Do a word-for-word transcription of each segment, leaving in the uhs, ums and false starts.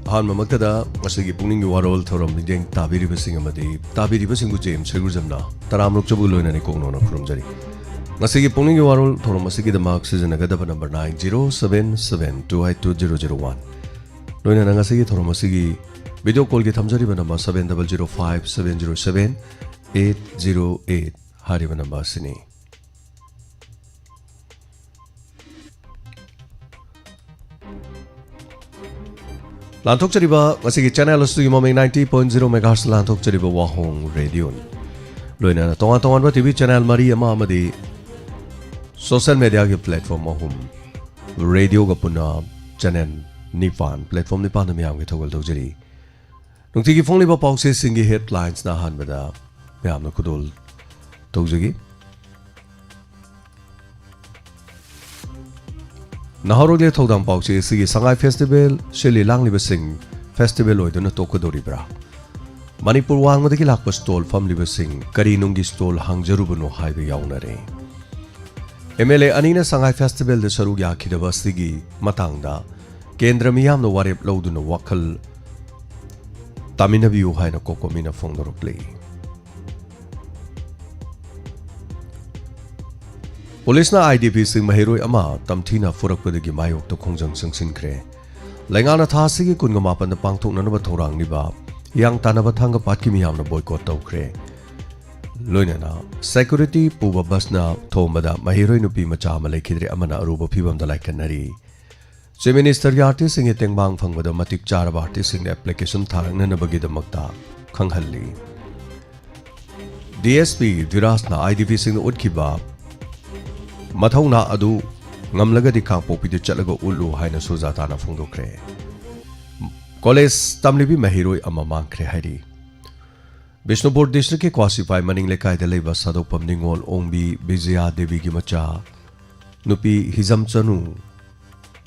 ꯑꯍꯥꯟꯕꯃꯛꯇꯗ ꯉꯁꯤꯒꯤ ꯄꯨꯛꯅꯤꯡꯒꯤ ꯋꯥꯔꯣꯜ ꯊꯧꯔꯝ ꯃꯤꯠꯌꯦꯡ ꯇꯥꯕꯤꯔꯤꯕꯁꯤꯡ ꯑꯃꯗꯤ ꯇꯥꯕꯤꯔꯤꯕꯁꯤꯡꯕꯨ ꯖꯦ ꯑꯦꯝ ꯁꯣꯏꯒꯨꯖꯝꯅ ꯇꯔꯥꯃꯔꯨꯛꯆꯕꯨ ꯂꯣꯏꯅꯅ ꯀꯣꯛꯅꯣꯅ ꯈꯨꯔꯨꯝꯖꯔꯤ꯫ ꯉꯁꯤꯒꯤ ꯄꯨꯛꯅꯤꯡꯒꯤ ꯋꯥꯔꯣꯜ ꯊꯧꯔꯝ ꯑꯁꯤꯒꯤꯗꯃꯛ ꯁꯤꯖꯤꯟꯅꯒꯗꯕ number nine zero seven seven two eight two zero zero one꯫ ꯂꯣꯏꯅꯅ ꯉꯁꯤꯒꯤ ꯊꯧꯔꯝ ꯑꯁꯤꯒꯤ ꯚꯤꯗꯤꯑꯣ ꯀꯣꯜꯒꯤ ꯊꯝꯖꯔꯤꯕ number seven double zero five seven zero seven eight zero eight ꯍꯥꯏꯔꯤꯕ ꯅꯝꯕꯔ ꯑꯁꯤꯅꯤ꯫ ꯂꯥꯟꯊꯣꯛꯆꯔꯤꯕ ꯉꯁꯤꯒꯤ ꯆꯦꯅꯦꯜ ꯑꯁꯤꯒꯤ ꯃꯃꯤꯡ ninety point zero megahertz ꯂꯥꯟꯊꯣꯛꯆꯔꯤꯕ ꯋꯥꯍꯣꯡ ꯔꯦꯗꯤꯑꯣꯅꯤ꯫ ꯂꯣꯏꯅꯅ ꯇꯣꯉꯥꯟ ꯇꯣꯉꯥꯟꯕ ꯇꯤ ꯚꯤ ꯆꯦꯅꯦꯜ ꯃꯔꯤ ꯑꯃ ꯑꯃꯗꯤ ꯁꯣꯁꯦꯜ ꯃꯦꯗꯤꯌꯥꯒꯤ ꯄ꯭ꯂꯦꯠꯐꯣꯝ ꯑꯍꯨꯝ, ꯔꯦꯗꯤꯑꯣꯒ ꯄꯨꯟꯅ ꯆꯦꯅꯦꯜ ꯅꯤꯄꯥꯟ, ꯄ꯭ꯂꯦꯠꯐꯣꯝ ꯅꯤꯄꯥꯟꯗ ꯃꯤꯌꯥꯝꯒꯤ ꯊꯧꯒꯜ ꯇꯧꯖꯔꯤ꯫ ꯅꯨꯡꯇꯤꯒꯤ ꯐꯣꯡꯂꯤꯕ ꯄꯥꯎꯆꯦꯁꯤꯡꯒꯤ ꯍꯦꯗꯂꯥꯏꯟꯁꯅ ꯑꯍꯥꯟꯕꯗ ꯃꯌꯥꯝꯅ ꯈꯨꯗꯣꯜ ꯇꯧꯖꯒꯦ꯫ ꯅꯍꯥꯔꯣꯜꯒꯤ ꯊꯧꯗꯥꯡ ꯄꯥꯎꯆꯦ ꯑꯁꯤꯒꯤ ꯁꯉꯥꯏ ꯐꯦꯁꯇꯤꯚꯦꯜ ꯁꯤꯜꯂꯤ ꯂꯥꯡꯂꯤꯕꯁꯤꯡ ꯐꯦꯁꯇꯤꯚꯦꯜ ꯑꯣꯏꯗꯨꯅ ꯇꯣꯛꯀꯗꯧꯔꯤꯕ꯭ꯔꯥ? ꯃꯅꯤꯄꯨꯔ ꯋꯥꯡꯃꯗꯒꯤ ꯂꯥꯛꯄ ꯁ꯭ꯇꯣꯜ ꯐꯝꯂꯤꯕꯁꯤꯡ ꯀꯔꯤ ꯅꯨꯡꯒꯤ ꯁ꯭ꯇꯣꯜ ꯍꯥꯡꯖꯔꯨꯕꯅꯣ ꯍꯥꯏꯕ ꯌꯥꯎꯅꯔꯦ꯫ ꯑꯦꯝ ꯑꯦꯜ ꯑꯦ ꯑꯅꯤꯅ ꯁꯉꯥꯏ ꯐꯦꯁꯇꯤꯚꯦꯜꯗ ꯁꯔꯨꯛ ꯌꯥꯈꯤꯗꯕ ꯑꯁꯤꯒꯤ ꯃꯇꯥꯡꯗ ꯀꯦꯟꯗ꯭ꯔ ꯃꯤꯌꯥꯝꯅ ꯋꯥꯔꯦꯞ ꯂꯧꯗꯨꯅ ꯋꯥꯈꯜ ꯇꯥꯃꯤꯟꯅꯕꯤꯌꯨ ꯍꯥꯏꯅ ꯀꯣꯀꯣꯃꯤꯅ ꯐꯣꯡꯗꯣꯔꯛꯂꯤ꯫ ꯄꯨꯂꯤꯁꯅ ꯑꯥꯏ ꯗꯤ ꯄꯤꯁꯤꯡ ꯃꯍꯩꯔꯣꯏ ꯑꯃ ꯇꯝꯊꯤꯅ ꯐꯨꯔꯛꯄꯗꯒꯤ ꯃꯥꯌꯣꯛꯇ ꯈꯣꯡꯖꯪ ꯆꯪꯁꯤꯟꯈ꯭ꯔꯦ꯫ ꯂꯩꯉꯥꯛꯅ ꯊꯥ ꯑꯁꯤꯒꯤ ꯀꯨꯟꯒ ꯃꯥꯄꯟꯗ ꯄꯥꯡꯊꯣꯛꯅꯅꯕ ꯊꯧꯔꯥꯡꯂꯤꯕ ꯍꯤꯌꯥꯡ ꯇꯥꯟꯅꯕ ꯊꯥꯡꯒꯄꯥꯠꯀꯤ ꯃꯤꯌꯥꯝꯅ ꯕꯣꯏꯀꯣꯠ ꯇꯧꯈ꯭ꯔꯦ꯫ ꯂꯣꯏꯅꯅ ꯁꯦꯀ꯭ꯌꯨꯔꯤꯇꯤ ꯄꯨꯕ ꯕꯁꯅ ꯊꯣꯝꯕꯗ ꯃꯍꯩꯔꯣꯏ ꯅꯨꯄꯤ ꯃꯆꯥ ꯑꯃ ꯂꯩꯈꯤꯗ꯭ꯔꯦ, ꯑꯃꯅ ꯑꯔꯨꯕ ꯐꯤꯚꯝꯗ ꯂꯥꯏꯀꯠꯅꯔꯤ꯫ ꯆꯤꯐ ꯃꯤꯅꯤꯁꯇꯔꯒꯤ ꯑꯥꯔꯇꯤꯁꯁꯤꯡꯒꯤ ꯇꯦꯡꯕꯥꯡ ꯐꯪꯕꯗ ꯃꯇꯤꯛ ꯆꯥꯔꯕ ꯑꯥꯔꯇꯤꯁꯁꯤꯡꯅ ꯑꯦꯄ꯭ꯂꯤꯀꯦꯁꯟ ꯊꯥꯔꯛꯅꯅꯕꯒꯤꯗꯃꯛꯇ ꯈꯪꯍꯜꯂꯤ꯫ D S P ꯙꯤꯔꯥꯖꯅ I D ꯄꯤꯁꯤꯡꯗ ꯎꯠꯈꯤꯕ ꯃꯊꯧꯅꯥ ꯑꯗꯨ ꯉꯝꯂꯒꯗꯤ ꯀꯥꯡꯄꯣꯛꯄꯤꯗ ꯆꯠꯂꯒ ꯎꯠꯂꯨ ꯍꯥꯏꯅ ꯁꯨꯖꯥꯇꯥꯅ ꯐꯣꯡꯗꯣꯛꯈ꯭ꯔꯦ꯫ ꯀꯣꯂꯦꯖ ꯇꯝꯂꯤꯕꯤ ꯃꯍꯩꯔꯣꯏ ꯑꯃ ꯃꯥꯡꯈ꯭ꯔꯦ ꯍꯥꯏꯔꯤ꯫ ꯕꯤꯁꯅꯨꯄꯨꯔ ꯗꯤꯁꯇ꯭ꯔꯤꯛꯀꯤ ꯀ꯭ꯋꯥꯁꯤꯐꯥꯏ ꯃꯅꯤꯡ ꯂꯩꯀꯥꯏꯗ ꯂꯩꯕ ꯁꯥꯗꯣꯛꯄꯝ ꯅꯤꯉꯣꯜ ꯑꯣꯡꯕꯤ ꯕꯤꯖꯌꯥ ꯗꯦꯕꯤꯒꯤ ꯃꯆꯥ ꯅꯨꯄꯤ ꯍꯤꯖꯝꯆꯅꯨ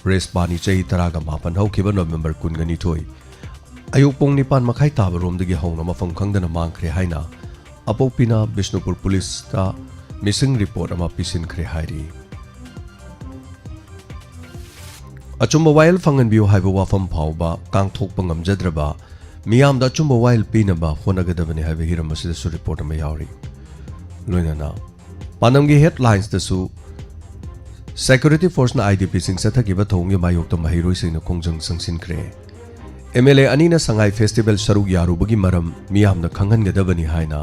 ꯔꯦꯁꯄꯥꯅꯤ, ꯆꯍꯤ ꯇꯔꯥꯒ ꯃꯥꯄꯟ, ꯍꯧꯈꯤꯕ ꯅꯣꯕꯦꯝꯕꯔ ꯀꯨꯟꯒ ꯅꯤꯊꯣꯏ ꯑꯌꯨꯛ ꯄꯨꯡ ꯅꯤꯄꯥꯟ ꯃꯈꯥꯏ ꯇꯥꯕ ꯔꯣꯝꯗꯒꯤ ꯍꯧꯅ ꯃꯐꯝ ꯈꯪꯗꯅ ꯃꯥꯡꯈ꯭ꯔꯦ ꯍꯥꯏꯅ ꯑꯄꯣꯛꯄꯤꯅ ꯕꯤꯁꯅꯨꯄꯨꯔ ꯄꯨꯂꯤꯁꯇ ꯃꯤꯁꯤꯡ ꯔꯤꯄꯣꯔꯠ ꯑꯃ ꯄꯤꯁꯤꯟꯈ꯭ꯔꯦ ꯍꯥꯏꯔꯤ꯫ ꯑꯆꯨꯝꯕ ꯋꯥꯌꯦꯜ ꯐꯪꯍꯟꯕꯤꯌꯨ ꯍꯥꯏꯕ ꯋꯥꯐꯝ ꯐꯥꯎꯕ ꯀꯥꯡꯊꯣꯛꯄ ꯉꯝꯖꯗ꯭ꯔꯕ ꯃꯤꯌꯥꯝꯗ ꯑꯆꯨꯝꯕ ꯋꯥꯌꯦꯜ ꯄꯤꯅꯕ ꯍꯣꯠꯅꯒꯗꯕꯅꯤ ꯍꯥꯏꯕ ꯍꯤꯔꯝ ꯑꯁꯤꯗꯁꯨ ꯔꯤꯄꯣꯔꯠ ꯑꯃ ꯌꯥꯎꯔꯤ꯫ ꯂꯣꯏꯅꯅ ꯄꯥꯟꯗꯝꯒꯤ ꯍꯦꯗꯂꯥꯏꯟꯁꯇꯁꯨ ꯁꯦꯀ꯭ꯌꯨꯔꯤꯇꯤ ꯐꯣꯔꯁꯅ ꯑꯥꯏ ꯗꯤ ꯄꯤꯁꯤꯡ ꯆꯠꯊꯈꯤꯕ ꯊꯧꯑꯣꯡꯒꯤ ꯃꯥꯌꯣꯛꯇ ꯃꯍꯩꯔꯣꯏꯁꯤꯡꯅ ꯈꯣꯡꯖꯪ ꯆꯪꯁꯤꯟꯈ꯭ꯔꯦ꯫ ꯑꯦꯝ ꯑꯦꯜ ꯑꯦ ꯑꯅꯤꯅ ꯁꯉꯥꯏ ꯐꯦꯁꯇꯤꯚꯦꯜ ꯁꯔꯨꯛ ꯌꯥꯔꯨꯕꯒꯤ ꯃꯔꯝ ꯃꯤꯌꯥꯝꯗ ꯈꯪꯍꯟꯒꯗꯕꯅꯤ ꯍꯥꯏꯅ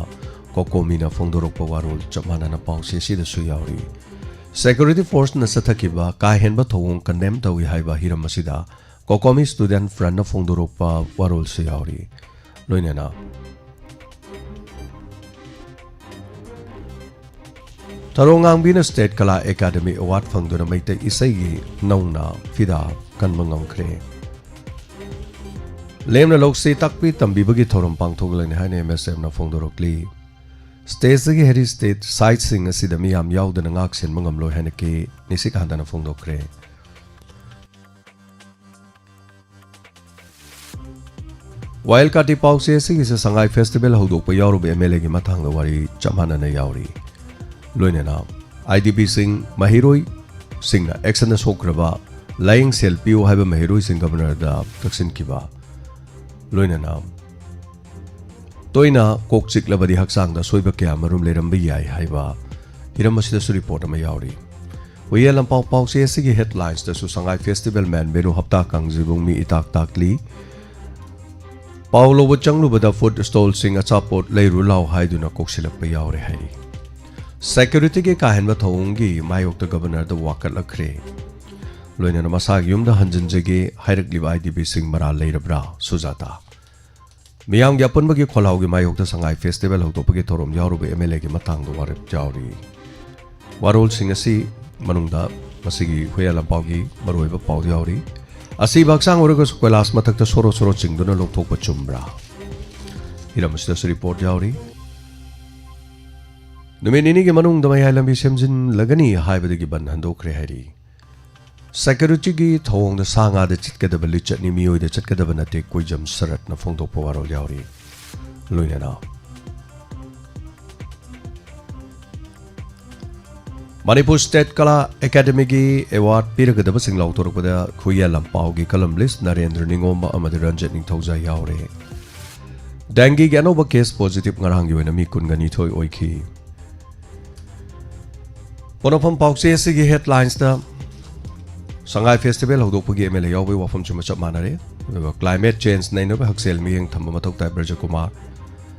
ꯀꯣꯀꯣꯃꯤꯅ ꯐꯣꯡꯗꯣꯔꯛꯄ ꯋꯥꯔꯣꯜ ꯆꯞ ꯃꯥꯟꯅꯅ ꯄꯥꯎꯆꯦ ꯑꯁꯤꯗꯁꯨ ꯌꯥꯎꯔꯤ꯫ ꯁꯦꯀ꯭ꯌꯨꯔꯤꯇꯤ ꯐꯣꯔꯁꯅ ꯆꯠꯊꯈꯤꯕ ꯀꯥ ꯍꯦꯟꯕ ꯊꯧꯑꯣꯡ ꯀꯟꯗꯦꯝ ꯇꯧꯏ ꯍꯥꯏꯕ ꯍꯤꯔꯝ ꯑꯁꯤꯗ ꯀꯣꯀꯣꯃꯤ ꯁ꯭ꯇꯨꯗꯦꯟꯠ ꯐ꯭ꯔꯟꯠꯅ ꯐꯣꯡꯗꯣꯔꯛꯄ ꯋꯥꯔꯣꯜꯁꯨ ꯌꯥꯎꯔꯤ꯫ ꯂꯣꯏꯅꯅ ꯊꯔꯣ ꯉꯥꯡꯕꯤꯅ ꯁ꯭ꯇꯦꯠ ꯀꯂꯥ ꯑꯦꯀꯥꯗꯃꯤ ꯑꯦꯋꯥꯔꯗ ꯐꯪꯗꯨꯅ ꯃꯩꯇꯩ ꯏꯁꯩꯒꯤ ꯅꯧꯅ ꯐꯤꯗꯥ ꯀꯟꯕ ꯉꯝꯈ꯭ꯔꯦ꯫ ꯂꯦꯝꯅ ꯂꯧꯁꯤ ꯇꯥꯛꯄꯤ ꯇꯝꯕꯤꯕꯒꯤ ꯊꯧꯔꯝ ꯄꯥꯡꯊꯣꯛꯂꯅꯤ ꯍꯥꯏꯅ ꯑꯦꯝ ꯑꯦꯁ ꯑꯦꯐꯅ ꯐꯣꯡꯗꯣꯔꯛꯂꯤ꯫ ꯁ꯭ꯇꯦꯖꯇꯒꯤ ꯍꯦꯔꯤ ꯁ꯭ꯇꯦꯠ ꯁꯥꯏꯠꯁꯤꯡ ꯑꯁꯤꯗ ꯃꯤꯌꯥꯝ ꯌꯥꯎꯗꯅ ꯉꯥꯛ ꯁꯦꯟꯕ ꯉꯝꯂꯣꯏ ꯍꯥꯏꯅ ꯀꯦ ꯅꯤꯁꯤꯀꯥꯟꯇꯅ ꯐꯣꯡꯗꯣꯛꯈ꯭ꯔꯦ꯫ ꯋꯥꯏꯜ ꯀꯥꯔꯗꯀꯤ ꯄꯥꯎꯆꯦ ꯑꯁꯤꯒꯤꯁꯨ ꯁꯉꯥꯏ ꯐꯦꯁꯇꯤꯚꯦꯜ ꯍꯧꯗꯣꯛꯄ ꯌꯥꯎꯔꯨꯕ ꯑꯦꯝ ꯑꯦꯜ ꯑꯦꯒꯤ ꯃꯇꯥꯡꯗ ꯋꯥꯔꯤ ꯆꯞ ꯃꯥꯟꯅꯅ ꯌꯥꯎꯔꯤ꯫ ꯂꯣꯏꯅꯅ ꯑꯥꯏ ꯗꯤ ꯄꯤꯁꯤꯡ ꯃꯍꯩꯔꯣꯏꯁꯤꯡꯅ ꯑꯦꯛꯁꯟꯗ ꯁꯣꯛꯈ꯭ꯔꯕ ꯂꯥꯏꯌꯦꯡ ꯁꯦꯜ ꯄꯤꯌꯨ ꯍꯥꯏꯕ ꯃꯍꯩꯔꯣꯏꯁꯤꯡ ꯒꯕꯔꯅꯔꯗ ꯇꯛꯁꯤꯟꯈꯤꯕ꯫ ꯂꯣꯏꯅꯅ ꯇꯣꯏꯅ ꯀꯣꯛ ꯆꯤꯛꯂꯕꯗꯤ ꯍꯛꯆꯥꯡꯗ ꯑꯁꯣꯏꯕ ꯀꯌꯥ ꯃꯔꯨꯝ ꯂꯩꯔꯝꯕ ꯌꯥꯏ ꯍꯥꯏꯕ ꯍꯤꯔꯝ ꯑꯁꯤꯗꯁꯨ ꯔꯤꯄꯣꯔꯠ ꯑꯃ ꯌꯥꯎꯔꯤ꯫ ꯍꯨꯏꯌꯦꯟ ꯂꯥꯟꯄꯥꯎ ꯄꯥꯎꯆꯦ ꯑꯁꯤꯒꯤ ꯍꯦꯗꯂꯥꯏꯟꯁꯇꯁꯨ ꯁꯉꯥꯏ ꯐꯦꯁꯇꯤꯚꯦꯜ ꯃꯦꯟ ꯚꯦꯅꯨ ꯍꯞꯇꯥ ꯀꯥꯡꯖꯩꯕꯨꯡ ꯃꯤ ꯏꯇꯥꯛ ꯇꯥꯛꯂꯤ꯫ ꯄꯥꯎ ꯂꯧꯕ ꯆꯪꯂꯨꯕꯗ ꯐꯨꯗ ꯁ꯭ꯇꯣꯜꯁꯤꯡ ꯑꯆꯥꯄꯣꯠ ꯂꯩꯔꯨ ꯂꯥꯎ ꯍꯥꯏꯗꯨꯅ ꯀꯣꯛꯁꯤꯜꯂꯛꯄ ꯌꯥꯎꯔꯦ ꯍꯥꯏꯔꯤ꯫ ꯁꯦꯀ꯭ꯌꯨꯔꯤꯇꯤꯒꯤ ꯀꯥ ꯍꯦꯟꯕ ꯊꯧꯑꯣꯡꯒꯤ ꯃꯥꯌꯣꯛꯇ ꯒꯕꯔꯅꯔꯗ ꯋꯥꯀꯠꯂꯛꯈ꯭ꯔꯦ꯫ ꯂꯣꯏꯅꯅ ꯃꯁꯥꯒꯤ ꯌꯨꯝꯗ ꯍꯟꯖꯤꯟꯖꯒꯦ ꯍꯥꯏꯔꯛꯂꯤꯕ ꯑꯥꯏ ꯗꯤ ꯄꯤꯁꯤꯡ ꯃꯔꯥꯜ ꯂꯩꯔꯕ꯭ꯔꯥ, ꯁꯨꯖꯥꯇꯥ? ꯃꯤꯌꯥꯝꯒꯤ ꯑꯄꯨꯟꯕꯒꯤ ꯈꯣꯜꯂꯥꯎꯒꯤ ꯃꯥꯌꯣꯛꯇ ꯁꯉꯥꯏ ꯐꯦꯁꯇꯤꯚꯦꯜ ꯍꯧꯗꯣꯛꯄꯒꯤ ꯊꯧꯔꯝ ꯌꯥꯎꯔꯨꯕ ꯑꯦꯝ ꯑꯦꯜ ꯑꯦꯒꯤ ꯃꯇꯥꯡꯗ ꯋꯥꯔꯦꯞ ꯌꯥꯎꯔꯤ꯫ ꯋꯥꯔꯣꯜꯁꯤꯡ ꯑꯁꯤ ꯃꯅꯨꯡꯗ ꯃꯁꯤꯒꯤ ꯍꯨꯏꯌꯦꯟ ꯂꯥꯟꯄꯥꯎꯒꯤ ꯃꯔꯨꯑꯣꯏꯕ ꯄꯥꯎ ꯌꯥꯎꯔꯤ꯫ ꯑꯁꯤꯕ ꯍꯛꯆꯥꯡ ꯑꯣꯏꯔꯒꯁꯨ ꯀꯣꯏꯂꯥꯁ ꯃꯊꯛꯇ ꯁꯣꯔꯣ ꯁꯣꯔꯣ ꯆꯤꯡꯗꯨꯅ ꯂꯧꯊꯣꯛꯄ ꯆꯨꯝꯕ꯭ꯔꯥ? ꯍꯤꯔꯝ ꯑꯁꯤꯗꯁꯨ ꯔꯤꯄꯣꯔꯠ ꯌꯥꯎꯔꯤ꯫ ꯅꯨꯃꯤꯠ ꯅꯤꯅꯤꯒꯤ ꯃꯅꯨꯡꯗ ꯃꯌꯥꯏ ꯂꯝꯕꯤ ꯁꯦꯝꯖꯤꯜꯂꯒꯅꯤ ꯍꯥꯏꯕꯗꯒꯤ ꯕꯟ ꯍꯟꯗꯣꯛꯈ꯭ꯔꯦ ꯍꯥꯏꯔꯤ꯫ ꯁꯦꯀ꯭ꯌꯨꯔꯤꯇꯤꯒꯤ ꯊꯧꯑꯣꯡꯗ ꯁꯥ ꯉꯥꯗ ꯆꯠꯀꯗꯕ ꯂꯤꯆꯠꯅꯤ, ꯃꯤꯑꯣꯏꯗ ꯆꯠꯀꯗꯕ ꯅꯠꯇꯦ, ꯀꯣꯏꯖꯝ ꯁꯔꯠꯅ ꯐꯣꯡꯗꯣꯛꯄ ꯋꯥꯔꯣꯜ ꯌꯥꯎꯔꯤ꯫ ꯂꯣꯏꯅꯅ ꯃꯅꯤꯄꯨꯔ ꯁ꯭ꯇꯦꯠ ꯀꯂꯥ ꯑꯦꯀꯥꯗꯃꯤꯒꯤ ꯑꯦꯋꯥꯔꯗ ꯄꯤꯔꯒꯗꯕꯁꯤꯡ ꯂꯥꯎꯊꯣꯔꯛꯄꯗ ꯈꯨꯌꯦꯜ ꯂꯝꯄꯥꯎꯒꯤ ꯀꯂꯝ ꯂꯤꯁ ꯅꯔꯦꯟꯗ꯭ꯔ ꯅꯤꯉꯣꯝꯕ ꯑꯃꯗꯤ ꯔꯟꯖꯤꯠ ꯅꯤꯡꯊꯧꯖꯥ ꯌꯥꯎꯔꯦ꯫ ꯗꯦꯡꯒꯤꯒꯤ ꯑꯅꯧꯕ ꯀꯦꯁ ꯄꯣꯖꯤꯇꯤꯚ ꯉꯔꯥꯡꯒꯤ ꯑꯣꯏꯅ ꯃꯤ ꯀꯨꯟꯒ ꯅꯤꯊꯣꯏ ꯑꯣꯏꯈꯤ꯫ ꯄꯣꯠꯅꯐꯝ ꯄꯥꯎꯆꯦ ꯑꯁꯤꯒꯤ ꯍꯦꯗꯂꯥꯏꯟꯁꯇ ꯁꯉꯥꯏ ꯐꯦꯁꯇꯤꯚꯦꯜ ꯍꯧꯗꯣꯛꯄꯒꯤ ꯑꯦꯝ ꯑꯦꯜ ꯑꯦ ꯌꯥꯎꯕꯒꯤ ꯋꯥꯐꯝꯁꯤꯃ ꯆꯞ ꯃꯥꯟꯅꯔꯦ꯫ ꯑꯗꯨꯒ ꯀ꯭ꯂꯥꯏꯃꯦꯠ ꯆꯦꯟꯖ ꯅꯩꯅꯕ ꯍꯛꯁꯦꯜ ꯃꯤꯠꯌꯦꯡ ꯊꯝꯕ ꯃꯊꯧ ꯇꯥꯏ ꯕ꯭ꯔꯖꯀꯨꯃꯥꯔ꯫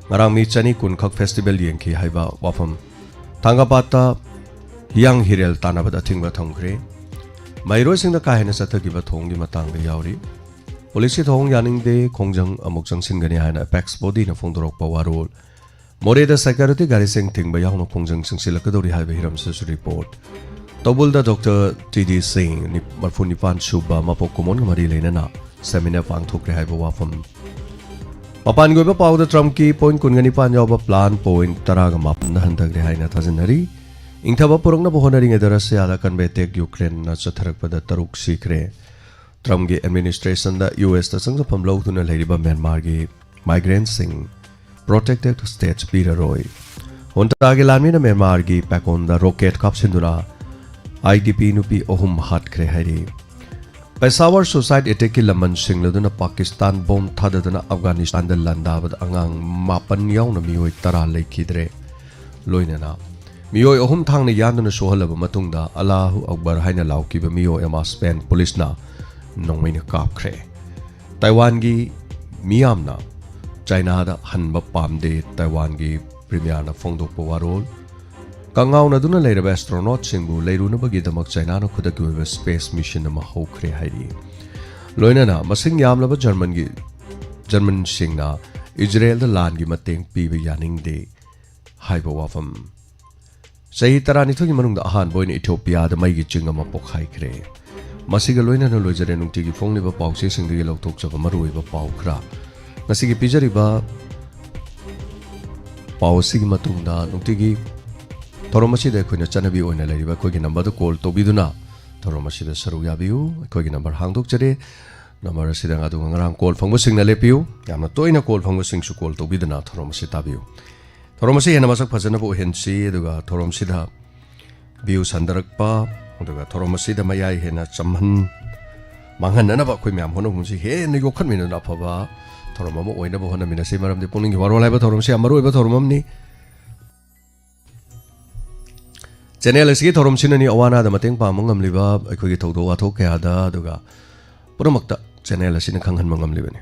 ꯉꯔꯥꯡ ꯃꯤ ꯆꯅꯤ ꯀꯨꯟꯈꯛ ꯐꯦꯁꯇꯤꯚꯦꯜ ꯌꯦꯡꯈꯤ ꯍꯥꯏꯕ ꯋꯥꯐꯝ꯫ ꯊꯥꯡꯒꯄꯥꯠꯇ ꯍꯤꯌꯥꯡ ꯍꯤꯔꯦꯜ ꯇꯥꯟꯅꯕꯗ ꯑꯊꯤꯡꯕ ꯊꯝꯈ꯭ꯔꯦ꯫ ꯃꯍꯩꯔꯣꯏꯁꯤꯡꯗ ꯀꯥ ꯍꯦꯟꯅ ꯆꯠꯊꯈꯤꯕ ꯊꯧꯑꯣꯡꯒꯤ ꯃꯇꯥꯡꯗ ꯌꯥꯎꯔꯤ꯫ ꯄꯨꯂꯤꯁꯀꯤ ꯊꯧꯑꯣꯡ ꯌꯥꯅꯤꯡꯗꯦ, ꯈꯣꯡꯖꯪ ꯑꯃꯨꯛ ꯆꯪꯁꯤꯟꯒꯅꯤ ꯍꯥꯏꯅ ꯑꯦꯄꯦꯛꯁ ꯕꯣꯗꯤꯅ ꯐꯣꯡꯗꯣꯔꯛꯄ ꯋꯥꯔꯣꯜ꯫ ꯃꯣꯔꯦꯗ ꯁꯦꯀ꯭ꯌꯨꯔꯤꯇꯤ ꯒꯥꯔꯤꯁꯤꯡ ꯊꯤꯡꯕ ꯌꯥꯎꯅ ꯈꯣꯡꯖꯪ ꯆꯪꯁꯤꯜꯂꯛꯀꯗꯧꯔꯤ ꯍꯥꯏꯕ ꯍꯤꯔꯝꯁꯤꯗꯁꯨ ꯔꯤꯄꯣꯔꯠ꯫ ꯇꯧꯕꯨꯜꯗ ꯗꯣꯛꯇꯔ ꯇꯤ ꯗꯤ ꯁꯤꯡ, ꯅꯤ-, ꯃꯔꯤꯐꯨ ꯅꯤꯄꯥꯟ ꯁꯨꯕ, ꯃꯄꯣꯛ ꯀꯨꯃꯣꯟꯒ ꯃꯔꯤ ꯂꯩꯅꯅ ꯁꯦꯃꯤꯅꯥꯔ ꯄꯥꯡꯊꯣꯛꯈ꯭ꯔꯦ ꯍꯥꯏꯕ ꯋꯥꯐꯝ꯫ ꯃꯄꯥꯟꯒꯤ ꯑꯣꯏꯕ ꯄꯥꯎꯗ ꯇ꯭ꯔꯝꯞꯀꯤ ꯄꯣꯏꯟꯠ ꯀꯨꯟꯒ ꯅꯤꯄꯥꯟ ꯌꯥꯎꯕ ꯄ꯭ꯂꯥꯟ ꯄꯣꯏꯟꯠ ꯇꯔꯥꯒ ꯃꯥꯄꯟꯗ ꯍꯟꯊꯈ꯭ꯔꯦ ꯍꯥꯏꯅ ꯊꯥꯖꯅꯔꯤ꯫ ꯏꯪꯊꯕ ꯄꯨꯔꯛꯅꯕ ꯍꯣꯠꯅꯔꯤꯉꯩꯗ ꯔꯁꯤꯌꯥꯗ ꯑꯀꯟꯕ ꯑꯦꯇꯦꯛ ꯌꯨꯀ꯭ꯔꯦꯟꯅ ꯆꯠꯊꯔꯛꯄꯗ ꯇꯔꯨꯛ ꯁꯤꯈ꯭ꯔꯦ꯫ ꯇ꯭ꯔꯝꯞꯀꯤ ꯑꯦꯗꯃꯤꯅꯤꯁꯇ꯭ꯔꯦꯁꯟꯗ ꯌꯨ ꯑꯦꯁꯇ ꯆꯪꯖꯐꯝ ꯂꯧꯗꯨꯅ ꯂꯩꯔꯤꯕ ꯃ꯭ꯌꯥꯟꯃꯥꯔꯒꯤ ꯃꯥꯏꯒ꯭ꯔꯦꯟꯠꯁꯤꯡ protected status ꯄꯤꯔꯔꯣꯏ꯫ ꯍꯨꯟꯇꯥꯒꯤ ꯂꯥꯟꯃꯤꯅ ꯃ꯭ꯌꯥꯟꯃꯥꯔꯒꯤ ꯄꯦꯀꯣꯟꯗ rocket ꯀꯥꯞꯁꯤꯟꯗꯨꯅ I D ꯄꯤ ꯅꯨꯄꯤ ꯑꯍꯨꯝ ꯍꯥꯠꯈ꯭ꯔꯦ ꯍꯥꯏꯔꯤ꯫ ꯄꯦꯁꯥꯋꯔ ꯁꯨꯁꯥꯏꯠ ꯑꯦꯇꯦꯛꯀꯤ ꯂꯃꯟ ꯁꯤꯡꯂꯗꯨꯅ ꯄꯥꯀꯤꯁꯇꯥꯟ ꯕꯣꯝ ꯊꯥꯗꯗꯨꯅ ꯑꯐꯒꯥꯅꯤꯁꯇꯥꯟꯗ ꯂꯥꯟꯗꯥꯕꯗ ꯑꯉꯥꯡ ꯃꯥꯄꯟ ꯌꯥꯎꯅ ꯃꯤꯑꯣꯏ ꯇꯔꯥ ꯂꯩꯈꯤꯗ꯭ꯔꯦ꯫ ꯂꯣꯏꯅꯅ ꯃꯤꯑꯣꯏ ꯑꯍꯨꯝ ꯊꯥꯡꯅ ꯌꯥꯟꯗꯨꯅ ꯁꯣꯛꯍꯜꯂꯕ ꯃꯇꯨꯡꯗ ꯑꯂꯥꯍꯨ ꯑꯛꯕꯔ ꯍꯥꯏꯅ ꯂꯥꯎꯈꯤꯕ ꯃꯤꯑꯣꯏ ꯑꯃ ꯁ꯭ꯄꯦꯟ ꯄꯨꯂꯤꯁꯅ ꯅꯣꯡꯃꯩꯅ ꯀꯥꯞꯈ꯭ꯔꯦ꯫ ꯇꯥꯏꯋꯥꯟꯒꯤ ꯃꯤꯌꯥꯝꯅ ꯆꯥꯏꯅꯥꯗ ꯍꯟꯕ ꯄꯥꯝꯗꯦ, ꯇꯥꯏꯋꯥꯟꯒꯤ ꯄ꯭ꯔꯤꯃꯤꯌꯥꯔꯅ ꯐꯣꯡꯗꯣꯛꯄ ꯋꯥꯔꯣꯜ꯫ ꯀꯪꯉꯥꯎꯅꯗꯨꯅ ꯂꯩꯔꯕ ꯑꯦꯁꯇ꯭ꯔꯣꯅꯣꯠꯁꯤꯡꯕꯨ ꯂꯩꯔꯨꯅꯕꯒꯤꯗꯃꯛ ꯆꯥꯏꯅꯥꯅ ꯈꯨꯗꯛꯀꯤ ꯑꯣꯏꯕ ꯁ꯭ꯄꯦꯁ ꯃꯤꯁꯟ ꯑꯃ ꯍꯧꯈ꯭ꯔꯦ ꯍꯥꯏꯔꯤ꯫ ꯂꯣꯏꯅꯅ ꯃꯁꯤꯡ ꯌꯥꯝꯂꯕ ꯖꯔꯃꯟꯒꯤ, ꯖꯔꯃꯟꯁꯤꯡꯅ ꯏꯖꯔꯦꯜꯗ ꯂꯥꯟꯒꯤ ꯃꯇꯦꯡ ꯄꯤꯕ ꯌꯥꯅꯤꯡꯗꯦ ꯍꯥꯏꯕ ꯋꯥꯐꯝ꯫ ꯆꯍꯤ ꯇꯔꯥꯅꯤꯊꯣꯏꯒꯤ ꯃꯅꯨꯡꯗ ꯑꯍꯥꯟꯕ ꯑꯣꯏꯅ ꯏꯊꯤꯑꯣꯄꯤꯌꯥꯗ ꯃꯩꯒꯤ ꯆꯤꯡ ꯑꯃ ꯄꯣꯛꯈꯥꯏꯈ꯭ꯔꯦ꯫ ꯃꯁꯤꯒ ꯂꯣꯏꯅꯅ ꯂꯣꯏꯖꯔꯦ ꯅꯨꯡꯇꯤꯒꯤ ꯐꯣꯡꯂꯤꯕ ꯄꯥꯎꯆꯦꯁꯤꯡꯗꯒꯤ ꯂꯧꯊꯣꯛꯆꯕ ꯃꯔꯨꯑꯣꯏꯕ ꯄꯥꯎ ꯈꯔ꯫ ꯉꯁꯤꯒꯤ ꯄꯤꯖꯔꯤꯕ ꯄꯥꯎ ꯑꯁꯤꯒꯤ ꯃꯇꯨꯡꯗ ꯅꯨꯡꯇꯤꯒꯤ ꯊꯧꯔꯝ ꯑꯁꯤꯗ ꯑꯩꯈꯣꯏꯅ ꯆꯠꯅꯕꯤ ꯑꯣꯏꯅ ꯂꯩꯔꯤꯕ ꯑꯩꯈꯣꯏꯒꯤ ꯅꯝꯕꯔꯗ ꯀꯣꯜ ꯇꯧꯕꯤꯗꯨꯅ ꯊꯧꯔꯝ ꯑꯁꯤꯗ ꯁꯔꯨꯛ ꯌꯥꯕꯤꯌꯨ꯫ ꯑꯩꯈꯣꯏꯒꯤ ꯅꯝꯕꯔ ꯍꯥꯡꯗꯣꯛꯆꯔꯤ꯫ ꯅꯝꯕꯔ ꯑꯁꯤꯗ ꯑꯗꯨꯒ ꯉꯔꯥꯡ ꯀꯣꯜ ꯐꯪꯕꯁꯤꯡꯅ ꯂꯦꯞꯄꯤꯌꯨ꯫ ꯌꯥꯝꯅ ꯇꯣꯏꯅ ꯀꯣꯜ ꯐꯪꯕꯁꯤꯡꯁꯨ ꯀꯣꯜ ꯇꯧꯕꯤꯗꯨꯅ ꯊꯧꯔꯝ ꯑꯁꯤ ꯇꯥꯕꯤꯌꯨ꯫ ꯊꯧꯔꯝ ꯑꯁꯤ ꯍꯦꯟꯅ ꯃꯁꯛ ꯐꯖꯅꯕ ꯑꯣꯏꯍꯟꯁꯤ꯫ ꯑꯗꯨꯒ ꯊꯧꯔꯝꯁꯤꯗ ꯚ꯭ꯌꯨ ꯁꯟꯗꯔꯛꯄ, ꯑꯗꯨꯒ ꯊꯧꯔꯝ ꯑꯁꯤꯗ ꯃꯌꯥꯏ ꯍꯦꯟꯅ ꯆꯝꯍꯟ ꯃꯥꯡꯍꯟꯅꯅꯕ ꯑꯩꯈꯣꯏ ꯃꯌꯥꯝ ꯍꯣꯠꯅꯕꯁꯤ ꯍꯦꯟꯅ ꯌꯣꯛꯈꯠꯃꯤꯟꯅꯗꯨꯅ ꯑꯐꯕ ꯊꯧꯔꯝ ꯑꯃ ꯑꯣꯏꯅꯕ ꯍꯣꯠꯅꯃꯤꯟꯅꯁꯤ꯫ ꯃꯔꯝꯗꯤ ꯄꯨꯛꯅꯤꯡꯒꯤ ꯋꯥꯔꯣꯜ ꯍꯥꯏꯕ ꯊꯧꯔꯝꯁꯤ ꯌꯥꯝ ꯃꯔꯨꯑꯣꯏꯕ ꯊꯧꯔꯝ ꯑꯃꯅꯤ꯫ ꯆꯦꯅꯦꯜ ꯑꯁꯤꯒꯤ ꯊꯧꯔꯝꯁꯤꯅꯅꯤ ꯑꯋꯥ ꯑꯅꯥꯗ ꯃꯇꯦꯡ ꯄꯥꯡꯕ ꯉꯝꯂꯤꯕ ꯑꯩꯈꯣꯏꯒꯤ ꯊꯧꯗꯣꯛ ꯋꯥꯊꯣꯛ ꯀꯌꯥꯗ, ꯑꯗꯨꯒ ꯄꯨꯝꯅꯃꯛꯇ ꯆꯦꯅꯦꯜ ꯑꯁꯤꯅ ꯈꯪꯍꯟꯕ ꯉꯝꯂꯤꯕꯅꯤ꯫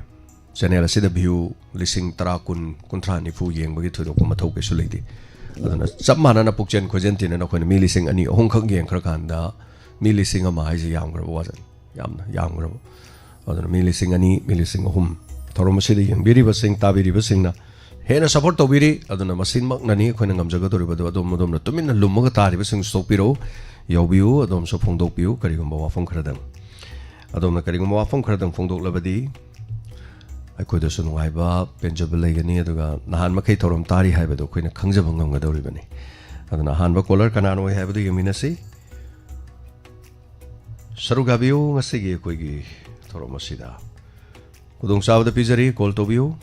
ꯆꯦꯅꯦꯜ ꯑꯁꯤꯗ ꯚ꯭ꯌꯨ ꯂꯤꯁꯤꯡ ꯇꯔꯥ, ꯀꯨꯟ, ꯀꯨꯟꯊ꯭ꯔꯥ, ꯅꯤꯐꯨ ꯌꯦꯡꯕꯒꯤ ꯊꯣꯏꯗꯣꯛꯄ ꯃꯊꯧ ꯀꯩꯁꯨ ꯂꯩꯇꯦ꯫ ꯑꯗꯨꯅ ꯆꯞ ꯃꯥꯟꯅꯅ ꯄꯨꯛꯆꯦꯜ ꯈꯣꯏꯖꯦꯜ ꯇꯤꯟꯅꯅ ꯑꯩꯈꯣꯏꯅ ꯃꯤ ꯂꯤꯁꯤꯡ ꯑꯅꯤ, ꯑꯍꯨꯝꯈꯛ ꯌꯦꯡꯈ꯭ꯔꯀꯥꯟꯗ ꯃꯤ ꯂꯤꯁꯤꯡ ꯑꯃ ꯍꯥꯏꯁꯦ ꯌꯥꯝꯈ꯭ꯔꯕ ꯋꯥꯖꯅꯤ, ꯌꯥꯝꯅ ꯌꯥꯝꯈ꯭ꯔꯕ꯫ ꯑꯗꯨꯅ ꯃꯤ ꯂꯤꯁꯤꯡ ꯑꯅꯤ, ꯃꯤ ꯂꯤꯁꯤꯡ ꯑꯍꯨꯝ ꯊꯧꯔꯝ ꯑꯁꯤꯗ ꯌꯦꯡꯕꯤꯔꯤꯕꯁꯤꯡ, ꯇꯥꯕꯤꯔꯤꯕꯁꯤꯡꯅ ꯍꯦꯟꯅ ꯁꯞꯄꯣꯔꯠ ꯇꯧꯕꯤꯔꯤ꯫ ꯑꯗꯨꯅ ꯃꯁꯤꯃꯛꯅꯅꯤ ꯑꯩꯈꯣꯏꯅ ꯉꯝꯖꯒꯗꯧꯔꯤꯕꯗꯨ꯫ ꯑꯗꯣꯝ ꯑꯗꯣꯝꯅ ꯇꯨꯃꯤꯟꯅ ꯂꯨꯝꯃꯒ ꯇꯥꯔꯤꯕꯁꯤꯡꯁꯨ ꯁꯣꯛꯄꯤꯔꯛꯎ, ꯌꯥꯎꯕꯤꯌꯨ, ꯑꯗꯣꯝꯁꯨ ꯐꯣꯡꯗꯣꯛꯄꯤꯌꯨ ꯀꯔꯤꯒꯨꯝꯕ ꯋꯥꯐꯝ ꯈꯔꯗꯪ꯫ ꯑꯗꯣꯝꯅ ꯀꯔꯤꯒꯨꯝꯕ ꯋꯥꯐꯝ ꯈꯔꯗꯪ ꯐꯣꯡꯗꯣꯛꯂꯕꯗꯤ ꯑꯩꯈꯣꯏꯗꯁꯨ ꯅꯨꯡꯉꯥꯏꯕ, ꯄꯦꯟꯖꯕ ꯂꯩꯒꯅꯤ, ꯑꯗꯨꯒ ꯅꯍꯥꯟ ꯃꯈꯩ ꯊꯧꯔꯝ ꯇꯥꯔꯤ ꯍꯥꯏꯕꯗꯨ ꯑꯩꯈꯣꯏꯅ ꯈꯪꯖꯕ ꯉꯝꯒꯗꯧꯔꯤꯕꯅꯤ꯫ ꯑꯗꯨꯅ ꯑꯍꯥꯟꯕ ꯀꯣꯂꯔ ꯀꯅꯥꯅ ꯑꯣꯏ ꯍꯥꯏꯕꯗꯨ ꯌꯦꯡꯃꯤꯟꯅꯁꯤ꯫ ꯁꯔꯨꯛ ꯌꯥꯕꯤꯌꯨ ꯉꯁꯤꯒꯤ ꯑꯩꯈꯣꯏꯒꯤ ꯊꯧꯔꯝ ꯑꯁꯤꯗ꯫ ꯈꯨꯗꯣꯡꯆꯥꯕꯗ ꯄꯤꯖꯔꯤ, ꯀꯣꯜ ꯇꯧꯕꯤꯌꯨ꯫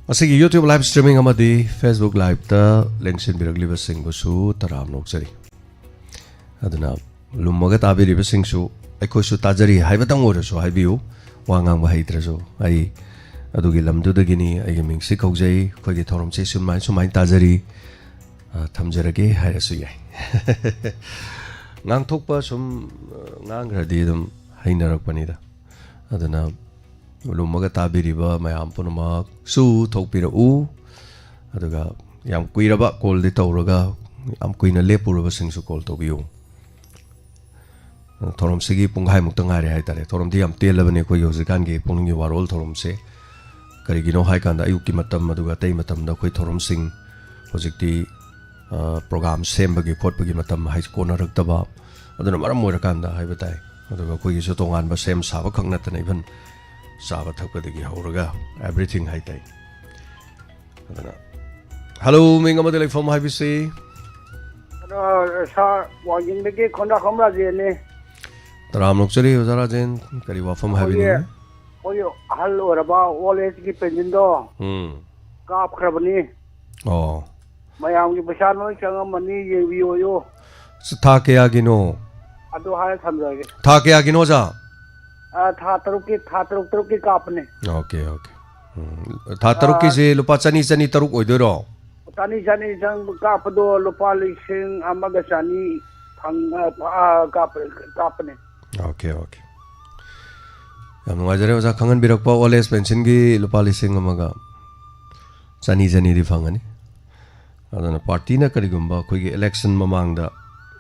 ꯃꯁꯤꯒꯤ YouTube live streaming ꯑꯃꯗꯤ Facebook liveꯇ ꯂꯦꯡꯁꯤꯟꯕꯤꯔꯛꯂꯤꯕꯁꯤꯡꯕꯨꯁꯨ ꯇꯔꯥꯝꯅ ꯑꯣꯛꯆꯔꯤ꯫ ꯑꯗꯨꯅ ꯂꯨꯝꯃꯒ ꯇꯥꯕꯤꯔꯤꯕꯁꯤꯡꯁꯨ ꯑꯩꯈꯣꯏꯁꯨ ꯇꯥꯖꯔꯤ ꯍꯥꯏꯕꯇꯪ ꯑꯣꯏꯔꯁꯨ ꯍꯥꯏꯕꯤꯌꯨ꯫ ꯋꯥ ꯉꯥꯡꯕ ꯍꯩꯇ꯭ꯔꯁꯨ ꯑꯩ ꯑꯗꯨꯒꯤ ꯂꯝꯗꯨꯗꯒꯤꯅꯤ, ꯑꯩꯒꯤ ꯃꯤꯡꯁꯤ ꯀꯧꯖꯩ, ꯑꯩꯈꯣꯏꯒꯤ ꯊꯧꯔꯝꯁꯤ ꯁꯨꯃꯥꯏ ꯁꯨꯃꯥꯏꯅ ꯇꯥꯖꯔꯤ, ꯑ, ꯊꯝꯖꯔꯒꯦ ꯍꯥꯏꯔꯁꯨ ꯌꯥꯏ꯫ ꯉꯥꯡꯊꯣꯛꯄ ꯁꯨꯝ, ꯑ, ꯉꯥꯡꯈ꯭ꯔꯗꯤ ꯑꯗꯨꯝ ꯍꯩꯅꯔꯛꯄꯅꯤꯗ꯫ ꯑꯗꯨꯅ ꯂꯨꯝꯃꯒ ꯇꯥꯕꯤꯔꯤꯕ ꯃꯌꯥꯝ ꯄꯨꯝꯅꯃꯛꯁꯨ ꯊꯣꯛꯄꯤꯔꯛꯎ꯫ ꯑꯗꯨꯒ ꯌꯥꯝ ꯀꯨꯏꯔꯕ ꯀꯣꯜꯗꯤ ꯇꯧꯔꯒ ꯌꯥꯝ ꯀꯨꯏꯅ ꯂꯦꯞꯄꯨꯔꯕꯁꯤꯡꯁꯨ ꯀꯣꯜ ꯇꯧꯕꯤꯌꯨ꯫ ꯊꯧꯔꯝꯁꯤꯒꯤ ꯄꯨꯡꯈꯥꯏꯃꯨꯛꯇ ꯉꯥꯏꯔꯦ ꯍꯥꯏꯇꯥꯔꯦ꯫ ꯊꯧꯔꯝꯗꯤ ꯌꯥꯝ ꯇꯦꯜꯂꯕꯅꯤ ꯑꯩꯈꯣꯏꯒꯤ ꯍꯧꯖꯤꯛꯀꯥꯟꯒꯤ ꯄꯨꯛꯅꯤꯡꯒꯤ ꯋꯥꯔꯣꯜ ꯊꯧꯔꯝꯁꯦ꯫ ꯀꯔꯤꯒꯤꯅꯣ ꯍꯥꯏꯀꯥꯟꯗ ꯑꯌꯨꯛꯀꯤ ꯃꯇꯝ ꯑꯗꯨꯒ ꯑꯇꯩ ꯃꯇꯝꯗ ꯑꯩꯈꯣꯏ ꯊꯧꯔꯝꯁꯤꯡ ꯍꯧꯖꯤꯛꯇꯤ, ꯑ, ꯄ꯭ꯔꯣꯒꯥꯝ ꯁꯦꯝꯕꯒꯤ ꯈꯣꯠꯄꯒꯤ ꯃꯇꯝ ꯍꯥꯏ ꯀꯣꯟꯅꯔꯛꯇꯕ, ꯑꯗꯨꯅ ꯃꯔꯝ ꯑꯣꯏꯔꯀꯥꯟꯗ ꯍꯥꯏꯕ ꯇꯥꯏ꯫ ꯑꯗꯨꯒ ꯑꯩꯈꯣꯏꯒꯤꯁꯨ ꯇꯣꯉꯥꯟꯕ ꯁꯦꯝ ꯁꯥꯕ ꯈꯛ ꯅꯠꯇꯅ even ꯆꯥꯕ ꯊꯛꯄꯗꯒꯤ ꯍꯧꯔꯒ everything ꯍꯥꯏ ꯇꯥꯏ꯫ ꯑꯗꯨꯅ, ꯍꯜꯂꯣ, ꯃꯤꯡ ꯑꯃꯗꯤ ꯂꯩꯐꯝ ꯍꯥꯏꯕꯤꯁꯤ꯫ ꯑꯗꯣ, ꯁꯥꯔ, ꯋꯥꯡꯖꯤꯡꯗꯒꯤ ꯈꯣꯟꯗꯥꯈꯣꯝ ꯔꯥꯖꯦꯟꯅꯤ꯫ ꯇꯔꯥꯝꯅ ꯑꯣꯛꯆꯔꯤ, ꯑꯣꯖꯥ ꯔꯥꯖꯦꯟ꯫ ꯀꯔꯤ ꯋꯥꯐꯝ ꯑꯩꯈꯣꯏꯒꯤ, ꯍꯥꯏꯕꯤꯅꯤꯡꯉꯤ? ꯑꯩꯈꯣꯏꯒꯤ ꯑꯍꯜ ꯑꯣꯏꯔꯕ old ageꯀꯤ pensionꯗꯣ ꯎꯝ꯫ ꯀꯥꯞꯈ꯭ꯔꯕꯅꯤ꯫ ꯑꯣ꯫ ꯃꯌꯥꯝꯒꯤ ꯄꯩꯁꯥ ꯂꯣꯏ ꯆꯪꯉꯝꯃꯅꯤ, ꯌꯦꯡꯕꯤꯌꯣꯌꯣ꯫ ꯊꯥ ꯀꯌꯥꯒꯤꯅꯣ? ꯑꯗꯨ ꯍꯥꯏꯔ ꯊꯝꯖꯔꯒꯦ꯫ ꯊꯥ ꯀꯌꯥꯒꯤꯅꯣ, ꯑꯣꯖꯥ? ꯑ, ꯊꯥ ꯇꯔꯨꯛꯀꯤ, ꯊꯥ ꯇꯔꯨꯛ ꯇꯔꯨꯛꯀꯤ ꯀꯥꯞꯄꯅꯦ꯫ Okay, okay. ꯎꯝ, ꯊꯥ ꯑ, ꯇꯔꯨꯛꯀꯤꯁꯦ ꯂꯨꯄꯥ ꯆꯅꯤ, ꯆꯅꯤ ꯇꯔꯨꯛ ꯑꯣꯏꯗꯣꯏꯔꯣ? ꯆꯅꯤ, ꯆꯅꯤ ꯆꯪ ꯀꯥꯞꯄꯗꯣ ꯂꯨꯄꯥ ꯂꯤꯁꯤꯡ ꯑꯃꯒ ꯆꯅꯤ ꯐꯪ-, ꯑ, ꯑ, ꯀꯥꯞꯄ-, ꯀꯥꯞꯄꯅꯦ꯫ Okay, okay. ꯌꯥꯝ ꯅꯨꯡꯉꯥꯏꯖꯔꯦ, ꯑꯣꯖꯥ, ꯈꯪꯍꯟꯕꯤꯔꯛꯄ꯫ ꯑꯣꯜ ꯑꯦꯖ ꯄꯦꯟꯁꯤꯟꯒꯤ ꯂꯨꯄꯥ ꯂꯤꯁꯤꯡ ꯑꯃꯒ ꯆꯅꯤ, ꯆꯅꯤꯗꯤ ꯐꯪꯒꯅꯤ꯫ ꯑꯗꯨꯅ ꯄꯥꯔꯇꯤꯅ ꯀꯔꯤꯒꯨꯝꯕ ꯑꯩꯈꯣꯏꯒꯤ ꯏꯂꯦꯛꯁꯟ ꯃꯃꯥꯡꯗ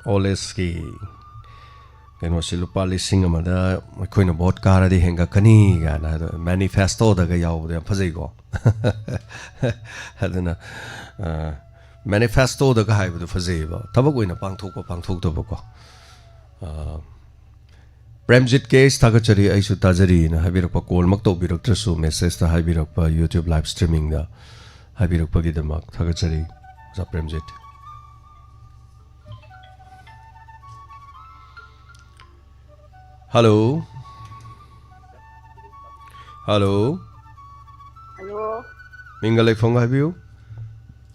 ꯑꯣꯜ ꯑꯦꯖꯀꯤ ꯀꯩꯅꯣꯁꯤ ꯂꯨꯄꯥ ꯂꯤꯁꯤꯡ ꯑꯃꯗ ꯑꯩꯈꯣꯏꯅ ꯚꯣꯠ ꯀꯥꯔꯗꯤ ꯍꯦꯟꯒꯠꯀꯅꯤ ꯀꯥꯏꯅ ꯍꯥꯏꯗꯣ ꯃꯦꯅꯤꯐꯦꯁꯇꯣꯗꯒ ꯌꯥꯎꯕꯗꯣ ꯌꯥꯝ ꯐꯖꯩꯀꯣ꯫ ꯑꯗꯨꯅ, ꯑ, ꯃꯦꯅꯤꯐꯦꯁꯇꯣꯗꯒ ꯍꯥꯏꯕꯗꯣ ꯐꯖꯩꯌꯦꯕ, ꯊꯕꯛ ꯑꯣꯏꯅ ꯄꯥꯡꯊꯣꯛꯄ ꯄꯥꯡꯊꯣꯛꯇꯕꯀꯣ꯫ ꯑ, ꯄ꯭ꯔꯦꯝꯖꯤꯠ ꯀꯦ ꯑꯦꯁ ꯊꯥꯒꯠꯆꯔꯤ, ꯑꯩꯁꯨ ꯇꯥꯖꯔꯤꯅ ꯍꯥꯏꯕꯤꯔꯛꯄ, ꯀꯣꯜꯃꯛ ꯇꯧꯕꯤꯔꯛꯇ꯭ꯔꯁꯨ ꯃꯦꯁꯦꯖꯇ ꯍꯥꯏꯕꯤꯔꯛꯄ, YouTube live streamingꯗ ꯍꯥꯏꯕꯤꯔꯛꯄꯒꯤꯗꯃꯛ ꯊꯥꯒꯠꯆꯔꯤ, ꯑꯣꯖꯥ ꯄ꯭ꯔꯦꯝꯖꯤꯠ꯫ ꯍꯜꯂꯣ꯫ ꯍꯜꯂꯣ꯫ ꯍꯜꯂꯣ꯫ ꯃꯤꯡꯒ ꯂꯩꯐꯝꯒ ꯍꯥꯏꯕꯤꯌꯨ꯫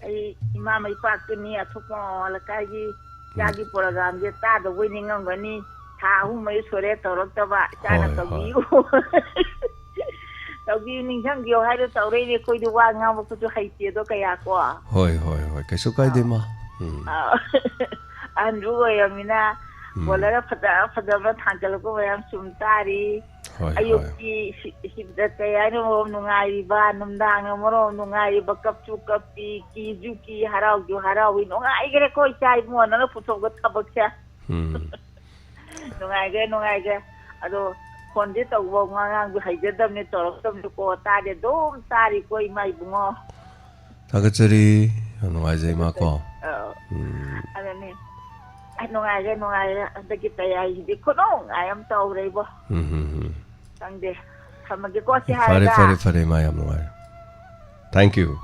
ꯑꯩ ꯏꯃꯥ ꯃꯩꯄꯥꯛꯇꯨꯅꯤ, ꯑꯊꯣꯛꯄ ꯃꯃꯥ ꯂꯩꯀꯥꯏꯒꯤ ꯎꯝ꯫ ꯏꯆꯥꯒꯤ ꯄ꯭ꯔꯣꯒ꯭ꯔꯥꯝꯁꯦ ꯇꯥꯗꯕꯣꯏ ꯅꯤꯡꯉꯝꯒꯅꯤ꯫ ꯊꯥ ꯑꯍꯨꯝ ꯃꯔꯤ ꯁꯨꯔꯦ ꯇꯧꯔꯛꯇꯕ꯫ ꯏꯆꯥꯅ ꯍꯣꯏ, ꯍꯣꯏ꯫ ꯇꯧꯕꯤꯌꯨ꯫ ꯇꯧꯕꯤꯌꯨ, ꯅꯤꯡꯁꯤꯡꯕꯤꯌꯨ ꯍꯥꯏꯔ ꯇꯧꯔꯛꯏꯅꯦ꯫ ꯑꯩꯈꯣꯏꯗꯤ ꯋꯥ ꯉꯥꯡꯕ ꯈꯨꯠꯁꯨ ꯍꯩꯇꯦꯗꯣ ꯀꯌꯥ ꯀꯣ꯫ ꯍꯣꯏ, ꯍꯣꯏ, ꯍꯣꯏ꯫ ꯀꯩꯁꯨ ꯀꯥꯏꯗꯦ, ꯑꯥꯎ꯫ ꯃꯥ꯫ ꯎꯝ꯫ ꯑꯥꯎ꯫ ꯑꯍꯟꯁꯨ ꯑꯣꯏꯔꯕꯅꯤꯅ ꯎꯝ꯫ ꯕꯣꯂꯔ ꯐꯖ ꯐꯖꯕ ꯊꯥꯡꯒꯠꯂꯛꯄ ꯃꯌꯥꯝ ꯁꯨꯝ ꯇꯥꯔꯤ꯫ ꯍꯣꯏ, ꯍꯣꯏ꯫ ꯑꯌꯨꯛꯀꯤ ꯁꯤ-, ꯁꯤꯗ ꯀꯩ ꯍꯥꯏꯅꯣ ꯃꯔꯣꯝ ꯅꯨꯡꯉꯥꯏꯔꯤꯕ, ꯅꯨꯡꯗꯥꯡꯅ ꯃꯔꯣꯝ ꯅꯨꯡꯉꯥꯏꯔꯤꯕ, ꯀꯞꯁꯨ ꯀꯞꯄꯤ, ꯀꯤꯁꯨ ꯀꯤ, ꯍꯔꯥꯎꯁꯨ ꯍꯔꯥꯎꯏ꯫ ꯅꯨꯡꯉꯥꯏꯈ꯭ꯔꯦꯀꯣ ꯏꯆꯥ ꯏꯕꯨꯡꯉꯣ ꯅꯪꯅ ꯄꯨꯊꯣꯛꯄ ꯊꯕꯛꯁꯦ꯫ ꯎꯝ꯫ ꯅꯨꯡꯉꯥꯏꯈ꯭ꯔꯦ, ꯅꯨꯡꯉꯥꯏꯈ꯭ꯔꯦ꯫ ꯑꯗꯣ ꯐꯣꯟꯗꯤ ꯇꯧꯕ ꯉꯥꯡꯕ ꯍꯩꯖꯗꯕꯅꯤ, ꯇꯧꯔꯛꯇꯕꯅꯤꯀꯣ꯫ ꯇꯥꯗꯤ ꯑꯗꯨꯝ ꯇꯥꯔꯤꯀꯣ ꯏꯃꯥ ꯏꯕꯨꯡꯉꯣ꯫ ꯊꯥꯒꯠꯆꯔꯤ꯫ ꯌꯥꯝ ꯅꯨꯡꯉꯥꯏꯖꯩ, ꯏꯃꯥ, ꯀꯣ꯫ ꯑꯧ꯫ ꯎꯝ꯫ ꯑꯗꯨꯅꯤ꯫ ꯑꯩ ꯅꯨꯡꯉꯥꯏꯔꯦ, ꯅꯨꯡꯉꯥꯏꯔꯦ꯫ ꯍꯟꯗꯛꯀꯤ ꯇꯌꯥꯏꯁꯤꯗꯤ ꯈꯨꯅꯨꯡꯉꯥꯏ ꯑꯃ ꯇꯧꯔꯦ, ꯏꯕꯣ꯫ ꯎꯝ, ꯎꯝ, ꯎꯝ꯫ ꯈꯪꯗꯦ꯫ ꯊꯝꯃꯒꯦꯀꯣ, ꯁꯤ ꯐꯔꯦ, ꯍꯥꯏꯔꯒ꯫ ꯐꯔꯦ, ꯐꯔꯦ, ꯏꯃꯥ, ꯌꯥꯝ ꯅꯨꯡꯉꯥꯏꯔꯦ꯫ Thank you꯫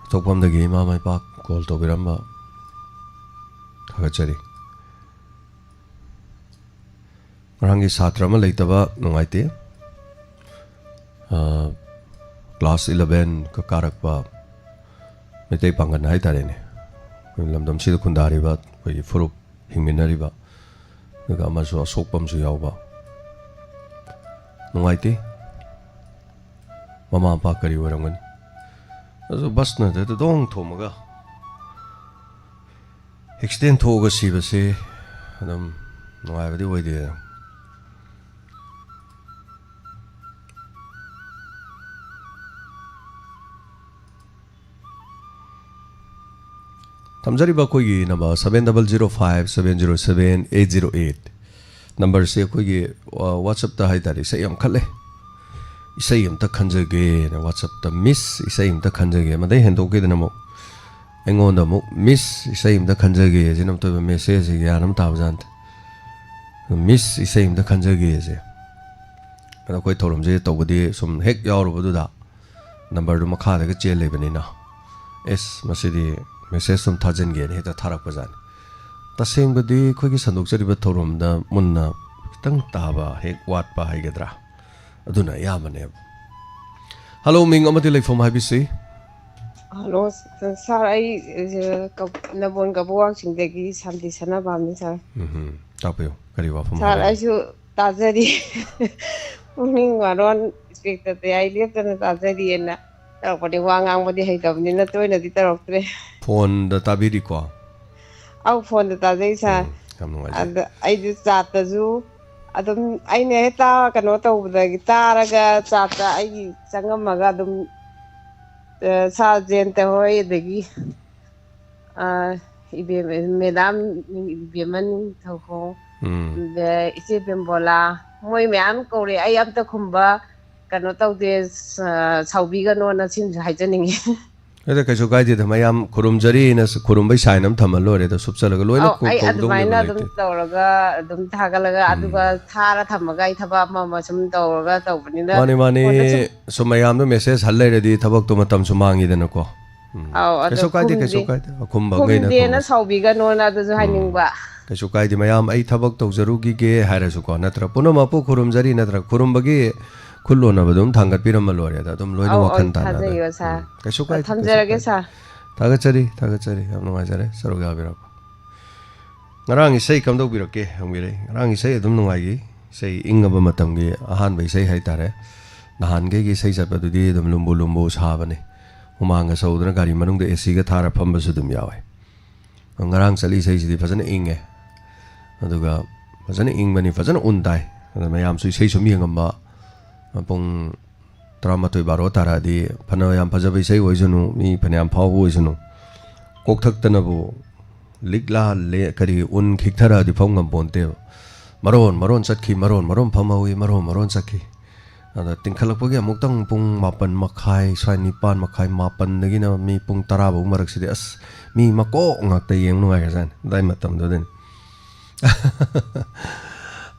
ꯑꯇꯣꯞꯄꯝꯗꯒꯤ ꯏꯃꯥ ꯃꯥꯏ ꯄꯥꯛ ꯀꯣꯜ ꯇꯧꯕꯤꯔꯝꯕ ꯊꯥꯒꯠꯆꯔꯤ꯫ ꯉꯔꯥꯡꯒꯤ ꯁꯥꯇ꯭ꯔ ꯑꯃ ꯂꯩꯇꯕ ꯅꯨꯡꯉꯥꯏꯇꯦ꯫ ꯑ, ꯀ꯭ꯂꯥꯁ ꯏꯂꯚꯦꯟꯒ ꯀꯥꯔꯛꯄ ꯃꯩꯇꯩ ꯄꯥꯡꯒꯜ ꯍꯥꯏꯇꯥꯔꯦꯅꯦ, ꯑꯩꯈꯣꯏ ꯂꯝꯗꯝꯁꯤꯗ ꯈꯨꯟꯗꯥꯔꯤꯕ ꯑꯩꯈꯣꯏꯒꯤ ꯐꯨꯔꯨꯞ ꯍꯤꯡꯃꯤꯟꯅꯔꯤꯕ, ꯑꯗꯨꯒ ꯑꯃꯁꯨ ꯑꯁꯣꯛꯄ ꯑꯃꯁꯨ ꯌꯥꯎꯕ꯫ ꯅꯨꯡꯉꯥꯏꯇꯦ꯫ ꯃꯃꯥ ꯃꯄꯥ ꯀꯔꯤ ꯑꯣꯏꯔꯝꯒꯅꯤ? ꯑꯗꯨ ꯕꯁꯅ ꯍꯦꯛꯇ ꯗꯣꯡ ꯊꯣꯝꯃꯒ ꯑꯦꯛꯁꯤꯗꯦꯟ ꯊꯣꯛꯑꯒ ꯁꯤꯕꯁꯦ ꯑꯗꯨꯝ ꯅꯨꯡꯉꯥꯏꯕꯗꯤ ꯑꯣꯏꯗꯦ꯫ ꯊꯝꯖꯔꯤꯕ ꯑꯩꯈꯣꯏꯒꯤ number seven double zero five seven zero seven eight zero eight ꯅꯝꯕꯔꯁꯦ ꯑꯩꯈꯣꯏꯒꯤ, ꯑ, WhatsApp-ꯇ ꯍꯥꯏꯇꯥꯔꯦ, ꯏꯁꯩ ꯌꯥꯝꯈꯠꯂꯦ꯫ "ꯏꯁꯩ ꯑꯝꯇ ꯈꯟꯖꯒꯦꯅ" WhatsApp-ꯇ, "ꯃꯤꯁ, ꯏꯁꯩ ꯑꯝꯇ ꯈꯟꯖꯒꯦ", ꯃꯗꯩ ꯍꯦꯟꯗꯣꯛꯈꯤꯗꯅ ꯑꯃꯨꯛ ꯑꯩꯉꯣꯟꯗ ꯑꯃꯨꯛ, "ꯃꯤꯁ, ꯏꯁꯩ ꯑꯝꯇ ꯈꯟꯖꯒꯦ" ꯁꯤꯅ ꯑꯃꯨꯛꯇ ꯑꯣꯏꯕ ꯃꯦꯁꯦꯖꯁꯦ ꯒ꯭ꯌꯥꯟ ꯑꯃ ꯇꯥꯕꯖꯥꯠ ꯅꯠꯇꯦ꯫ "ꯃꯤꯁ, ꯏꯁꯩ ꯑꯝꯇ ꯈꯟꯖꯒꯦꯁꯦ"꯫ ꯑꯗꯣ ꯑꯩꯈꯣꯏ ꯊꯧꯔꯝꯁꯦ ꯇꯧꯕꯗꯤ ꯁꯨꯝ ꯍꯦꯛ ꯌꯥꯎꯔꯨꯕꯗꯨꯗ ꯅꯝꯕꯔꯗꯨ ꯃꯈꯥꯗꯒ ꯆꯦꯜ ꯂꯩꯕꯅꯤꯅ, "ꯑꯦꯁ, ꯃꯁꯤꯗꯤ ꯃꯦꯁꯦꯖ ꯁꯨꯝ ꯊꯥꯖꯤꯟꯒꯦꯅ" ꯍꯦꯛꯇ ꯊꯥꯔꯛꯄꯖꯥꯠꯅꯤ꯫ ꯇꯁꯦꯡꯕꯗꯤ ꯑꯩꯈꯣꯏꯒꯤ ꯁꯟꯗꯣꯛꯆꯔꯤꯕ ꯊꯧꯔꯝꯗ ꯃꯨꯟꯅ ꯈꯤꯇꯪ ꯇꯥꯕ ꯍꯦꯛ ꯋꯥꯠꯄ ꯍꯥꯏꯒꯗ꯭ꯔꯥ, ꯑꯗꯨꯅ ꯑꯌꯥꯝꯕꯅꯦꯕ꯫ ꯍꯜꯂꯣ, ꯃꯤꯡ ꯑꯃꯗꯤ ꯂꯩꯐꯝ ꯍꯥꯏꯕꯤꯁꯤ꯫ ꯍꯜꯂꯣ, ꯁꯥꯔ, ꯑꯩ, ꯑ, ꯀ-, ꯅꯝꯕꯣꯜ ꯀꯕꯨꯋꯥꯡꯁꯤꯡꯗꯒꯤ ꯁꯥꯟꯇꯤ ꯁꯅꯥꯕꯝꯅꯤ, ꯁꯥꯔ꯫ ꯎꯝ, ꯇꯥꯛꯄꯤꯌꯨ, ꯀꯔꯤ ꯋꯥꯐꯝ ꯁꯥꯔ, ꯍꯥꯏꯕꯤꯅꯤꯡ? ꯑꯩꯁꯨ ꯇꯥꯖꯔꯤ꯫ ꯄꯨꯛꯅꯤꯡ ꯋꯥꯔꯣꯟ ꯏꯟꯁꯄꯦꯛꯇꯔꯗ ꯑꯩ ꯂꯦꯞꯇꯅ ꯇꯥꯖꯔꯤꯑꯅ ꯇꯧꯔꯛꯄꯅꯦ꯫ ꯋꯥ ꯉꯥꯡꯕꯗꯤ ꯍꯩꯇꯕꯅꯤꯅ ꯇꯣꯏꯅꯗꯤ ꯇꯧꯔꯛꯇ꯭ꯔꯦ꯫ ꯐꯣꯟꯗ ꯇꯥꯕꯤꯔꯤꯀꯣ? ꯑꯧ, ꯐꯣꯟꯗ ꯇꯥꯖꯩ, ꯁꯥꯔ꯫ ꯎꯝ, ꯌꯥꯝ ꯅꯨꯡꯉꯥꯏꯖꯩ꯫ ꯑꯗ ꯑꯩꯁꯨ ꯆꯥꯠꯇꯁꯨ ꯑꯗꯨꯝ ꯑꯩꯅ ꯍꯦꯛ ꯇꯥ-, ꯀꯩꯅꯣ ꯇꯧꯕꯗꯒꯤ ꯇꯥꯔꯒ ꯆꯥꯠꯇ ꯑꯩꯒꯤ ꯆꯪꯉꯝꯃꯒ ꯑꯗꯨꯝ, ꯑ, ꯁꯥꯔ ꯖꯌꯟꯇ ꯍꯣꯏ, ꯑꯗꯒꯤ, ꯑ, ꯏꯕꯦꯝ-, ꯃꯦꯗꯥꯝ ꯏꯕꯦꯝꯃ ꯅꯤꯡꯊꯧꯈꯣꯡ, ꯎꯝ꯫ ꯑꯗ ꯏꯆꯦ ꯕꯦꯝꯕꯣꯂꯥ, ꯃꯣꯏ ꯃꯌꯥꯝ ꯀꯧꯔꯦ꯫ ꯑꯩ ꯑꯝꯇ ꯈꯨꯝꯕ ꯀꯩꯅꯣ ꯇꯧꯗꯦ, ꯁ-, ꯁꯥꯎꯕꯤꯒꯅꯣꯅ ꯁꯤꯃꯁꯨ ꯍꯥꯏꯖꯅꯤꯡꯉꯤ꯫ ꯑꯗ ꯀꯩꯁꯨ ꯀꯥꯏꯗꯦꯗ, ꯃꯌꯥꯝ ꯈꯨꯔꯨꯝꯖꯔꯤꯅ ꯈꯨꯔꯨꯝꯕꯩ ꯁꯥꯏꯟ ꯑꯃ ꯊꯝꯃ ꯂꯣꯏꯔꯦꯗ, ꯁꯨꯞꯆꯜꯂꯒ ꯂꯣꯏꯅ ꯑꯧ, ꯀꯧ-, ꯑꯩ ꯀꯧꯗꯧꯅꯦꯕ, ꯑꯗꯨꯃꯥꯏꯅ ꯑꯗꯨꯝ ꯂꯩꯇꯦ꯫ ꯇꯧꯔꯒ ꯑꯗꯨꯝ ꯊꯥꯒꯠꯂꯒ, ꯎꯝ꯫ ꯑꯗꯨꯒ ꯊꯥꯔ ꯊꯝꯃꯒ ꯑꯩ ꯊꯕꯛ ꯑꯃ ꯑꯃ ꯁꯨꯝ ꯇꯧꯔꯒ ꯇꯧꯕꯅꯤꯅ ꯃꯥꯅꯤ, ꯃꯥꯅꯤ꯫ ꯐꯣꯟꯗ ꯁꯨꯝ ꯁꯨꯝ ꯃꯌꯥꯝꯗꯣ ꯃꯦꯁꯦꯖ ꯍꯜ ꯂꯩꯔꯗꯤ ꯊꯕꯛꯇꯣ ꯃꯇꯝꯁꯨ ꯃꯥꯡꯉꯤꯗꯅꯀꯣ꯫ ꯎꯝ꯫ ꯑꯧ, ꯑꯗꯣ ꯀꯩꯁꯨ ꯀꯥꯏꯗꯦ, ꯈꯨꯝꯗꯦ-, ꯀꯩꯁꯨ ꯀꯥꯏꯗꯦ꯫ ꯑꯈꯨꯝꯕꯈꯩꯅ ꯈꯨꯝꯗꯦꯅ ꯈꯨꯝꯃꯁꯨ꯫ ꯁꯥꯎꯕꯤꯒꯅꯣꯅ ꯑꯗꯨꯁꯨ ꯎꯝ꯫ ꯍꯥꯏꯅꯤꯡꯕ꯫ ꯀꯩꯁꯨ ꯀꯥꯏꯗꯦ꯫ ꯃꯌꯥꯝ ꯑꯩ ꯊꯕꯛ ꯇꯧꯖꯔꯨꯈꯤꯒꯦ ꯍꯥꯏꯔꯁꯨꯀꯣ, ꯅꯠꯇ꯭ꯔ ꯄꯨꯝꯅꯃꯛꯄꯨ ꯈꯨꯔꯨꯝꯖꯔꯤ, ꯅꯠꯇ꯭ꯔ ꯈꯨꯔꯨꯝꯕꯒꯤ ꯈꯨꯠ ꯂꯣꯟꯅꯕ ꯑꯗꯨꯝ ꯊꯥꯡꯒꯠꯄꯤꯔꯝꯃ ꯂꯣꯏꯔꯦꯗ, ꯑꯗꯨꯝ ꯂꯣꯏꯅ ꯑꯧ, ꯋꯥꯈꯜ ꯑꯧ, ꯇꯥꯟꯅꯗ꯫ ꯊꯥꯖꯩꯌꯦ, ꯁꯥꯔ꯫ ꯎꯝ, ꯀꯩꯁꯨ ꯑ, ꯀꯥꯏꯗꯦ, ꯀꯩꯁꯨ ꯊꯝꯖꯔꯒꯦ, ꯀꯥꯏꯗꯦ꯫ ꯁꯥꯔ꯫ ꯊꯥꯒꯠꯆꯔꯤ, ꯊꯥꯒꯠꯆꯔꯤ, ꯌꯥꯝ ꯅꯨꯡꯉꯥꯏꯖꯔꯦ ꯁꯔꯨꯛ ꯌꯥꯕꯤꯔꯛꯄ꯫ ꯉꯔꯥꯡ ꯏꯁꯩ ꯀꯝꯗꯧꯕꯤꯔꯛꯀꯦ ꯍꯪꯕꯤꯔꯛꯏ꯫ ꯉꯔꯥꯡ ꯏꯁꯩ ꯑꯗꯨꯝ ꯅꯨꯡꯉꯥꯏꯈꯤ꯫ ꯏꯁꯩ ꯏꯪꯉꯕ ꯃꯇꯝꯒꯤ ꯑꯍꯥꯟꯕ ꯏꯁꯩ ꯍꯥꯏꯇꯥꯔꯦ꯫ ꯅꯍꯥꯟꯈꯩꯒꯤ ꯏꯁꯩ ꯆꯠꯄꯗꯨꯗꯤ ꯑꯗꯨꯝ ꯂꯨꯝꯕꯨ ꯂꯨꯝꯕꯨ ꯁꯥꯕꯅꯤ꯫ ꯍꯨꯃꯥꯡꯒ ꯁꯧꯗꯅ ꯒꯥꯔꯤ ꯃꯅꯨꯡꯗ ꯑꯦ ꯁꯤꯒ ꯊꯥꯔ ꯐꯝꯕꯁꯨ ꯑꯗꯨꯝ ꯌꯥꯎꯋꯦ꯫ ꯉꯔꯥꯡ ꯆꯠꯂꯤ ꯏꯁꯩꯁꯤꯗꯤ ꯐꯖꯅ ꯏꯪꯉꯦ꯫ ꯑꯗꯨꯒ ꯐꯖꯅ ꯏꯪꯕꯅꯤ, ꯐꯖꯅ ꯎꯟ ꯇꯥꯏ꯫ ꯑꯗ ꯃꯌꯥꯝꯁꯨ ꯏꯁꯩ ꯁꯨꯝ ꯌꯦꯡꯉꯝꯕ, ꯄꯨꯡ ꯇꯔꯥꯃꯥꯊꯣꯏ ꯕꯥꯔꯣ ꯇꯥꯔꯛꯑꯗꯤ ꯐꯅ ꯌꯥꯝ ꯐꯖꯕ ꯏꯁꯩ ꯑꯣꯏꯁꯅꯨ, ꯃꯤ ꯐꯅꯌꯥꯝ ꯐꯥꯎꯕ ꯑꯣꯏꯁꯅꯨ, ꯀꯣꯛꯊꯛꯇꯅꯕꯨ ꯂꯤꯛꯂꯥ ꯂꯦ-, ꯀꯔꯤ ꯎꯟ ꯈꯤꯛꯊꯔꯛꯑꯗꯤ ꯐꯝ ꯉꯝꯄꯣꯟꯇꯦꯕ꯫ ꯃꯔꯣꯟ ꯃꯔꯣꯟ ꯆꯠꯈꯤ, ꯃꯔꯣꯟ ꯃꯔꯣꯟ ꯐꯝꯍꯧꯏ, ꯃꯔꯣꯟ ꯃꯔꯣꯟ ꯆꯠꯈꯤ꯫ ꯑꯗ ꯇꯤꯡꯈꯠꯂꯛꯄꯒꯤ ꯑꯃꯨꯛꯇꯪ ꯄꯨꯡ ꯃꯥꯄꯟ ꯃꯈꯥꯏ ꯁ꯭ꯋꯥꯏ, ꯅꯤꯄꯥꯟ ꯃꯈꯥꯏ, ꯃꯥꯄꯟꯗꯒꯤꯅ ꯃꯤ ꯄꯨꯡ ꯇꯔꯥ ꯐꯥꯎ ꯃꯔꯛꯁꯤꯗꯤ ꯑꯁ, ꯃꯤ ꯃꯀꯣꯛ ꯉꯥꯛꯇ ꯌꯦꯡ ꯅꯨꯡꯉꯥꯏꯈ꯭ꯔꯖꯥꯠꯅꯤ ꯑꯗꯥꯏ ꯃꯇꯝꯗꯨꯗꯅꯤ꯫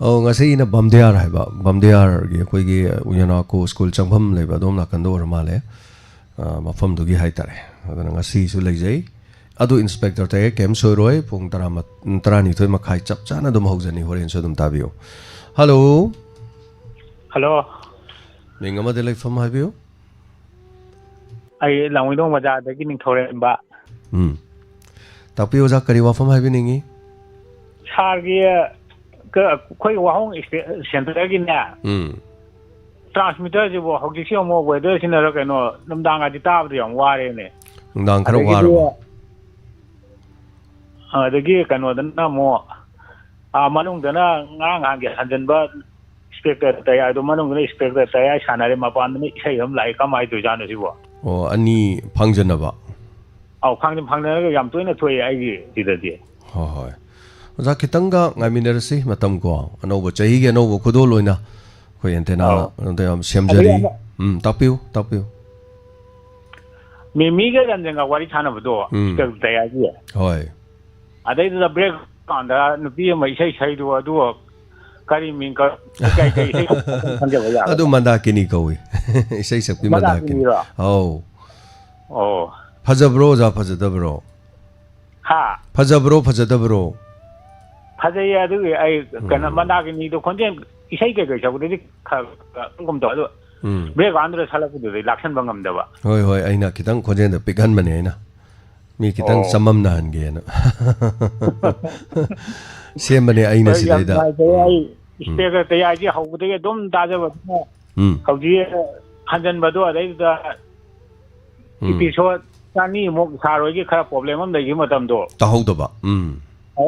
ꯑꯧ, ꯉꯁꯤꯅ ꯕꯝꯗꯤꯌꯥꯔ ꯍꯥꯏꯕ, ꯕꯝꯗꯤꯌꯥꯔꯒꯤ ꯑꯩꯈꯣꯏꯒꯤ ꯌꯨꯅꯥꯀꯣ ꯁ꯭ꯀꯨꯜ ꯆꯪꯐꯝ ꯂꯩꯕ ꯑꯗꯣꯝ ꯅꯥꯀꯟꯗ ꯑꯣꯏꯔ ꯃꯥꯜꯂꯦ, ꯑ, ꯃꯐꯝꯗꯨꯒꯤ ꯍꯥꯏꯇꯥꯔꯦ꯫ ꯑꯗꯨꯅ ꯉꯁꯤꯁꯨ ꯂꯩꯖꯩ꯫ ꯑꯗꯨ ꯏꯟꯁꯄꯦꯛꯇꯔ ꯇꯌꯦ ꯀꯩꯝ ꯁꯣꯏꯔꯣꯏ, ꯄꯨꯡ ꯇꯔꯥ, ꯇꯔꯥꯅꯤꯊꯣꯏ ꯃꯈꯥꯏ ꯆꯞ ꯆꯥꯅ ꯑꯗꯨꯝ ꯍꯧꯖꯅꯤ, ꯍꯣꯔꯦꯟꯁꯨ ꯑꯗꯨꯝ ꯇꯥꯕꯤꯌꯨ꯫ ꯍꯜꯂꯣ꯫ ꯍꯜꯂꯣ꯫ ꯃꯤꯡ ꯑꯃꯗꯤ ꯂꯩꯐꯝ ꯍꯥꯏꯕꯤꯌꯨ꯫ ꯑꯩ ꯂꯥꯡꯃꯩꯗꯣꯡ ꯕꯖꯥꯔꯗꯒꯤ ꯅꯤꯡꯊꯧꯔꯦꯝꯕ꯫ ꯎꯝ꯫ ꯇꯥꯛꯄꯤꯌꯨ ꯑꯣꯖꯥ, ꯀꯔꯤ ꯋꯥꯐꯝ ꯍꯥꯏꯕꯤꯅꯤꯡꯉꯤ? ꯁꯥꯔꯒꯤ, ꯀ-, ꯑꯩꯈꯣꯏ ꯋꯥꯍꯣꯡ ꯁꯦꯟꯇꯔꯒꯤꯅꯦ꯫ ꯎꯝ꯫ ꯇ꯭ꯔꯥꯟꯁꯃꯤꯇꯔꯁꯤꯕꯨ ꯍꯧꯖꯤꯛꯁꯤ ꯑꯃꯨꯛ ꯋꯦꯗꯔꯁꯤꯅꯔ ꯀꯩꯅꯣ, ꯅꯨꯡꯗꯥꯡꯒꯗꯤ ꯇꯥꯕꯗ ꯌꯥꯝ ꯋꯥꯔꯦꯅꯦ꯫ ꯅꯨꯡꯗꯥꯡ ꯈꯔ ꯑꯗꯒꯤꯗꯤ, ꯋꯥꯔꯕ? ꯑꯗꯒꯤ ꯀꯩꯅꯣꯗꯅ ꯑꯃꯨꯛ, ꯑꯥ, ꯃꯅꯨꯡꯗꯅ ꯉꯔꯥꯡ ꯅꯍꯥꯟꯒꯤ ꯍꯟꯖꯤꯟꯕ ꯏꯟꯁꯄꯦꯛꯇꯔ ꯇꯌꯥꯏꯗꯣ, ꯃꯅꯨꯡꯗꯅ ꯏꯟꯁꯄꯦꯛꯇꯔ ꯇꯌꯥꯏ ꯁꯥꯟꯅꯔꯦ, ꯃꯄꯥꯟꯗꯅ ꯏꯁꯩ ꯑꯃ ꯂꯥꯛꯑꯦ꯫ ꯀꯃꯥꯏꯅ ꯇꯧꯔꯤꯖꯥꯠꯅꯣ ꯁꯤꯕꯣ? ꯑꯣ, ꯑꯅꯤ ꯐꯪꯖꯟꯅꯕ? ꯑꯧ, ꯐꯪꯖꯟ-, ꯐꯪꯖꯟꯅꯔꯒ ꯌꯥꯝ ꯇꯣꯏꯅ ꯊꯣꯛꯑꯦ ꯑꯩꯒꯤ ꯁꯤꯗꯗꯤ꯫ ꯍꯣꯏ, ꯍꯣꯏ꯫ ꯑꯣꯖꯥ, ꯈꯤꯇꯪꯒ ꯉꯥꯏꯃꯤꯟꯅꯔꯁꯤ ꯃꯇꯝ ꯀꯣ꯫ ꯑꯅꯧꯕ ꯆꯍꯤꯒꯤ ꯑꯅꯧꯕ ꯈꯨꯗꯣꯜ ꯑꯣꯏꯅ ꯑꯩꯈꯣꯏ ꯑꯦꯟꯇꯦꯅꯥ ꯑꯧ꯫ ꯑꯗꯨꯗ ꯌꯥꯝ ꯁꯦꯝꯖꯔꯤ꯫ ꯑꯗꯒꯤ ꯑꯃ ꯎꯝ, ꯇꯥꯛꯄꯤꯌꯨ, ꯇꯥꯛꯄꯤꯌꯨ꯫ ꯃꯤꯃꯤꯒ ꯔꯟꯖꯟꯒ ꯋꯥꯔꯤ ꯁꯥꯟꯅꯕꯗꯣ, ꯎꯝ꯫ ꯏꯁꯄꯦꯛ ꯇꯌꯥꯏꯒꯤ꯫ ꯍꯣꯏ꯫ ꯑꯗꯩꯗꯨꯗ ꯕ꯭ꯔꯦꯛ ꯀꯥꯟꯗ ꯅꯨꯄꯤ ꯑꯃ ꯏꯁꯩ ꯁꯛꯏꯗꯨ, ꯑꯗꯨ ꯀꯔꯤ ꯃꯤꯡ ꯀ-, ꯀꯩ, ꯀꯩ ꯏꯁꯩ ꯈꯪꯖꯕ ꯌꯥꯒꯗ꯭ꯔꯥ? ꯑꯗꯨ ꯃꯟꯗꯥꯀꯤꯅꯤ ꯀꯧꯏ꯫ ꯏꯁꯩ ꯁꯛꯄꯤ ꯃꯟꯗꯥꯀꯤꯅꯤ꯫ ꯃꯟꯗꯥꯀꯤꯅꯤꯔꯣ? ꯑꯧ꯫ ꯑꯣ꯫ ꯐꯖꯕ꯭ꯔꯣ, ꯑꯣꯖꯥ, ꯐꯖꯗꯕ꯭ꯔꯣ? ꯍꯥ? ꯐꯖꯕ꯭ꯔꯣ, ꯐꯖꯗꯕ꯭ꯔꯣ? ꯐꯖꯩꯌꯦ꯫ ꯑꯗꯨꯒꯤ ꯑꯩ ꯀꯩꯅꯣ, ꯎꯝ꯫ ꯃꯟꯗꯥꯀꯤꯅꯤꯗꯣ ꯈꯣꯟꯖꯦꯜ, ꯏꯁꯩ ꯀꯩꯀꯩ ꯁꯛꯄꯗꯗꯤ ꯈꯔ ꯈꯔ ꯈꯪꯒꯨꯝ ꯇꯧ, ꯑꯗꯣ ꯎꯝ꯫ Background ꯗ ꯁꯛꯂꯛꯄꯗꯨꯗꯤ ꯂꯥꯛꯁꯟꯕ ꯉꯝꯗꯕ꯫ ꯍꯣꯏ, ꯍꯣꯏ, ꯑꯩꯅ ꯈꯤꯇꯪ ꯈꯣꯟꯖꯦꯜꯗ ꯄꯤꯛꯍꯟꯕꯅꯦ ꯑꯩꯅ꯫ ꯃꯤ ꯈꯤꯇꯪ ꯑꯣ꯫ ꯆꯃꯝꯅꯍꯟꯒꯦꯅ꯫ ꯁꯦꯝꯕꯅꯦ ꯑꯩꯅ ꯍꯣꯏ, ꯌꯥꯝ ꯁꯤꯗꯩꯗ꯫ ꯅꯨꯡꯉꯥꯏꯖꯔꯦ꯫ ꯎꯝ꯫ ꯑꯩ ꯎꯝ꯫ Spectator ꯇꯌꯥꯏꯁꯦ ꯍꯧꯕꯗꯒꯤ ꯑꯗꯨꯝ ꯇꯥꯖꯕ ꯑꯗꯨꯅ ꯎꯝ꯫ ꯍꯧꯖꯤꯛ ꯍꯟꯖꯟꯕꯗꯣ ꯑꯗꯩꯗꯨꯗ ꯎꯝ꯫ Episode ꯆꯅꯤꯃꯨꯛ ꯁꯥꯔ ꯍꯣꯏꯒꯤ ꯈꯔ problem ꯑꯃ ꯂꯩꯈꯤꯕ ꯃꯇꯝꯗꯣ꯫ ꯇꯥꯍꯧꯗꯕ꯫ ꯎꯝ꯫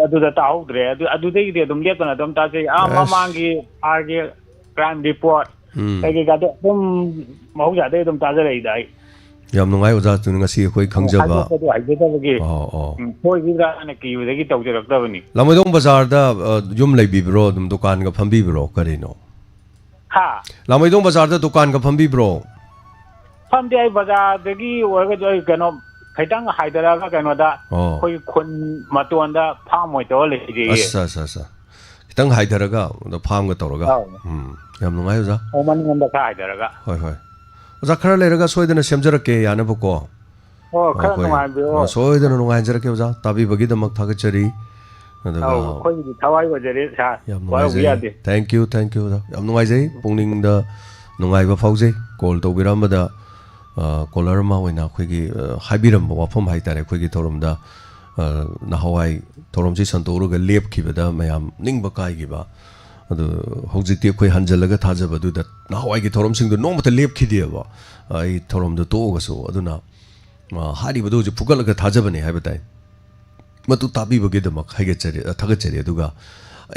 ꯑꯗꯨꯗ ꯇꯥꯍꯧꯗ꯭ꯔꯦ꯫ ꯑꯗꯨ, ꯑꯗꯨꯗꯒꯤꯗꯤ ꯑꯗꯨꯝ ꯂꯦꯞꯇꯅ ꯑꯗꯨꯝ ꯇꯥꯖꯩ꯫ ꯑꯥ, ꯑꯁ꯫ ꯃꯃꯥꯡꯒꯤ ꯁꯥꯔꯒꯤ Crime Report ꯎꯝ꯫ ꯀꯩꯀꯩꯀꯥꯗꯣ ꯑꯗꯨꯝ ꯃꯍꯧꯁꯥꯗꯩ ꯑꯗꯨꯝ ꯇꯥꯖꯔꯛꯏꯗ ꯑꯩ꯫ ꯌꯥꯝ ꯅꯨꯡꯉꯥꯏ ꯑꯣꯖꯥ, ꯑꯗꯨꯅ ꯉꯁꯤ ꯑꯩꯈꯣꯏ ꯈꯪꯖꯕ꯫ ꯍꯥꯏꯗꯣꯛꯄꯗꯣ ꯍꯩꯖꯗꯕꯒꯤ꯫ ꯑꯣ, ꯑꯣ꯫ ꯎꯝ, ꯁꯣꯏꯈꯤꯗ꯭ꯔꯥꯅ ꯀꯤꯕꯗꯒꯤ ꯇꯧꯖꯔꯛꯇꯕꯅꯤ꯫ ꯂꯥꯡꯃꯩꯗꯣꯡ ꯕꯖꯥꯔꯗ, ꯑ, ꯌꯨꯝ ꯂꯩꯕꯤꯕ꯭ꯔꯣ, ꯑꯗꯨꯝ ꯗꯨꯀꯥꯟꯒ ꯐꯝꯕꯤꯕ꯭ꯔꯣ, ꯀꯔꯤꯅꯣ? ꯍꯥ? ꯂꯥꯡꯃꯩꯗꯣꯡ ꯕꯖꯥꯔꯗ ꯗꯨꯀꯥꯟꯒ ꯐꯝꯕꯤꯕ꯭ꯔꯣ? ꯐꯝꯗꯦ, ꯑꯩ ꯕꯖꯥꯔꯗꯒꯤ ꯑꯣꯏꯔꯒꯁꯨ ꯑꯩ ꯀꯩꯅꯣ ꯈꯤꯇꯪ ꯍꯥꯏꯊꯔꯛꯑꯒ ꯀꯩꯅꯣꯗ ꯑꯣ꯫ ꯑꯩꯈꯣꯏꯒꯤ ꯈꯨꯟ ꯃꯇꯣꯟꯗ farm ꯑꯣꯏ ꯇꯧꯔ ꯂꯩꯖꯩꯌꯦ꯫ ꯑꯁ, ꯑꯁ, ꯑꯁ꯫ ꯈꯤꯇꯪ ꯍꯥꯏꯊꯔꯒ ꯑꯗ farm ꯒ ꯇꯧꯔꯒ꯫ ꯑꯧ꯫ ꯎꯝ, ꯌꯥꯝ ꯅꯨꯡꯉꯥꯏ ꯑꯣꯖꯥ꯫ ꯑꯣ, ꯃꯅꯤꯡꯂꯣꯝꯗ ꯈꯔ ꯍꯥꯏꯊꯔꯒ꯫ ꯍꯣꯏ, ꯍꯣꯏ꯫ ꯑꯣꯖꯥ, ꯈꯔ ꯂꯩꯔꯒ ꯁꯣꯏꯗꯅ ꯁꯦꯝꯖꯔꯛꯀꯦ ꯌꯥꯅꯕꯀꯣ꯫ ꯑꯣ, ꯈꯔ ꯑꯩꯈꯣꯏ, ꯅꯨꯡꯉꯥꯏꯕꯤꯔꯣ꯫ ꯑ, ꯁꯣꯏꯗꯅ ꯅꯨꯡꯉꯥꯏꯍꯟꯖꯔꯛꯀꯦ ꯑꯣꯖꯥ, ꯇꯥꯕꯤꯕꯒꯤꯗꯃꯛ ꯊꯥꯒꯠꯆꯔꯤ꯫ ꯑꯗꯨꯒ ꯑꯧ, ꯑꯩꯈꯣꯏꯒꯤꯗꯤ ꯊꯋꯥꯏ ꯑꯣꯏꯖꯔꯦ ꯁꯥꯔ꯫ ꯌꯥꯝ ꯋꯥꯔꯧꯕ ꯅꯨꯡꯉꯥꯏꯖꯩ꯫ ꯌꯥꯗꯦ꯫ Thank you, thank you ꯑꯣꯖꯥ꯫ ꯌꯥꯝ ꯅꯨꯡꯉꯥꯏꯖꯩ꯫ ꯄꯨꯛꯅꯤꯡꯗ ꯅꯨꯡꯉꯥꯏꯕ ꯐꯥꯎꯖꯩ꯫ Call ꯇꯧꯕꯤꯔꯛꯑꯝꯕꯗ, ꯑ, caller ꯑꯃ ꯑꯣꯏꯅ ꯑꯩꯈꯣꯏꯒꯤ, ꯑ, ꯍꯥꯏꯕꯤꯔꯝꯕ ꯋꯥꯐꯝ ꯍꯥꯏꯇꯥꯔꯦ, ꯑꯩꯈꯣꯏꯒꯤ ꯊꯧꯔꯝꯗ, ꯑ, ꯅꯍꯥꯟꯋꯥꯏ ꯊꯧꯔꯝꯁꯤ ꯁꯟꯗꯣꯛꯎꯔꯒ ꯂꯦꯞꯈꯤꯕꯗ ꯃꯌꯥꯝ ꯅꯤꯡꯕ ꯀꯥꯏꯈꯤꯕ꯫ ꯑꯗꯨ ꯍꯧꯖꯤꯛꯇꯤ ꯑꯩꯈꯣꯏ ꯍꯟꯖꯜꯂꯒ ꯊꯥꯖꯕꯗꯨꯗ ꯅꯍꯥꯟꯋꯥꯏꯒꯤ ꯊꯧꯔꯝꯁꯤꯡꯗꯣ ꯅꯣꯡꯃꯇ ꯂꯦꯞꯈꯤꯗꯦꯕ, ꯑꯩ ꯊꯧꯔꯝꯗꯣ ꯇꯣꯛꯑꯒꯁꯨ꯫ ꯑꯗꯨꯅ, ꯑ, ꯍꯥꯏꯔꯤꯕꯗꯨ ꯍꯧꯖꯤꯛ ꯐꯨꯒꯠꯂꯒ ꯊꯥꯖꯕꯅꯦ ꯍꯥꯏꯕ ꯇꯥꯏ꯫ ꯃꯗꯨ ꯇꯥꯕꯤꯕꯒꯤꯗꯃꯛ ꯍꯥꯏꯒꯠꯆꯔꯤ, ꯑ, ꯊꯥꯒꯠꯆꯔꯤ꯫ ꯑꯗꯨꯒ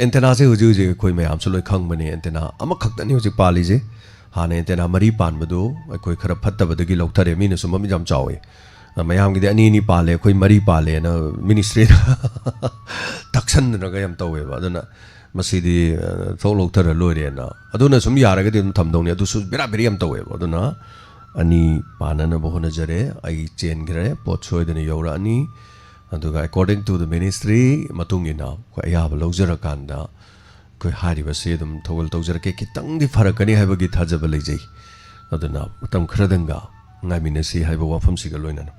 antenna ꯁꯦ ꯍꯧꯖꯤꯛ ꯍꯧꯖꯤꯛ ꯑꯩꯈꯣꯏ ꯃꯌꯥꯝꯁꯨ ꯂꯣꯏ ꯈꯪꯕꯅꯤ, antenna ꯑꯃꯈꯛꯇꯅꯤ ꯍꯧꯖꯤꯛ ꯄꯥꯜꯂꯤꯁꯦ꯫ ꯍꯥꯟꯅ antenna ꯃꯔꯤ ꯄꯥꯟꯕꯗꯨ ꯑꯩꯈꯣꯏ ꯈꯔ ꯐꯠꯇꯕꯗꯒꯤ ꯂꯧꯊꯔꯦ, ꯃꯤꯅꯁꯨ ꯃꯃꯤꯠ ꯌꯥꯝ ꯆꯥꯎꯏ꯫ ꯑ, ꯃꯌꯥꯝꯒꯤꯗꯤ ꯑꯅꯤ ꯑꯅꯤ ꯄꯥꯜꯂꯦ, ꯑꯩꯈꯣꯏ ꯃꯔꯤ ꯄꯥꯜꯂꯦꯅ ministry ꯗ ꯇꯛꯁꯟꯗꯅꯒ ꯌꯥꯝ ꯇꯧꯋꯦꯕ꯫ ꯑꯗꯨꯅ ꯃꯁꯤꯗꯤ, ꯑ, ꯊꯣꯛ ꯂꯧꯊꯔ ꯂꯣꯏꯔꯦꯅ꯫ ꯑꯗꯨꯅ ꯁꯨꯝ ꯌꯥꯔꯒꯗꯤ ꯑꯗꯨꯝ ꯊꯝꯗꯧꯅꯤ꯫ ꯑꯗꯨꯁꯨ ꯕꯦꯔꯥ ꯕꯦꯔꯤ ꯌꯥꯝ ꯇꯧꯋꯦꯕ꯫ ꯑꯗꯨꯅ ꯑꯅꯤ ꯄꯥꯟꯅꯅꯕ ꯍꯣꯠꯅꯖꯔꯦ꯫ ꯑꯩ ꯆꯦꯟꯈ꯭ꯔꯦ, ꯄꯣꯠ ꯁꯣꯏꯗꯅ ꯌꯧꯔꯛꯑꯅꯤ꯫ ꯑꯗꯨꯒ according to the ministry ꯃꯇꯨꯡ ꯏꯟꯅ ꯑꯩꯈꯣꯏ ꯑꯌꯥꯕ ꯂꯧꯖꯔꯀꯥꯟꯗ ꯑꯩꯈꯣꯏ ꯍꯥꯏꯔꯤꯕꯁꯤ ꯑꯗꯨꯝ ꯊꯧꯒꯜ ꯇꯧꯖꯔꯛꯀꯦ꯫ ꯈꯤꯇꯪꯗꯤ ꯐꯔꯛꯀꯅꯤ ꯍꯥꯏꯕꯒꯤ ꯊꯥꯖꯕ ꯂꯩꯖꯩ꯫ ꯑꯗꯨꯅ ꯃꯇꯝ ꯈꯔꯗꯪꯒ ꯉꯥꯏꯃꯤꯟꯅꯁꯤ ꯍꯥꯏꯕ ꯋꯥꯐꯝꯁꯤꯒ ꯂꯣꯏꯅꯅ